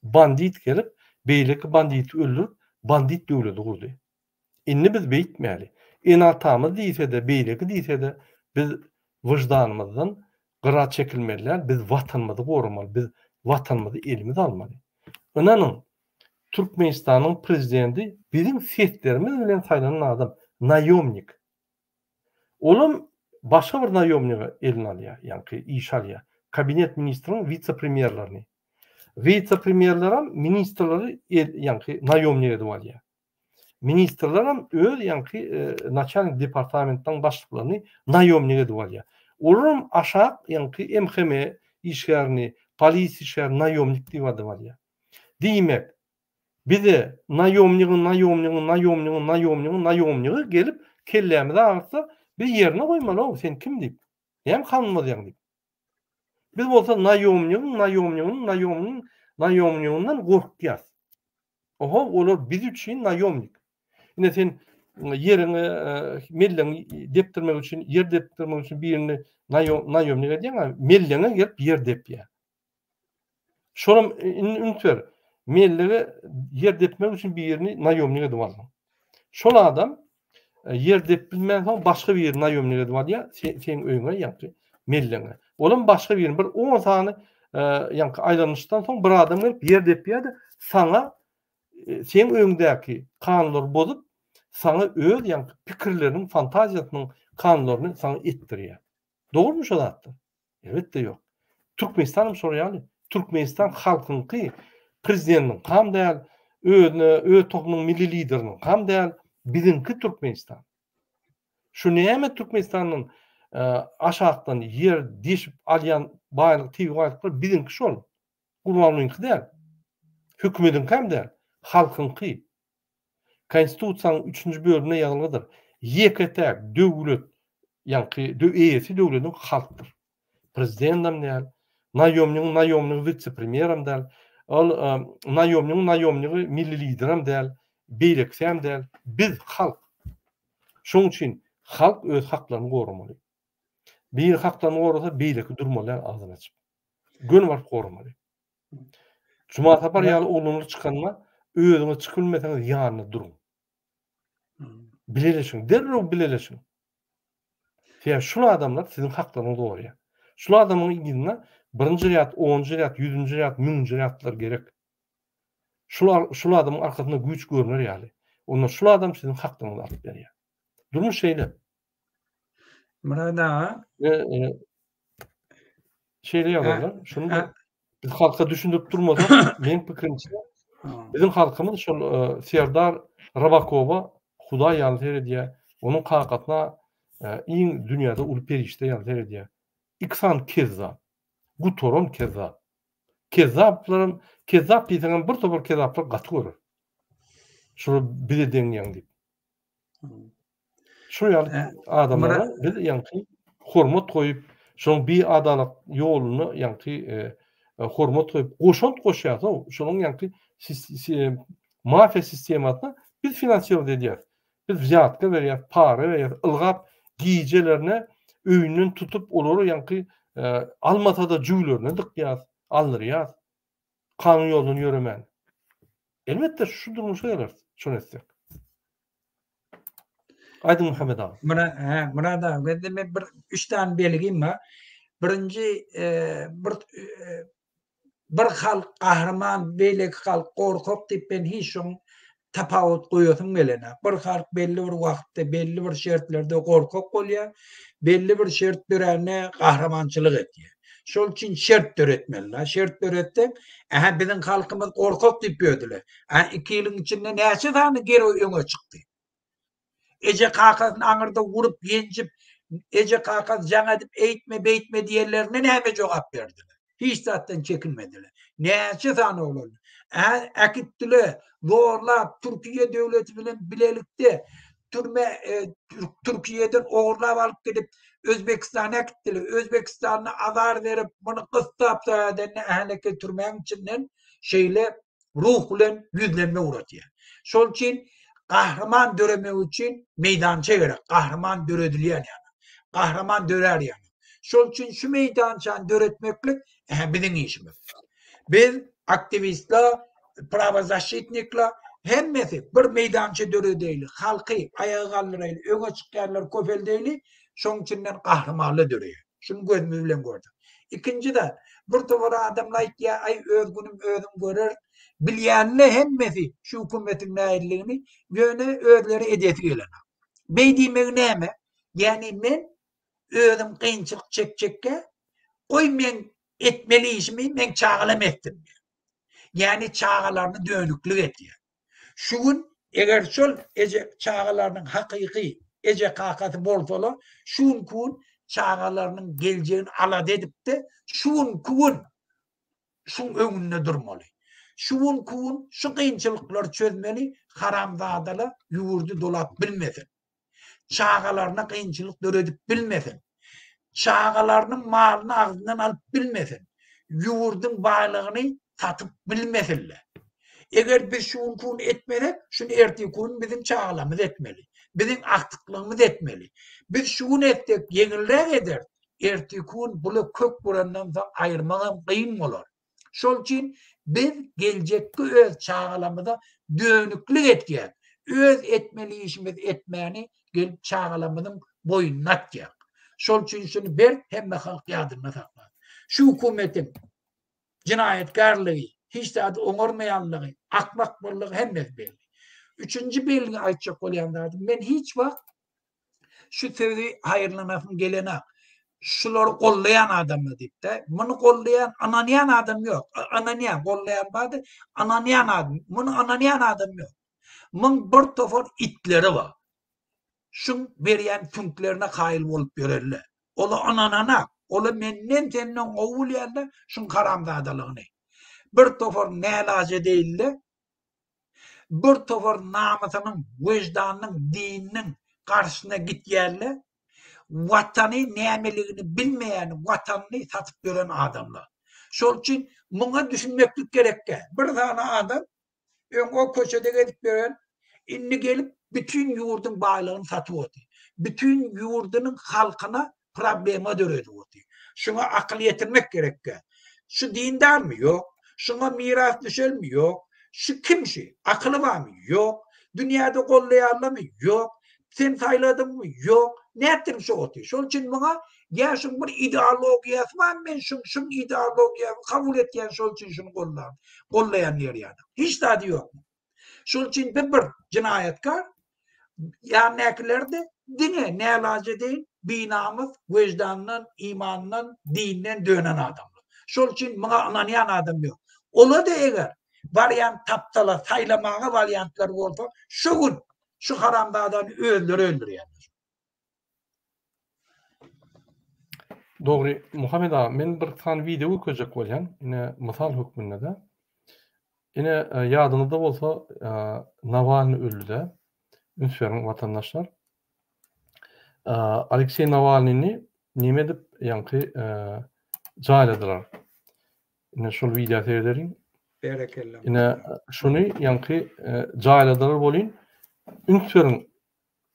Bandit gelip, beýleki banditi öldürip, bandit döwleti gurdy. Indi biz beýtmäli. Ene-atamyz diýse-de, beýleki diýse-de, biz wyždanymyzdan gyra çekilmeli däl, biz Watanymyzy goramaly, biz Watanymyzy elimize almaly. Ynanyň, Türkmenistanyň prezidenti biziň seslerimiz bilen saýlanan adam, naýomnik. Olam başga bir naýomnigi eline alýar, ýaňky işe alýar. Kabinet ministriň wise-premýerlerini. Wise-premýerlerem ministrleri ýaňky naýomnik edip alýar. Ministrlerem öz ýaňky naçalnik departamentiniň başlyklaryny naýomnik edip alýar. Olaram aşak ýaňky MHM işgärini, polisiýa işgärini naýomnik diýip adyp alýar. Diýmek, Bize naýomnigiň naýomnigiň naýomnigiň naýomnigiň naýomnigi gelip kellämizi agyrtsa, biz ýerine goýmaly-ow, sen kim diýip. Näme kanun bozýaň diýip. Biz bolsa naýomnigiň naýomniginiň naýomnigiň naýomniginden gorkýas. Oho, olar biz üçin naýomnik. Ine sen ýeriňi mellegiňi depdirmek üçin, ýer depdirmek üçin birini naýomnik edýäň, mellegiňe gelip ýer depýär. Şolam indi üns ber. Mellege ýer depmek üçin birini naýomnik edip aldyň. Şol adam e, ýer dep bilmän soň başga birini naýomnik edip alýar, seň öýüňe ýaňky melleňe. Olam başga birini bir 10 sany e, ýaňky aýlanyşdan soň bir adam gelip ýer depýär-de saňa e, seň öňüňdäki kanunlary bozup, saňa öz ýaňky pikirleriniň, fantaziýasynyň kanunlaryny saňa etdirýär. Dogrumy şo zatlar? Elbetde ýok. Türkmenistan hem şol ýaly. Türkmenistan halkyňky, prezidentiňkam däl, özüne, öz tohumynyň milli lideriniňkam däl, biziňki Türkmenistan. Şu näme Türkmenistandan e, aşakdan ýer deşip alýan baýlyk, tebigy baýlyklar biziňki şol. Gurbangulyňky däl. Hökümediňkäm däl, halkyňky. Konstitusiýanyň üçünji bölüminde ýazylgydyr. Ýeke-täk döwlet, ýaňky eýesi döwletiň halkdyr. Prezidentam däl, naýomnigiň naýomnigi wise-premýeram däl, ol naýomnigiň naýomnigi milli liderem däl, beýlekisem däl. Biz halk. Şonuň üçin halk öz haklaryny goramaly. Biri haklaryny gorasa, beýleki durmaly däl agzyny açyp. Göni baryp goramaly. Juma Sapar ýaly oglanlar çykanda özüňiz çykyp bilmeseňiz ýanynda duruň. Bileleşiň, derrew bileleşiň. Sebäbi şul adamlar siziň haklaryňyzy goraýar. Şul adamyň yzyna birinji rýad, onunjy rýad, ýüzünji rýad, müňünji rýadlar gerek. Şul şul adamyň arkasynda güýç görner ýaly. Onda şul adam siziň haklaryňyzy alyp berýär. Durmuş şeýle. Myrat aga. Şeýle ýazarlar. Şuny biz halka düşündirip durmasak, meň pikirimçe, biziň halkymyz şol e, Serdar Rabakowa Hudaý ýaly seredýär. Onuň kakasyna e, iň dünýäde uly perişde ýaly seredýär. Iki sany kezzap. Gutaran kezzap. Kezzaplaram, kezzap diýseňem bir topar kezzaplar gaty görer. Şular bize deňýän diýip. Şu ýaly adamlara biz ýaňky hormat goýup, şonuň biadalat ýoluna ýaňky e, e, hormat goýup, goşant goşýarys, şonuň ýaňky mafiýa sistemasyna biz finansirowat edýäris. Biz wzýatka berýäris, para berýäris, ylgap gijelerine öýünden tutup, olary ýaňky e, almasa-da jüwlerine dykýarys, aldyrýarys. Kanun ýolundan ýöremän. Elbetde şu durmuşa geleris, şony etsek. Aýdyň Muhammet aga. Mura, hä, Murat aga, mende men bir üç tane belgim bar. Birinji e, bir e, bir halk gahryman, beýleki halk gorkak diýip men hiç şoň tapawut goýasym gelenok. Bir halk belli bir wagtda, belli bir şertlerde gorkak bolýar, belli bir şert dörände gahrymançylyk edýär. Şol üçin şert döretmeli. Şert döretseň, ähä biziň halkymyz gorkak diýip ýördüler. Ä iki ýylyň içinde näçe sany geroý öňe çykdy? Eje kakasyny aňyrda urup ýenjip eje kakasy jaň edip eýtme beýtme diýenlerine näme jogap berdiler? Hiç zatdan çekinmediler. Näçe sany oglan ä äkitdile zorlap Türkiýe döwleti bilen bilelikde türme e, Türkiýeden ogurlap alyp gidip Özbekistana äkitdiler. Özbekistanda azar berip muny gyssap zaýadan ähleke türmäň içinden şeýle ruh bilen ýüzlenme ugratýar. Şol üçin gahryman döremek üçin meýdança gerek. Gahryman döredilýän ýaly. Gahryman dörär ýaly. Şol üçin şu meýdançany döretmeklik biziň işimiz. Biz aktiwistler, prawozaşitnikler hemmesi bir meýdança döredeýli, halky aýaga galdyraýly, öňe çykýanlary köpeldeýli, şoň içinden gahrymanlar döreýär. Şuny gözümiz bilen gördük. Ikinji zat, bir topar adamlar aýtýar, aý öz günüm özüm görerin. Bilýänler hemmesi şu hökümetiň nähililigini, ýöne özleri edesi gelenok. Beý diýmegi näme? Ýagny men özüm kynçylyk çekjekkä, goý meň etmeli işimi meň çagalam etsin diýýär. Ýagny çagalaryny dönüklik edýär. Şu gün eger şol eje çagalarynyň hakyky eje kakasy bolsalar, şu günki gün çagalarynyň geljegini alada edipde, şu günki gün şuň öňünde durmaly. Şu günki gün şu kynçylyklary çözmeli, haramzadalar ýurdy dolap bilmesin. Çagalaryna kynçylyk döredip bilmesin. Çagalarynyň malyny agzyndan alyp bilmesin. Ýurduň baýlygyny satyp bilmesinler. Eger biz şu günki gün etmesek, şuny ertirki gün biziň çagalarymyz etmeli. Biziň agtyklygymyz etmeli. Biz şu gün etsek ýeňilräk ederis. Ertirki gün bula kök urandan soň aýyrmagam kyn bolar. Şol üçin biz geljekki öz çagalarymyza dönüklik etýäs. Öz etmeli işimizi etmäni gelip çagalarymyzyň boýnuna atýas. Şol üçin şuny berk hemme halk ýadynda saklasyn. Şu hökümetiň jenaýatkärligi, hiç zady oňarmaýanlygy, akmak boldugy hemmesi belli. Üçünji belgi aýtjak bolýan zadym, men hiç wagt şu sözi haýyrlanasym gelenak. Şulary gollaýan adamlar diýip-de, muny gollaýan, ynanýan adam ýok. Ynanýan, gollaýan bardy, ynanýan adam, muny ynanýan adam ýok. Muň bir topar itleri bar. Şuň berýän süňklerine kaýyl bolup ýörenler. Ola ynananak, ola menden senden gowy bilýänler şuň haramzadalygyny. Bir topar nälajedeýinler, bir topar namysynyň, weždanynyň, dininiň garşysyna gitýänler, watany nämeligini bilmeýän, watanyny satyp ýören adamlar. Şol üçin muňa düşünmeklik gerekkä. Bir sany adam Öň o köçede gezip ýören, indi gelip bütin ýurduň baýlygyny satyp otyr. Bütin ýurdunyň halkyna problema döredip otyr. Şuňa akyl ýetirmek gerekkä. Şu dindarmy? Ýok. Şuňa miras düşelmi? Ýok. Şu kim şu? Akyly barmy? Ýok. Dünýäde gollaýarlarmy? Ýok. Sen saýladyňmy? Ýok. Nätdiň şu oty? Şol üçin muňa ýa şuň bir ideologiýasy bar, men şuň şuň ideologiýasyny kabul etýän, şol üçin şuny gollan, gollaýan diýer ýaly. Hiç zady ýok. Şol üçin bir bir jenaýatkar ýanyndakylar-da diňe nälajedeýin binamys, weždandan, imandan, dinden dönen adamlar. Şol üçin muňa ynanýan adam ýok. Ola-da eger barýan tapsalar, saýlamaga wariantlar bolsa, şu gün Şu haramzadany özleri öldürýärler. Dogry Muhammet aga men bir sany wideo görkezjek bolýan ine mysal hökmünde-de. Ine ýadyňyzda bolsa Nawalny öldüde. Üns beriň watandaşlar. Alekseý Nawalnyny neme edip ýaňky jaýladylar. Ine şol wideo seredeliň. Berekella. Ine şuny ýaňky jaýladylar bolyn. Üns beriň.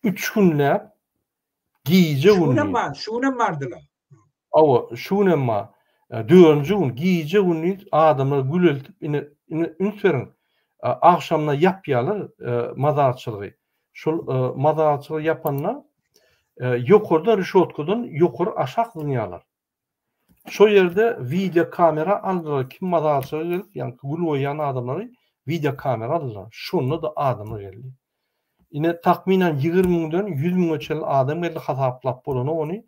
3 günläp gije gündüz. Şu günem bar, şu günem bardylar. Awa, şu günem bar. Dördünji gün gije gündiz adamlar gül eltip ine ine üns beriň. Agşamda ýapýarlar mazarçylygy. Şol mazarçylygy ýapanda ýokardan rişotkadan ýokary aşak zyňýarlar. Şo ýerde wideo kamera aldylar kim mazarçylyga gelip ýaňky gül goýýan adamlary wideo kamera aldylar şonda-da adamlar geldi. Ine takmynan 20 müňden 100 müňe çenli adam geldi hasaplap bolanok ony.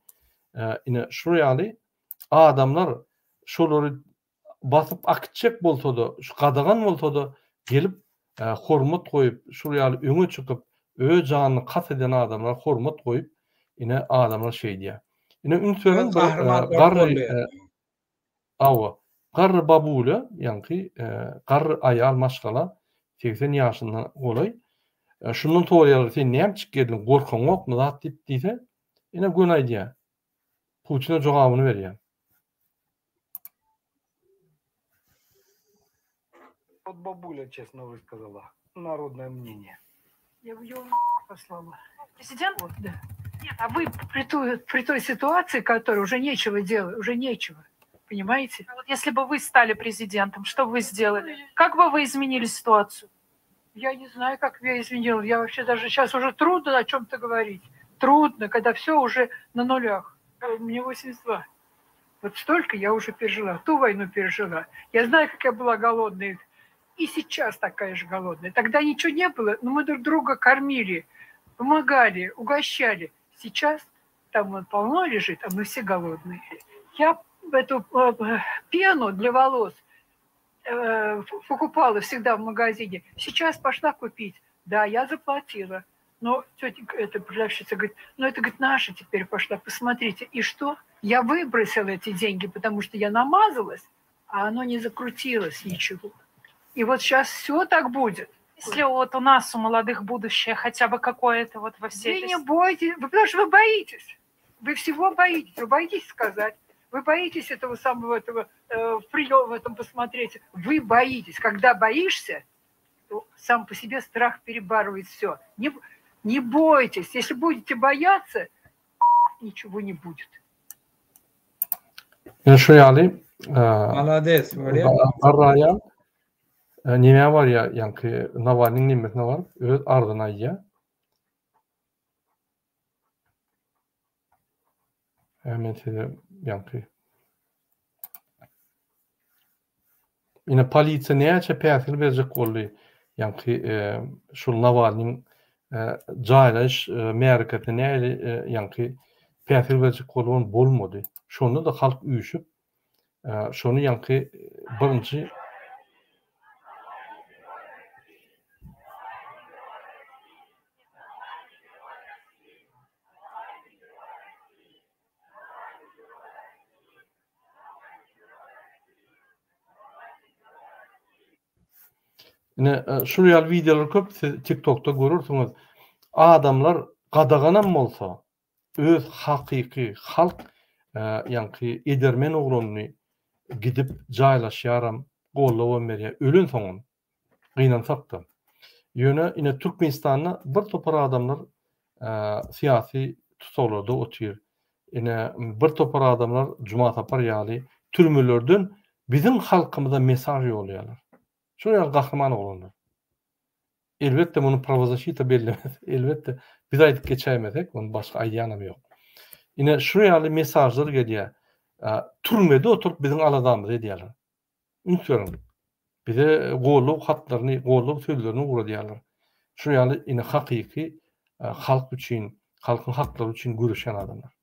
Ine şular ýaly adamlar şolary basyp akitjek bolsada şu gadagan bolsada gelip hormat goýup şul ýaly öňe çykyp. Öz janyny kast eden adamlara hormat goýup, ine adamlar şeýdýär. Ine üns beriň bir garry Hawa, garry babulýa, ýaňky garry aýal maşgala, 80 ýaşyndan golaý. Şundan soraýarlar, sen näme üçin geldiň, gorkaňokmy zat diýip diýse, ine göni aýdýar. Putine jogabyny berýär. Вот бабуля честно высказала народное мнение. Я бы его послала. Президент? Вот, да. Нет, а вы при той, при той ситуации, которая уже нечего делать, уже нечего. Понимаете? А вот если бы вы стали президентом, что бы вы сделали? Как бы вы изменили ситуацию? Я не знаю, как я изменила. Я вообще даже сейчас уже трудно о чем-то говорить. Трудно, когда все уже на нулях. Мне 82. Вот столько я уже пережила. Ту войну пережила. Я знаю, как я была голодной. И сейчас такая же голодная. Тогда ничего не было, но мы друг друга кормили, помогали, угощали. Сейчас там вот полно лежит, а мы все голодные. Я эту э, пену для волос э, покупала всегда в магазине. Сейчас пошла купить. Да, я заплатила. Но тетя, эта продавщица говорит, ну это, говорит, наша теперь пошла, посмотрите. И что? Я выбросила эти деньги, потому что я намазалась, а оно не закрутилось ничего. И вот сейчас все так будет. Если вот у нас, у молодых, будущее хотя бы какое-то вот во всей Вы этой не бойтесь, вы, потому что вы боитесь. Вы всего боитесь, вы боитесь сказать. Вы боитесь этого самого этого э, приема в этом посмотреть. Вы боитесь. Когда боишься, то сам по себе страх перебарывает все. Не, не бойтесь. Если будете бояться, ничего не будет. Ine şu ýaly Malades, bolýa. Garry aýal nemä barýar, ýaňky Nawalnyň nemesine baryp, öz arzyny aýdýar. Men size ýaňky Ine polisiýa näçe päsgel berjek boldy ýaňky şul Nawalnyň jaýlaýyş märekesine nähili ýaňky päsgel berjek boldy bolmady. Şonda-da halk üýşüp şony ýaňky birinji Ine, e, şul ýaly wideolar köp siz TikTokda görersiňiz. Adamlar gadaganam bolsa, öz hakyky halk e, ýaňky edermen oglanyny gidip jaýlaşýaram, gollawam berýär, ölensoňam. Gynansak-da. Ýöne ine Türkmenistanda bir topar adamlar syýasy tussaglarda otyr. Ine bir topar adamlar Juma Sapar ýaly türmelerden biziň halkymyza mesaj ýollaýarlar. Şol ýaly gahryman oglanlar. Elbetde muny prawozaşita bellemez. Elbetde biz aýdyp geçäýmesek, ony başga aýdýanam ýok. Ine şu ýaly mesajlar gelýär. Türmede oturyp biziň aladamyzy edýärler. Üns beriň. Bize goldaw hatlaryny, goldaw sözlerini ugradýarlar. Şu ýaly ine hakyky halk üçin, halkyň haklary üçin göreşýän adamlar.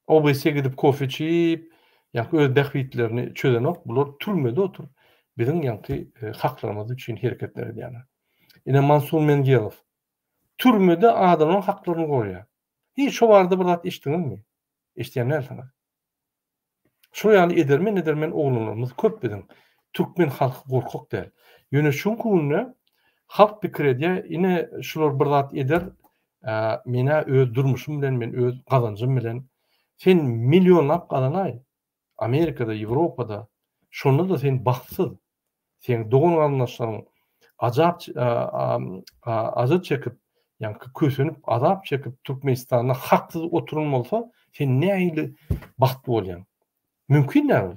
OBSE gidip kofe içip, ýaňky öz bähbitlerini çözenok, bular türmede oturyp biziň ýaňky haklarymyz üçin hereketler edýärler. Ine Mansur Mengelow türmede adamlaryň haklaryny goraýar. Hiç şo barada bir zat eşitdiňizmi? Eşidýän dälsiňiz. Şol ýaly edermen-edermen oglanlarymyz köp biziň. Türkmen halky gorkak däl. Ýöne şu günde halk pikir edýär, ine şular bir zat eder, men-ä öz durmuşym bilen, men öz gazanjym bilen. Sen millionlap gazanaý, Amerikada, Ýewropada, şonda-da sen bagtsyz. Seň dogan-garyndaşlaryň ajap ajy çekip, ýaňky kösenip, azap çekip Türkmenistanda haksyz oturan bolsa, sen nähili bagtly bolýaň? Mümkin däl ol.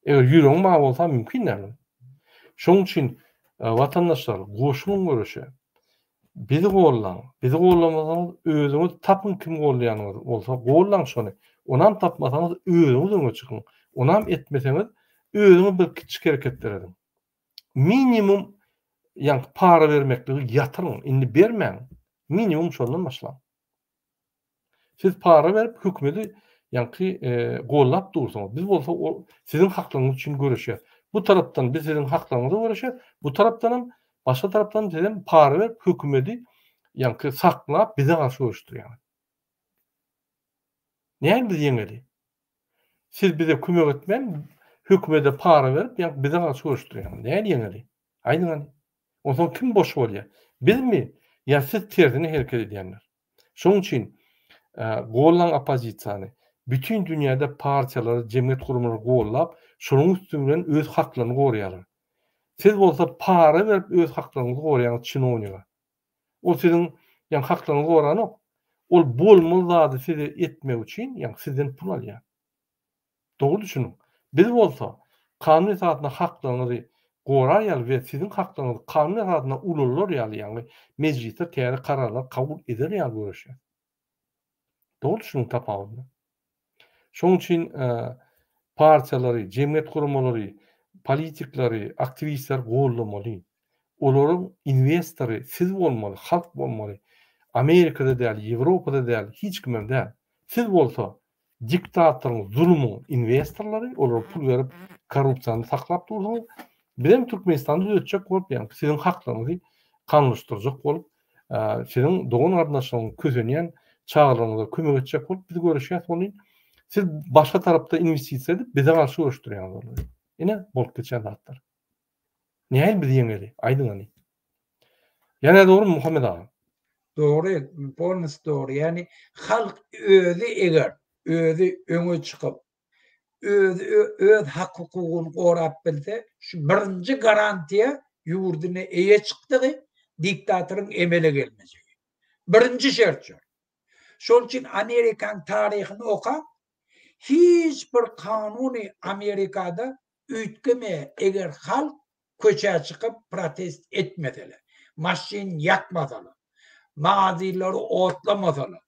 Eger ýüregiň bar bolsa mümkin däl ol. Şonuň üçin watandaşlar goşulyň göreşe. Bizi gollaň. Bizi gollamasaňyz özüňiz tapyň kim gollaýanyňyz bolsa gollaň şony. Onam tapmasaňyz özüňiz öňe çykyň. Onam etmeseňiz özüňiz bir kiçijik hereketler ediň. Minimum ýaňky para bermekligi ýatyryň. Indi bermäň. Minimum şondan başlaň. Siz para berip hökümeti ýaňky gollap dursuňyz. Biz bolsa siziň haklaryňyz üçin göreşýäs. Bu tarapdan biz siziň haklaryňyza göreşýäs. Bu tarapdanam başga tarapdan sizem para berip hökümeti Ýaňky saklap bize garşy göreşdirýäňiz. Näme biz ýeňeli? Siz bize kömek etmän hökümede para berip ýaňky bize garşy göreşdirýäňiz. Näme ýeňeli? Aýdyň hany. Onsoň kim boş bolýar? Bizmi ýa siz tersine hereket edýänler? Şonuň üçin gollaň oppozisiýany. Bütin dünýäde partiýalary, jemgyýet guramalary gollap, şonuň üsti bilen öz haklaryny goraýarlar. Siz bolsa para berip öz haklaryňyzy goraýaňyz çinowniga. Ol siziň ýaňy haklaryňyzy goranok. Ol bolmaly zady size etmek üçin ýaňy sizden pul alýar. Dogry düşüniň. Biz bolsa kanun esasynda haklaryňyzy gorar ýaly we siziň haklaryňyz kanun esasynda ulalylar ýaly ýagny mejlisde täze kararlar kabul eder ýaly göreşýäs. Dogry düşüniň tapawudyny. Şonuň üçin partiýalary, jemgyýet guramalary, politikleri, aktiwistleri goldamaly. Olaryň inwestory siz bolmaly, halk bolmaly. Amerikada däl, Ýewropada däl, hiç kimem däl. Siz bolsa diktatoryň, zulumyň inwestorlary, olara pul berip korrupsiýany saklap dursuňyz. Bizem Türkmenistany düzetjek bolup, ýagny siziň haklaryňyzy kanunlaşdyrjak bolup, siziň dogan-garyndaşlaryňyz kösenýän çagalaryňyza kömek etjek bolup biz göreşýäs welin, siz başga tarapda inwestisiýa edip bize garşy göreşdirýäňiz olary. Ine, bolup geçýän zatlar. Nähili biz ýeňeli? Aýdyň hany. Ýa nädogrymy Muhammet aga? Dogry, polnusy dogry. Ýagny halk özi eger özi öňe çykyp, özi öz hak-hukugyny gorap bilse, şu birinji garantiýa ýurduna eýe çykdygy diktatoryň emele gelmejegi. Birinji şert şol. Şol üçin Amerikanyň taryhyny okaň, hiç bir kanuny Amerikada üýtgemeýär, eger halk köçä çykyp protest etmeseler, maşyn ýakmasalar, magazinleri otlamasalar,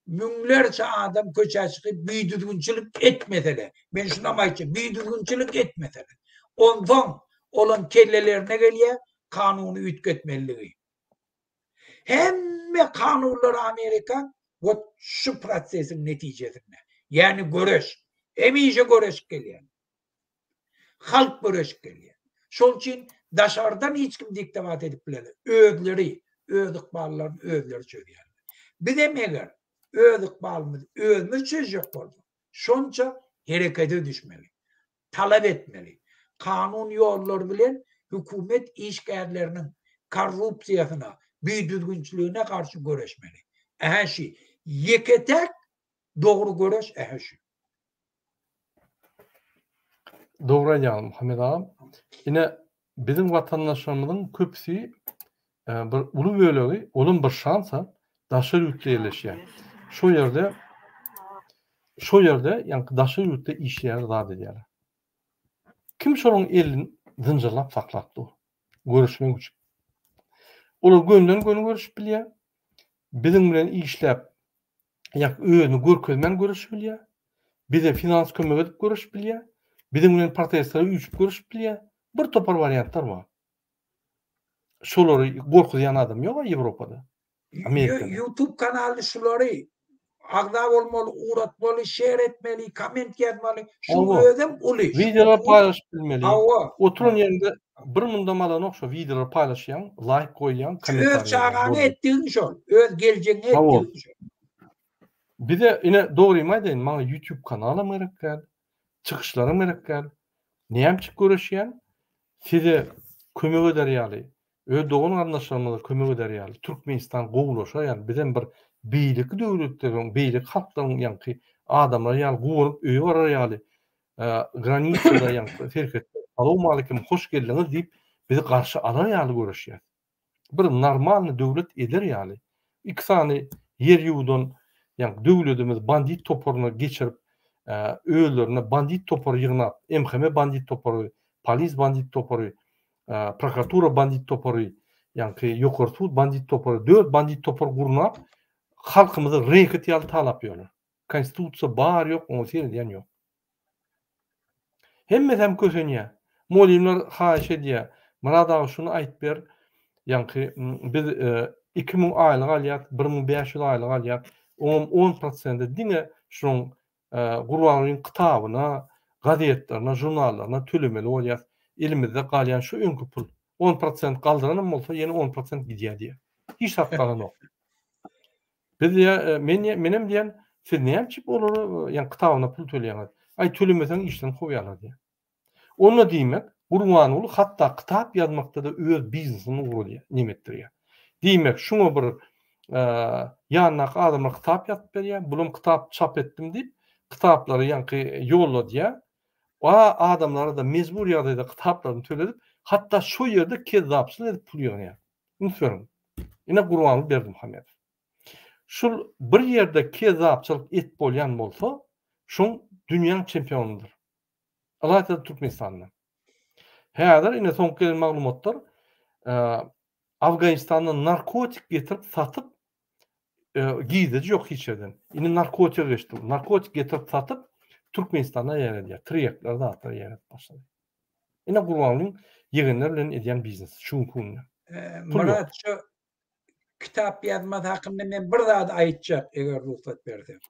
müňlerçe adam köçä çykyp bidüzgünçilik etmeseler, men şunam aýtjak, bidüzgünçilik etmeseler, onsoň olaň kellelerine gelýär kanuny üýtgetmeliligi. Hemme kanunlar Amerika wot şu prosesiň netijesinde. Ýagny göreş. Hemişe göreşip gelýär. Halk göreşip gelýär. Şol üçin daşardan hiç kim diktowat edip bilenok. Özleri öz ykballaryny özleri çözýärler. Bizem eger öz ykbalymyzy özümiz çözjek bolsak, şonça herekete düşmeli, talap etmeli. Kanun ýollary bilen hökümet işgärleriniň korrupsiýasyna, bidüzgünçiligine garşy göreşmeli. Ähä şi ýeke-täk dogry göreş ähä şü. Dogry aýdýaňyz Muhammet agam. Ine biziň watandaşlarymyzyň köpüsi e, bir uly bölegi olam bir şansa daşary ýurtda ýerleşýär. Şo ýerde şo ýerde ýaňky daşary ýurtda işleýär zat edýärler. Kim şolaryň elini zynjyrlap saklap dur? Görüşmek üçin. Olar gönden göni görüşüp bilýär. Biziň bilen işläp ýa özüni görkezmän göreşip bilýär. Bize finans kömek edip göreşip bilýär. Biziň bilen protestlere üýşüp göreşip bilýär. Bir topar wariantlar bar. Şolary gorkuzýan adam ýok-a Ýewropada. Amerikada. YouTube kanaly şulary agza bolmaly, ugratmaly, şer etmeli, komment ýazmaly. Şu özem uly. Wideolar paýlaşyp bilmeli. Oturan ýeriňde bir mundam alanok şo wideolary paýlaşýaň, laýk goýýaň, kommentariý. Öz çagaňa etdigiň şol, öz geljegiňe etdigiň şol. Bize ine dogrymy aýdaýyn, maňa YouTube kanalam gerek däl, çykyşlaram gerek däl. Nämçik göreşýän, size kömek eder ýaly, öz dogan garyndaşlarymyza kömek eder ýaly, Türkmenistan gowulaşar ýaly, bizem bir beýleki döwletleriň, beýleki halklaryň ýaňky adamlary ýaly guwanyp öýe barar ýaly, granisada ýaňky serhetde salowmalikim hoş geldiňiz diýip bizi garşy alar ýaly göreşýäs. Bir normalny döwlet eder ýaly. Iki sany ýer ýuwdan ýaňky döwledimizi bandit toparyna geçirip özlerine bandit topary ýygnap MHM bandit topary, polis bandit topary, prokuratura bandit topary, ýaňky ýokary sud bandit topary, dört bandit topar gurnap halkymyzy reket ýaly talap ýörler. Konstitusiýa bar ýok oňa seredýän ýok. Hemmesem kösenýär. Mugallymlar haýyş edýär. Myrat aga şuny aýyp ber. Ýaňky biz 2000 aýlyk alýas, 1500 aýlyk alýas. Oňam 10 prosenti diňe şunuň Gurbangulyň kitabyna, gazetlerine, žurnallaryna tölemeli bolýas. Elimizde galýan şu öňki pul. 10 prosent galdyranam bolsa ýene 10 prosent gidýär diýýär. Hiç zat galanok. Biz diýýär, men diýýär, menem diýýän, siz näme üçin olara ýa kitabyna pul töleýäňiz? Aý tölemeseň işden kowýarlar diýýär. Onda diýmek, Gurbanguly hatda kitap ýazmakda-da öz biznesini ugradýar, neme etdirýär. Diýmek, şuňa bir ýanyndaky adamlar kitap ýazyp berýär, bulam kitap çap etdim diýip, kitaplary ýaňky ýolladýar. A adamlara-da mejbur ýagdaýda kitaplaryny töledip, hatda şo ýerde kezzapçylyk edip pul ýygnaýar. Üns beriň. Ine Gurbanguly Berdimuhamedow. Şul bir ýerde kezzapçylyk et bolýan bolsa, şoň dünýäň çempionydyr. Ylaýta-da Türkmenistanda. Häzir ine soňky gelen maglumatlar Afganistandan narkotik getirip satyp girdeji ýok hiç ýerden. Indi narkotige geçdi. Narkotik getirip satyp Türkmenistanda ýaýradýar. Tirýekler zatlar ýaýradyp başlady. Ine Gurbangulyň ýegenler bilen edýän biznesi şu günki günde. Myrat şu kitap ýazmasy hakynda men bir zat aýtjak eger rugsat berseň.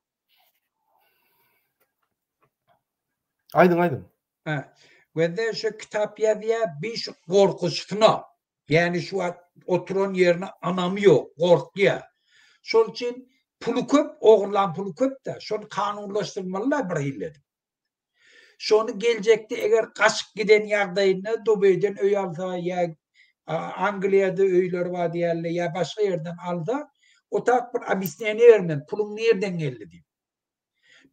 Aýdyň aýdyň. Hä. Gözde şu kitap ýazýar bir şu gorkusyna. Ýani şu wagt oturan ýerine ynamy ýok, gorkýar. Şol üçin puly köp, ogurlan puly köp-de, şony kanunlaşdyrmaly-da bir hili edip. Şony geljekde eger gaçyp giden ýagdaýynda Dubaýdan öý alsa ýa Angliýada öýleri bar diýerler ýa başga ýerden alsa, o tak bir obýasneniýe bermeli, puluň nirden geldi diýip.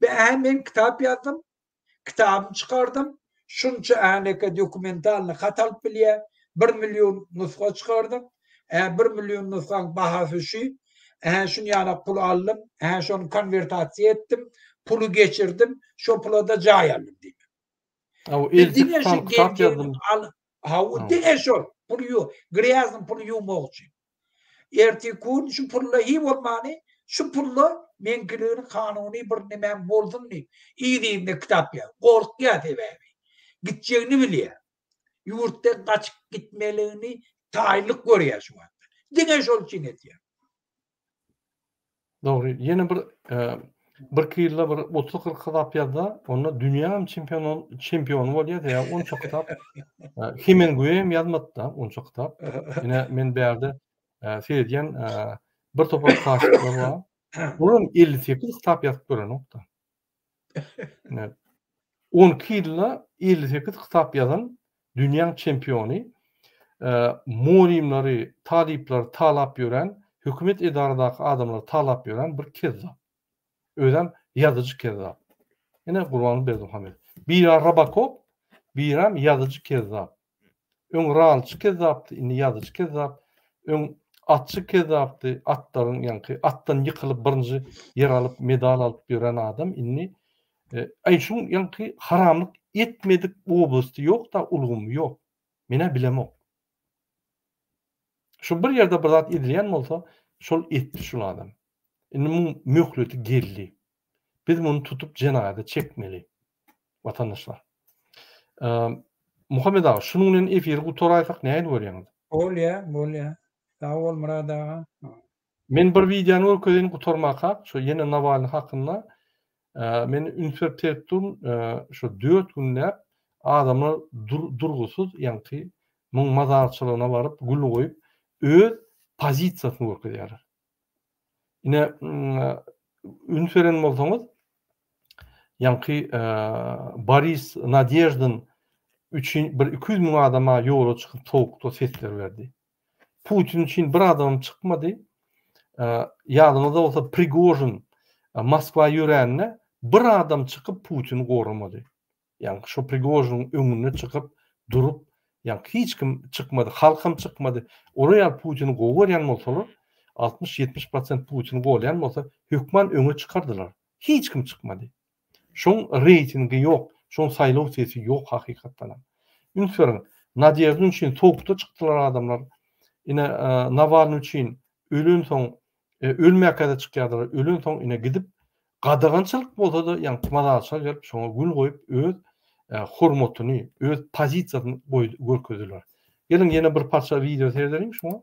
Be-ä men kitap ýazdym, kitabymy çykardym, şunça äneke dokumentalnyý hat alyp bilýär, bir million nusga çykardym, ä bir million nusgaň bahasy şu, ä şuny ýanak pul aldym, ä şony konwertasiýa etdim, puly geçirdim, şo pula-da jaý aldym diýmek. Hawa, eltip tam kitap ýazdym. Hawa, diňe şol, puly ýu, grýaznyý puly ýuwmak üçin. Ertir gün şu pulla hiý bolmany, şu pulla meňkiligini kanuny bir nemäm bolsun diýip, yz-yzyna kitap ýaz. Gorkýar sebäbi. Gitjegini bilýär. Ýurtdan gaçyp gitmeligini taýynlyk görýär şu wagtda. Diňe şol üçin edýär. Dogry. Ýene bir birki ýylda bir 30-40 kitap ýazsa, onda dünýäň çempiony çempiony bolýar, sebäbi onça kitap Hemengueý hem ýazmady-da onça kitap. Ine men bärde seredýän bir topar klassyklar bar. Olam 58 kitap ýazyp görenok-da. Ine 12 ýylda 58 kitap ýazan dünýäň çempiony, mugallymlary, talyplary talap ýören, hökümet edaradaky adamlary talap ýören bir kezzap. Özem ýazyjy kezzap. Ine Gurbanguly Berdimuhamedow. Biri Robokop, birem ýazyjy kezzap. Öň ralçy kezzapdy, indi ýazyjy kezzap. Öň atçy kezzapdy, atlaryň ýaňky atdan ýykylyp birinji ýer alyp, medal alyp ýören adam indi aý şuň ýaňky haramlyk etmedik oblasty ýok-da, ulgamy ýok. Men-ä bilemok. Şu bir ýerde bir zat edilýän bolsa, şol etdi şul adam. Indi muň möhleti geldi. Biz muny tutup jenaýata çekmeli. Watandaşlar. Muhammet aga, şunuň bilen efiri gutaraýsak nähili görýäňiz? Bolýa, bolýa. Sag bol Myrat aga. Men bir wideony görkezeýin gutarmaka, şo ýene Nawalny hakynda. Men üns berip seredip durun, şo 4 günläp adamlar durgusyz ýaňky muň mazarçylygyna baryp gül goýup öz pozisiýasyny görkezýärler. Ine, üns beren bolsaňyz, ýaňky Boris Nadeždin üçin bir 200 müň adama ýola çykyp sowukda sesler berdi. Putin üçin bir adamam çykmady. Ýadyňyzda bolsa Prigožin Moskwa ýörände bir adam çykyp Putini goramady. Ýagny şo Prigožiniň öňünde çykyp durup, ýagny hiç kim çykmady, halkam çykmady. Olar ýaly Putini gowy görýän bolsalar, 60-70 prosent Putini golýan bolsa, hökman öňe çykardylar. Hiç kim çykmady. Şoň reýtingi ýok, şoň saýlaw sesi ýok hakykatdanam. Üns beriň, Nadeždin üçin sowukda çykdylar adamlar. Ine, Nawalnyý üçin ölensoň Ölmäkä-de çykýardylar, ölensoň ine gidip, gadagançylyk bolsa-da, ýaňky mazarçylar gelip şoňa gül goýup öz hormatyny, öz pozisiýasyny görkezdiler. Geliň ýene bir parça wideo seredeliň şoňa.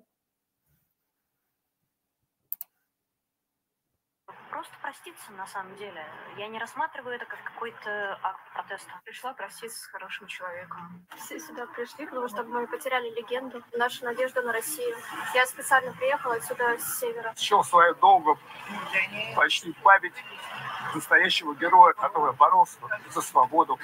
проститься, на самом деле. Я не рассматриваю это как какой-то акт протеста. Пришла проститься с хорошим человеком. Все сюда пришли, потому что мы потеряли легенду, нашу надежду на Россию. Я специально приехала отсюда с севера. Счел свою долгу почтить память настоящего героя, который боролся за свободу,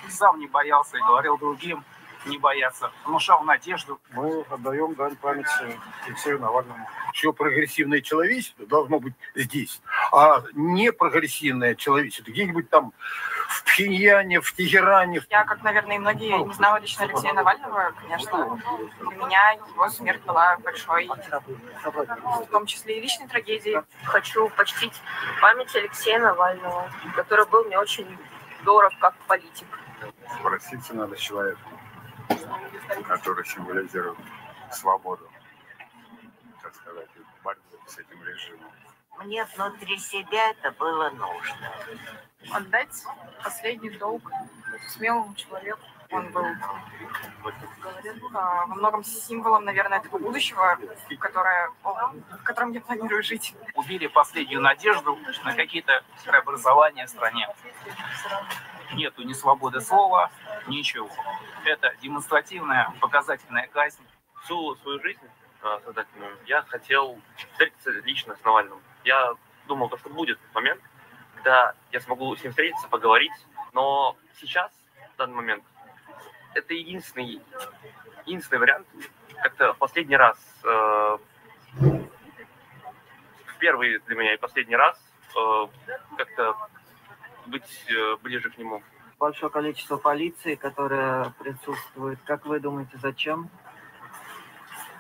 сам не боялся и говорил другим не бояться, внушал надежду. Мы отдаем дань памяти Алексею Навальному. Все прогрессивное человечество должно быть здесь, а не прогрессивное человечество где-нибудь там в Пхеньяне, в Тегеране. Я, как, наверное, и многие, не знала лично Алексея Навального, конечно, для меня его смерть была большой, в том числе и личной трагедией. Хочу почтить память Алексея Навального, который был мне очень дорог как политик. Проститься надо с человеком, который символизирует свободу, так сказать, борьбу с этим режимом. Мне внутри себя это было нужно. Отдать последний долг смелому человеку. Он был во многом символом, наверное, этого будущего, которое, в котором я планирую жить. Убили последнюю надежду на какие-то преобразования в стране. Нету ни свободы слова, ничего. Это демонстративная, показательная казнь. Всю свою жизнь сознательную я хотел встретиться лично с Навальным. Я думал, то, что будет момент, когда я смогу с ним встретиться, поговорить. Но сейчас, в данный момент, это единственный, единственный вариант как-то в последний раз, э, в первый для меня и последний раз э, как-то быть э, ближе к нему. Большое количество полиции, которое присутствует. Как вы думаете, зачем?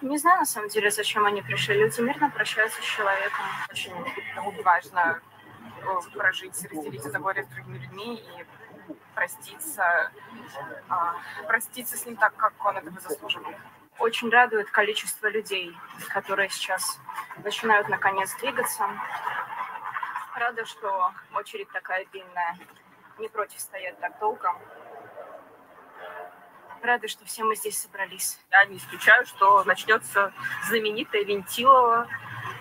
Не знаю, на самом деле, зачем они пришли. Люди мирно прощаются с человеком. Очень важно прожить, разделить это горе с другими людьми и проститься, проститься с ним так, как он этого заслуживал. Очень радует количество людей, которые сейчас начинают наконец двигаться. Рада, что очередь такая длинная. Не против стоять так долго. Рада, что все мы здесь собрались. Я не исключаю, что начнется знаменитая Вентилова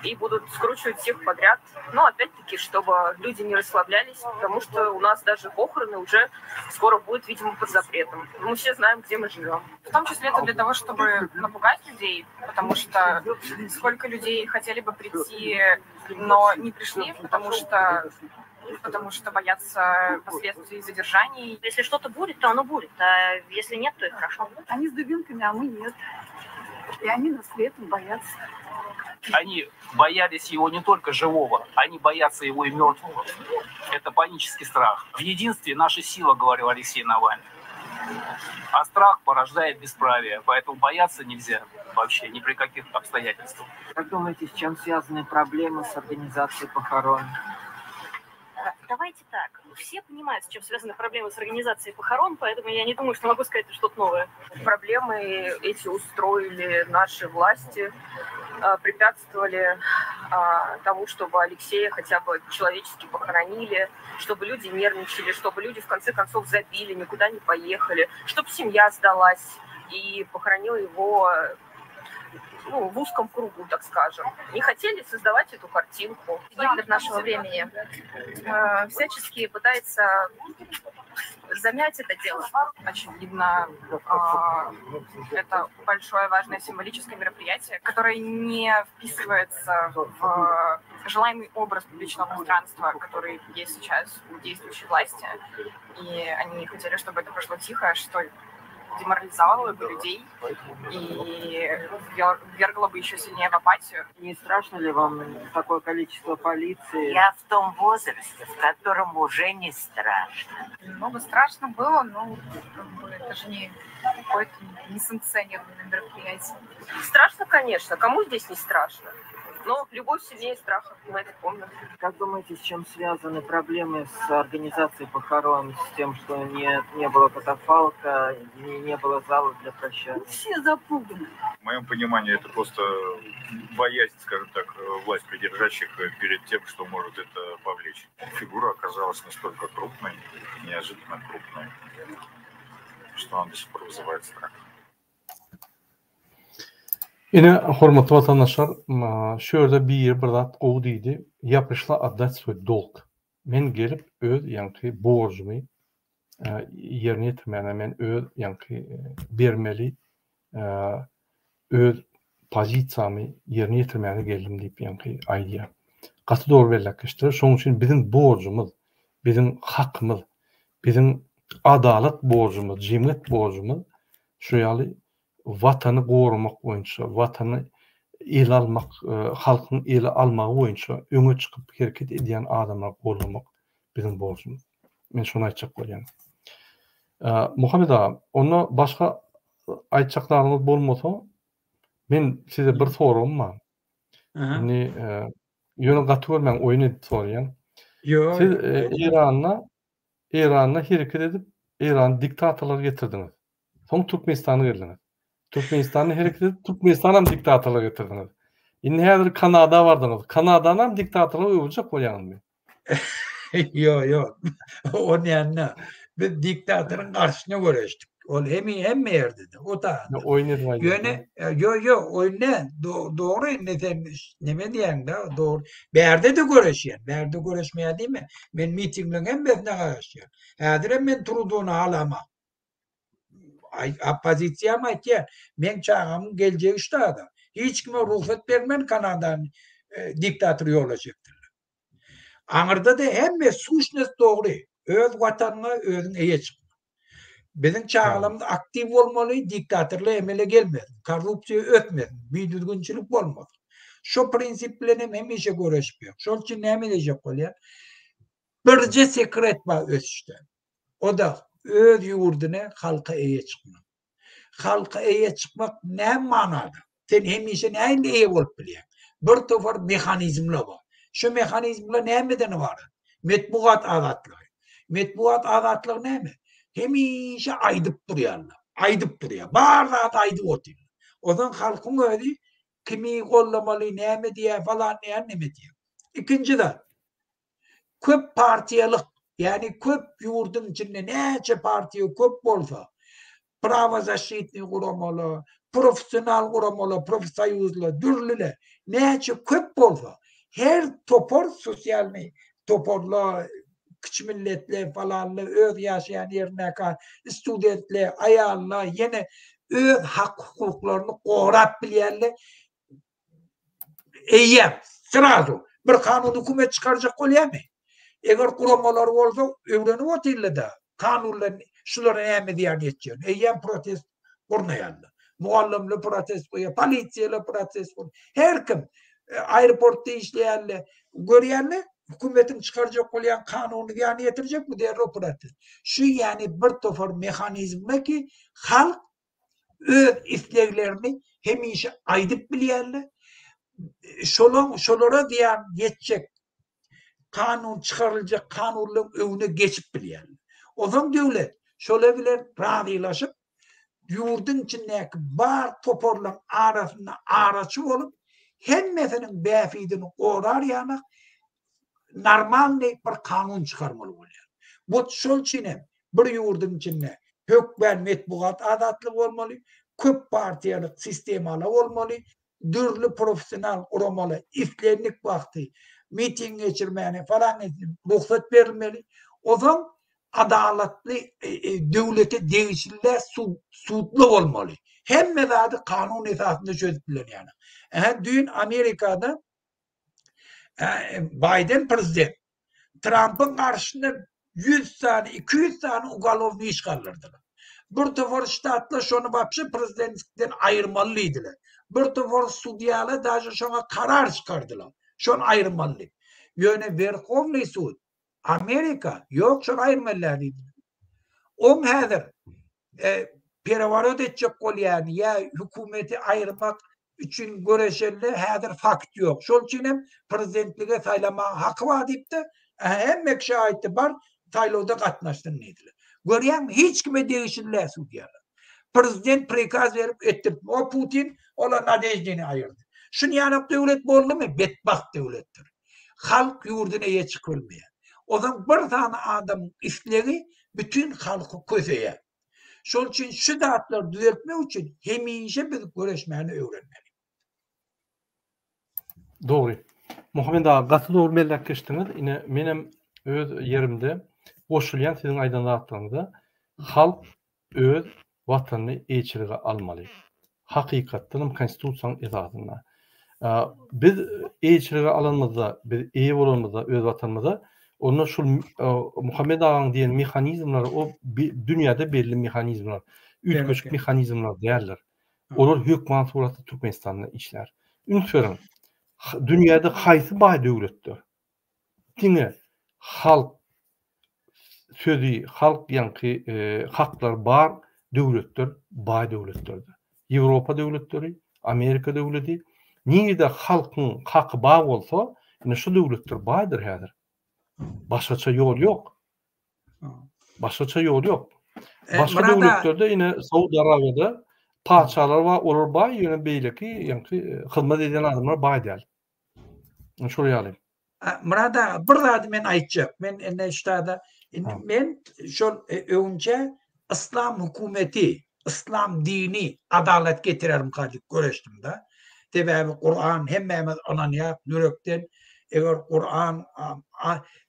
и будут скручивать всех подряд. Но опять-таки, чтобы люди не расслаблялись, потому что у нас даже похороны уже скоро будут, видимо, под запретом. Мы все знаем, где мы живем. В том числе это для того, чтобы напугать людей, потому что сколько людей хотели бы прийти, но не пришли, потому что потому что боятся последствий задержаний. Если что-то будет, то оно будет, а если нет, то и хорошо. Они с дубинками, а мы нет. И они нас при этом боятся. Они боялись его не только живого, они боятся его и мертвого. Это панический страх. В единстве наша сила, говорил Алексей Навальный. А страх порождает бесправие, поэтому бояться нельзя вообще ни при каких обстоятельствах. Как думаете, с чем связаны проблемы с организацией похорон? Давайте так. Все понимают, с чем связаны проблемы с организацией похорон, поэтому я не думаю, что могу сказать что-то новое. Проблемы эти устроили наши власти, препятствовали тому, чтобы Алексея хотя бы человечески похоронили, чтобы люди нервничали, чтобы люди в конце концов забили, никуда не поехали, чтобы семья сдалась и похоронила его ну, в узком кругу, так скажем. Не хотели создавать эту картинку. Гитлер нашего времени всячески пытается замять это дело. Очевидно, это большое важное символическое мероприятие, которое не вписывается в желаемый образ публичного пространства, который есть сейчас у действующей власти. И они хотели, чтобы это прошло тихо, что деморализовало бы людей и ввергло бы еще сильнее в апатию. Не страшно ли вам такое количество полиции? Я в том возрасте, в котором уже не страшно. Немного страшно было, но как бы, это же не какое-то несанкционированное мероприятие. Страшно, конечно. Кому здесь не страшно? Но любовь сильнее страха, мы это помним. Как думаете, с чем связаны проблемы с организацией похорон, с тем, что не, не было катафалка, не, не было зала для прощания? Все запуганы. В моем понимании это просто боязнь, скажем так, власть придержащих перед тем, что может это повлечь. Фигура оказалась настолько крупной, неожиданно крупной, что она до сих пор вызывает страх. Ine, hormatly watandaşlar, şu ýerde biri bir zat gowy diýdi, Ýa prişla otdat swoý dolg. Men gelip öz ýaňky borjumy ýerine ýetirmäne men öz ýaňky bermeli öz pozisiýamy ýerine ýetirmäne geldim diýip ýaňky aýdýar. Gaty dogry belläp geçdiler. Şonuň üçin biziň borjumyz, biziň hakymyz, biziň adalat borjumyz, jemgyýet borjumyz şu ýaly Watany goramak boýunça, Watany ele almak, halkyň ele almagy boýunça öňe çykyp hereket edýän adamlary goldamak biziň borjumyz. Men şony aýtjak bolýan. Muhammet aga, onda başga aýtjak zadyňyz bolmasa, men size bir soragym bar. Indi ýöne gaty görmäň, oýun edip soraýan. Ýok. Siz Eýranda Eýranda hereket edip, Eýrany diktatorlyga getirdiňiz. Soň Türkmenistana geldiňiz. Türkmenistanda hereket edip, Türkmenistanam diktatorlyga getirdiňiz. Indi häzir Kanada bardyňyz. Kanadanam diktatorlyga öwürjek bolýaňyzmy? Ýok, ýok. Onun ýanyna biz diktatoryň garşysyna göreşdik. Ol hemi hemme ýerde-de. O da. Oýun edip aýdýan. Ýöne, ýok, ýok, oýun däl. Dogry, indi sen neme diýýäň-de, dogry. Bärde-de göreşýän. Bärde göreşmeýär diýme. Men mitingleriň hemmesine garaşýan. Häzirem men Trudony halamok. Oppozisiýam aýtýar, meň çagamyň geljegi ştada. Hiç kime rugsat bermen Kanadany diktator ýola çekdirmek. Aňyrda-da hemme suşnost dogry. Öz watanyňa özüň eýe çykmak. Biziň çagalarymyz aktiw bolmaly, diktatorlyk emele gelmesin, korrupsiýa ösmesin, bidüzgünçilik bolmasyn. Şo prinsip bilen hem hemişe göreşip ýör. Şol üçin näme diýjek bolýan? Birje sekret bar ösüşde. O-da öz ýurduna, halka eýe çykmak. Halka eýe çykmak näme manada? Sen hemişe nähili eýe bolup bilýäň? Bir topar mehanizmler bar. Şu mehanizmler nämeden ybarat? Metbugat azatlygy. Metbugat azatlygy näme? Hemişe aýdyp durýarlar. Aýdyp durýar. Bar zady aýdyp otyrlar. Onsoň halkyň özi kimi goldamaly, näme diýýär, falan diýýär, neme diýýär. Ikinji zat. Köp partiýalyk, ýagny köp ýurduň içinde näçe partiýa köp bolsa, prawozaşitnyý guramalar, professional guramalar, profsoýuzlar, dürlüler näçe köp bolsa, her topar sosialnyý toparlar, kiçi milletler falanlar, öz ýaşaýan ýerindäki studentler, aýallar ýene öz hak-hukuklaryny gorap bilýärler. Eýýäm, srazu, bir kanun hökümet çykarjak bolýarmy? Eger guramalar bolsa, öwrenip otyrlar-da, kanunlar şulara näme zyýan ýetjegini. Eýýäm protest gurnaýarlar. Mugallymlar protest goýýar, polisiýalar protest goýýar. Her kim e, aeroportda işleýänler görýärler, hökümetiň çykarjak bolýan kanuny zyýan ýetirjekmi derrew protest. Şu ýany bir topar mehanizmler ki, halk öz isleglerini hemişe aýdyp bilýärler. Şolaň şolara zyýan ýetjek kanun çykaryljak kanunlaryň öňüne geçip bilýärler. Onsoň döwlet şolar bilen razylaşyp, ýurduň içindäki bar toparlaryň arasynda araçy bolup, hemmesiniň bähbidini gorar ýaly normalnyý bir kanun çykarmaly bolýar. Bu şol üçin hem bir ýurduň içinde hökmän metbugat azatlygy bolmaly, köp partiýalyk sistemalar bolmaly, dürli professional guramalar islendik wagty miting geçirmäne falan rugsat berilmeli. Onsoň adalatly e, e, döwlete degişli sudly bolmaly. Hemme zady kanun esasynda çözüp bilen ýaly. Ähä düýn Amerikada Baýden prezident Trampyň garşysyna 100 sany, 200 sany ugalownyý iş galdyrdylar. Bir topar ştatlar şony wapşe prezidentlikden aýyrmaly diýdiler. Bir topar sudýalar daže şoňa karar çykardylar. Şony aýyrmaly diýip. Ýöne Werhownyý sud Amerika ýok şony aýyrmaly däl diýdiler. Oň häzir e, pereworot etjek bolýan ýa hökümeti aýyrmak üçin göreşende häzir fakt ýok. Şol üçin hem prezidentlige saýlamaga haky bar diýipdi. Hemme kişi aýtdy, bar saýlawda gatnaşsyn diýdiler. Görýäňmi, hiç kime degişli däl sudýalar. Prezident prikaz berip etdirip, o Putin ola Nadeždini aýyrdy. Şuny ýanak döwlet boldumy? Betbagt döwletdir. Halk ýurduna eýe çykyp bilmeýär. Onsoň bir sany adamyň islegi bütin halky köseýär. Şol üçin şu zatlary düzeltmek üçin hemişe biz göreşmäni öwrenmeli. Dogry. Muhammet aga gaty dogry belläp geçdiňiz. Ine menem öz ýerimde goşulýan siziň aýdan zatlaryňyza. Halk öz watanyny eýeçilige almaly. Hakykatdan hem konstitusiýanyň esasynda. Biz eýeçilige alanymyzda, biz eýe bolanymyzda öz watanymyza, onda şul Muhammet agaň diýen mehanizmleri o dünýäde belli mehanizmler, üýtgeşik mehanizmler däldir. Olar hökman suratda Türkmenistanda işlär. Üns beriň, dünýäde haýsy baý döwletler diňe halk sözi, halk ýaňky haklary bar döwletler baý döwletlerdir. Ýewropa döwletleri, Amerika döwleti, nirede halkyň haky bar bolsa, ine şu döwletler baýdyr häzir. Başgaça ýol ýok. Başgaça ýol ýok. Başga döwletlerde ine Saud Arabiýada patyşalar bar, olar baý, ýöne beýleki ýaňky hyzmat edýän adamlar baý däl. Şol ýaly. Myrat aga, bir zady men aýtjak. Men indi ştada indi men şol öňünçä yslam hökümeti, yslam dini adalat getirermika diýip göreşdim-de. Sebäbi Kuran hemmämiz ynanýas ýürekden. Eger Kuran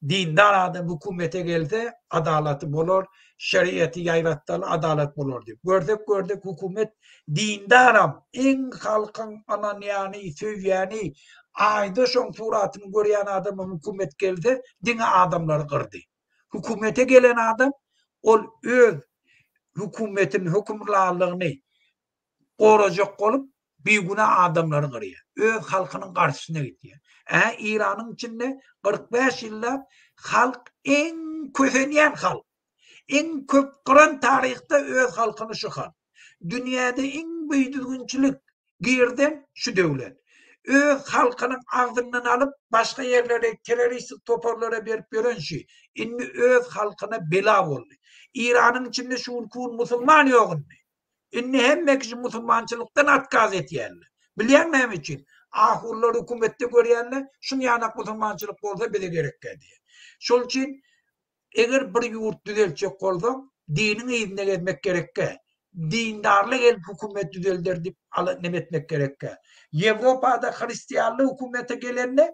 dindar adam hökümete gelse adalaty bolar, şeriaty ýaýratdaly adalat bolar diýip. Görsek gördük hökümet dindaram iň halkyň ynanýany, söýýäni, aýda şoň suratyny görýän adamam hökümet gelse diňe adamlary gyrdy. Hökümete gelen adam ol öz hökümetini, hökümranlygyny gorajak bolup bigünä adamlary gyrýar. Öz halkynyň garşysyna gitýär. Ä Iranyň içinde 45 ýyllap halk iň kösenýän halk. Iň köp gyran taryhda öz halkyny şu halk. Dünýäde iň bidüzgünçilik girden şu döwlet. Öz halkynyň agzyndan alyp başga ýerlere terroristik toparlara berip ýören şu. Indi öz halkyna bela boldy. Iranyň içinde şu günki gün musulman ýok indi. Indi hemme kişi musulmançylykdan otkaz etýärler. Bilýäňmi näme üçin? Ahunlar hökümetde görýärler, şuň ýanak musulmançylyk bolsa bize gerekkä diýýär. Şol üçin eger bir ýurt düzeltjek bolsaň, diniň yzynda gezmek gerekkä. Dindarly gelip hökümet düzelder diýip neme etmek gerekkä. Ýewropada hristianly hökümete gelende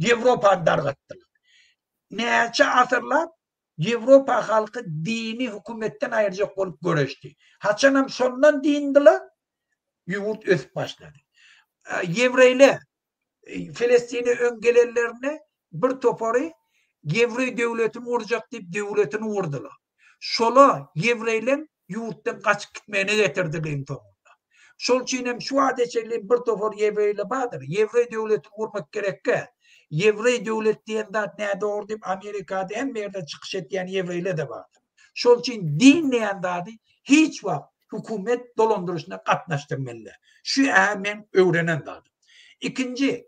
Ýewropany dargatdylar. Näçe asyrlap Ýewropa halky dini hökümetden aýyrjak bolup göreşdi. Haçanam şondan dyndylar, ýurt ösüp başlady. Ýewreýler Felestine öň gelenlerinde bir topary ýewreý döwletini gurjak diýip döwletini gurdular. Şola ýewreýleň ýurtdan gaçyp gitmegine getirdi iň soňunda. Şol üçin hem şu wagta çenli bir topar ýewreýler bardyr. Ýewreý döwletini gurmak gerekkä. Ýewreý döwlet diýen zat nädogry diýip Amerikada hemme ýerde çykyş etýän ýewreýler-de bardyr. Şol üçin din diýen zady hiç wagt hökümet dolandyryşyna gatnaşdyrmaly däl. Şu-ä meň öwrenen zadym. Ikinji,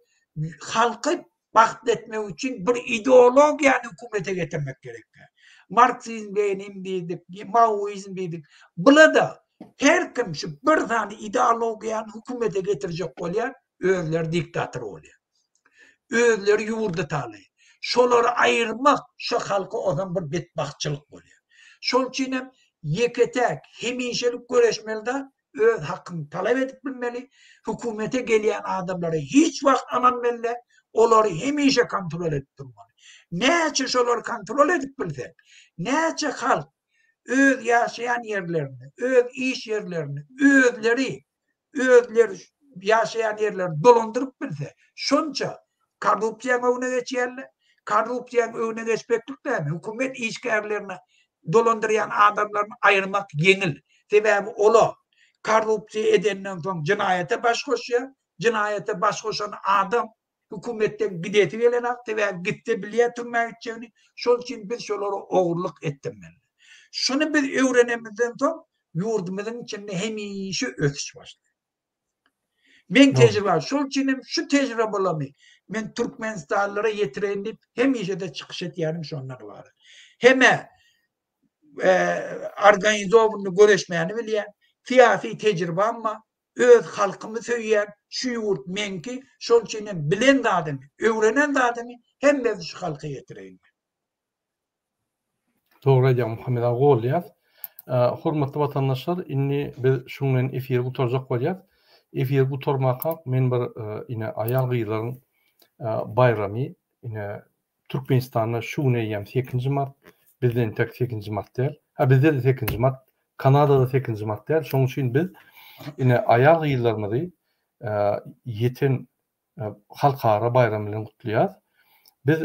halky bagtly etmek üçin bir ideologiýany hökümete getirmek gerekkä. Marksizm, Lenin diýdik, Maoizm diýdik. Bula-da her kim şu bir sany ideologiýany hökümete getirjek bolýar, özleri diktator bolýar. Özleri ýurdy talaýar. Şolary aýyrmak şu halka ozan bir betbagtçylyk bolýar. Şol üçin hem ýeke-täk hemişelik göreşmeli zat öz hakyňy talap edip bilmeli, hökümete gelýän adamlara hiç wagt ynanmaly däl, olary hemişe kontrol edip durmaly. Näçe şolary kontrol edip bilseň, näçe halk öz ýaşaýan ýerlerini, öz iş ýerlerini özleri özleri ýaşaýan ýerlerini dolandyryp bilse, şonça korrupsiýaň öňüne geçýärler. Korrupsiýaň öňüne geçmeklik näme? Hökümet işgärlerini dolandyrýan adamlaryny aýyrmak ýeňil. Sebäbi ola korrupsiýa edenden soň jenaýata baş goşýar. Jenaýata baş goşan adam hökümetden gidesi gelenok, sebäbi gitse bilýär türmä gitjegini. Şol üçin biz şolara ogurlyk etdirmeli. Şuny biz öwrenemizden soň ýurdumyzyň içinde hemişe ösüş başlaýar. Men tejribe, şol üçin hem şu tejribelerimi men türkmenistanlylara ýetireýin diýip hemişe-de çykyş etýänim şondan ybarat. Hem-ä organizowanyny göreşmäni bilýän, syýasy tejribam bar, öz halkymy söýýän, şu ýurt meňki, şol üçin hem bilen zadymy, öwrenen zadymy hemmesini şu halka ýetireýin. Dogry aýdýaň Muhammet aga golýas. Hormatly watandaşlar indi biz şuň bilen efiri gutarjak bolýas. Efiri gutarmakak men bir ine aýal gyzlaryň. baýramy ine Türkmenistanda şu gün eýýäm sekizinji mart, bizde entek sekizinji mart däl. Ha bizde-de sekizinji mart, Kanadada sekizinji mart däl. Şonuň üçin biz ine aýal-gyzlarymyzy ýeten halkara baýramy bilen gutlaýarys. Biz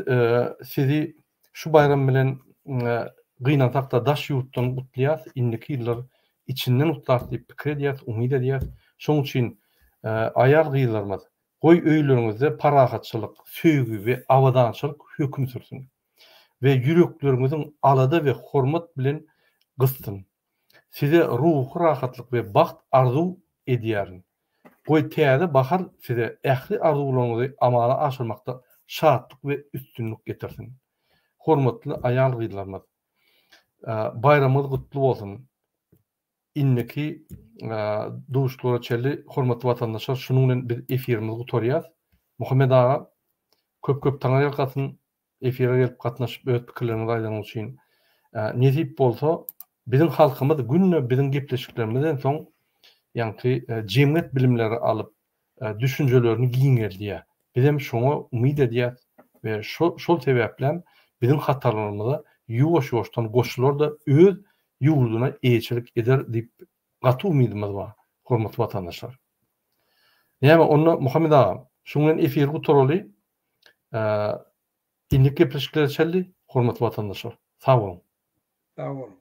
sizi şu baýram bilen gynansakda daş ýurtdan gutlaýarys, indiki ýyllar içinden gutlarys diýip pikir edýäris, umyt edýäris. Şonuň üçin aýal-gyzlarymyz, goý öýleriňizde parahatçylyk, söýgi we abadançylyk höküm sürsün we ýürekleriňiziň alada we hormat bilen gyssyn. Size ruhy rahatlyk we bagt arzuw edýärin. Goý täze bahar size ähli arzuwlaryňyzy amala aşyrmakda şatlyk we üstünlik getirsin. Hormatly aýal-gyzlarymyz, baýramyňyz gutly bolsun! Indiki duşuşyklara çenli hormatly watandaşlar şunuň bilen biz efirimizi gutarýas. Muhammet aga köp köp taňryýalkasyn efire gelip gatnaşyp öz pikirleriňizi aýdanyň üçin. Nesip bolsa biziň halkymyz günde biziň gepleşiklerimizden soň ýaňky jemgyýet bilimleri alyp düşünjelerini giňeldýär. Bizem şoňa umyt edýäs we şo şol sebäplem biziň hatarlarymyza ýuwaş-ýuwaşdan goşular-da öz ýurduna eýeçilik eder diýip gaty umydymyz bar, hormatly watandaşlar. Näme onda Muhammet agam, şuň bilen efiri gutaraly. Indiki gepleşiklere çenli hormatly watandaşlar, sag boluň. Sag boluň.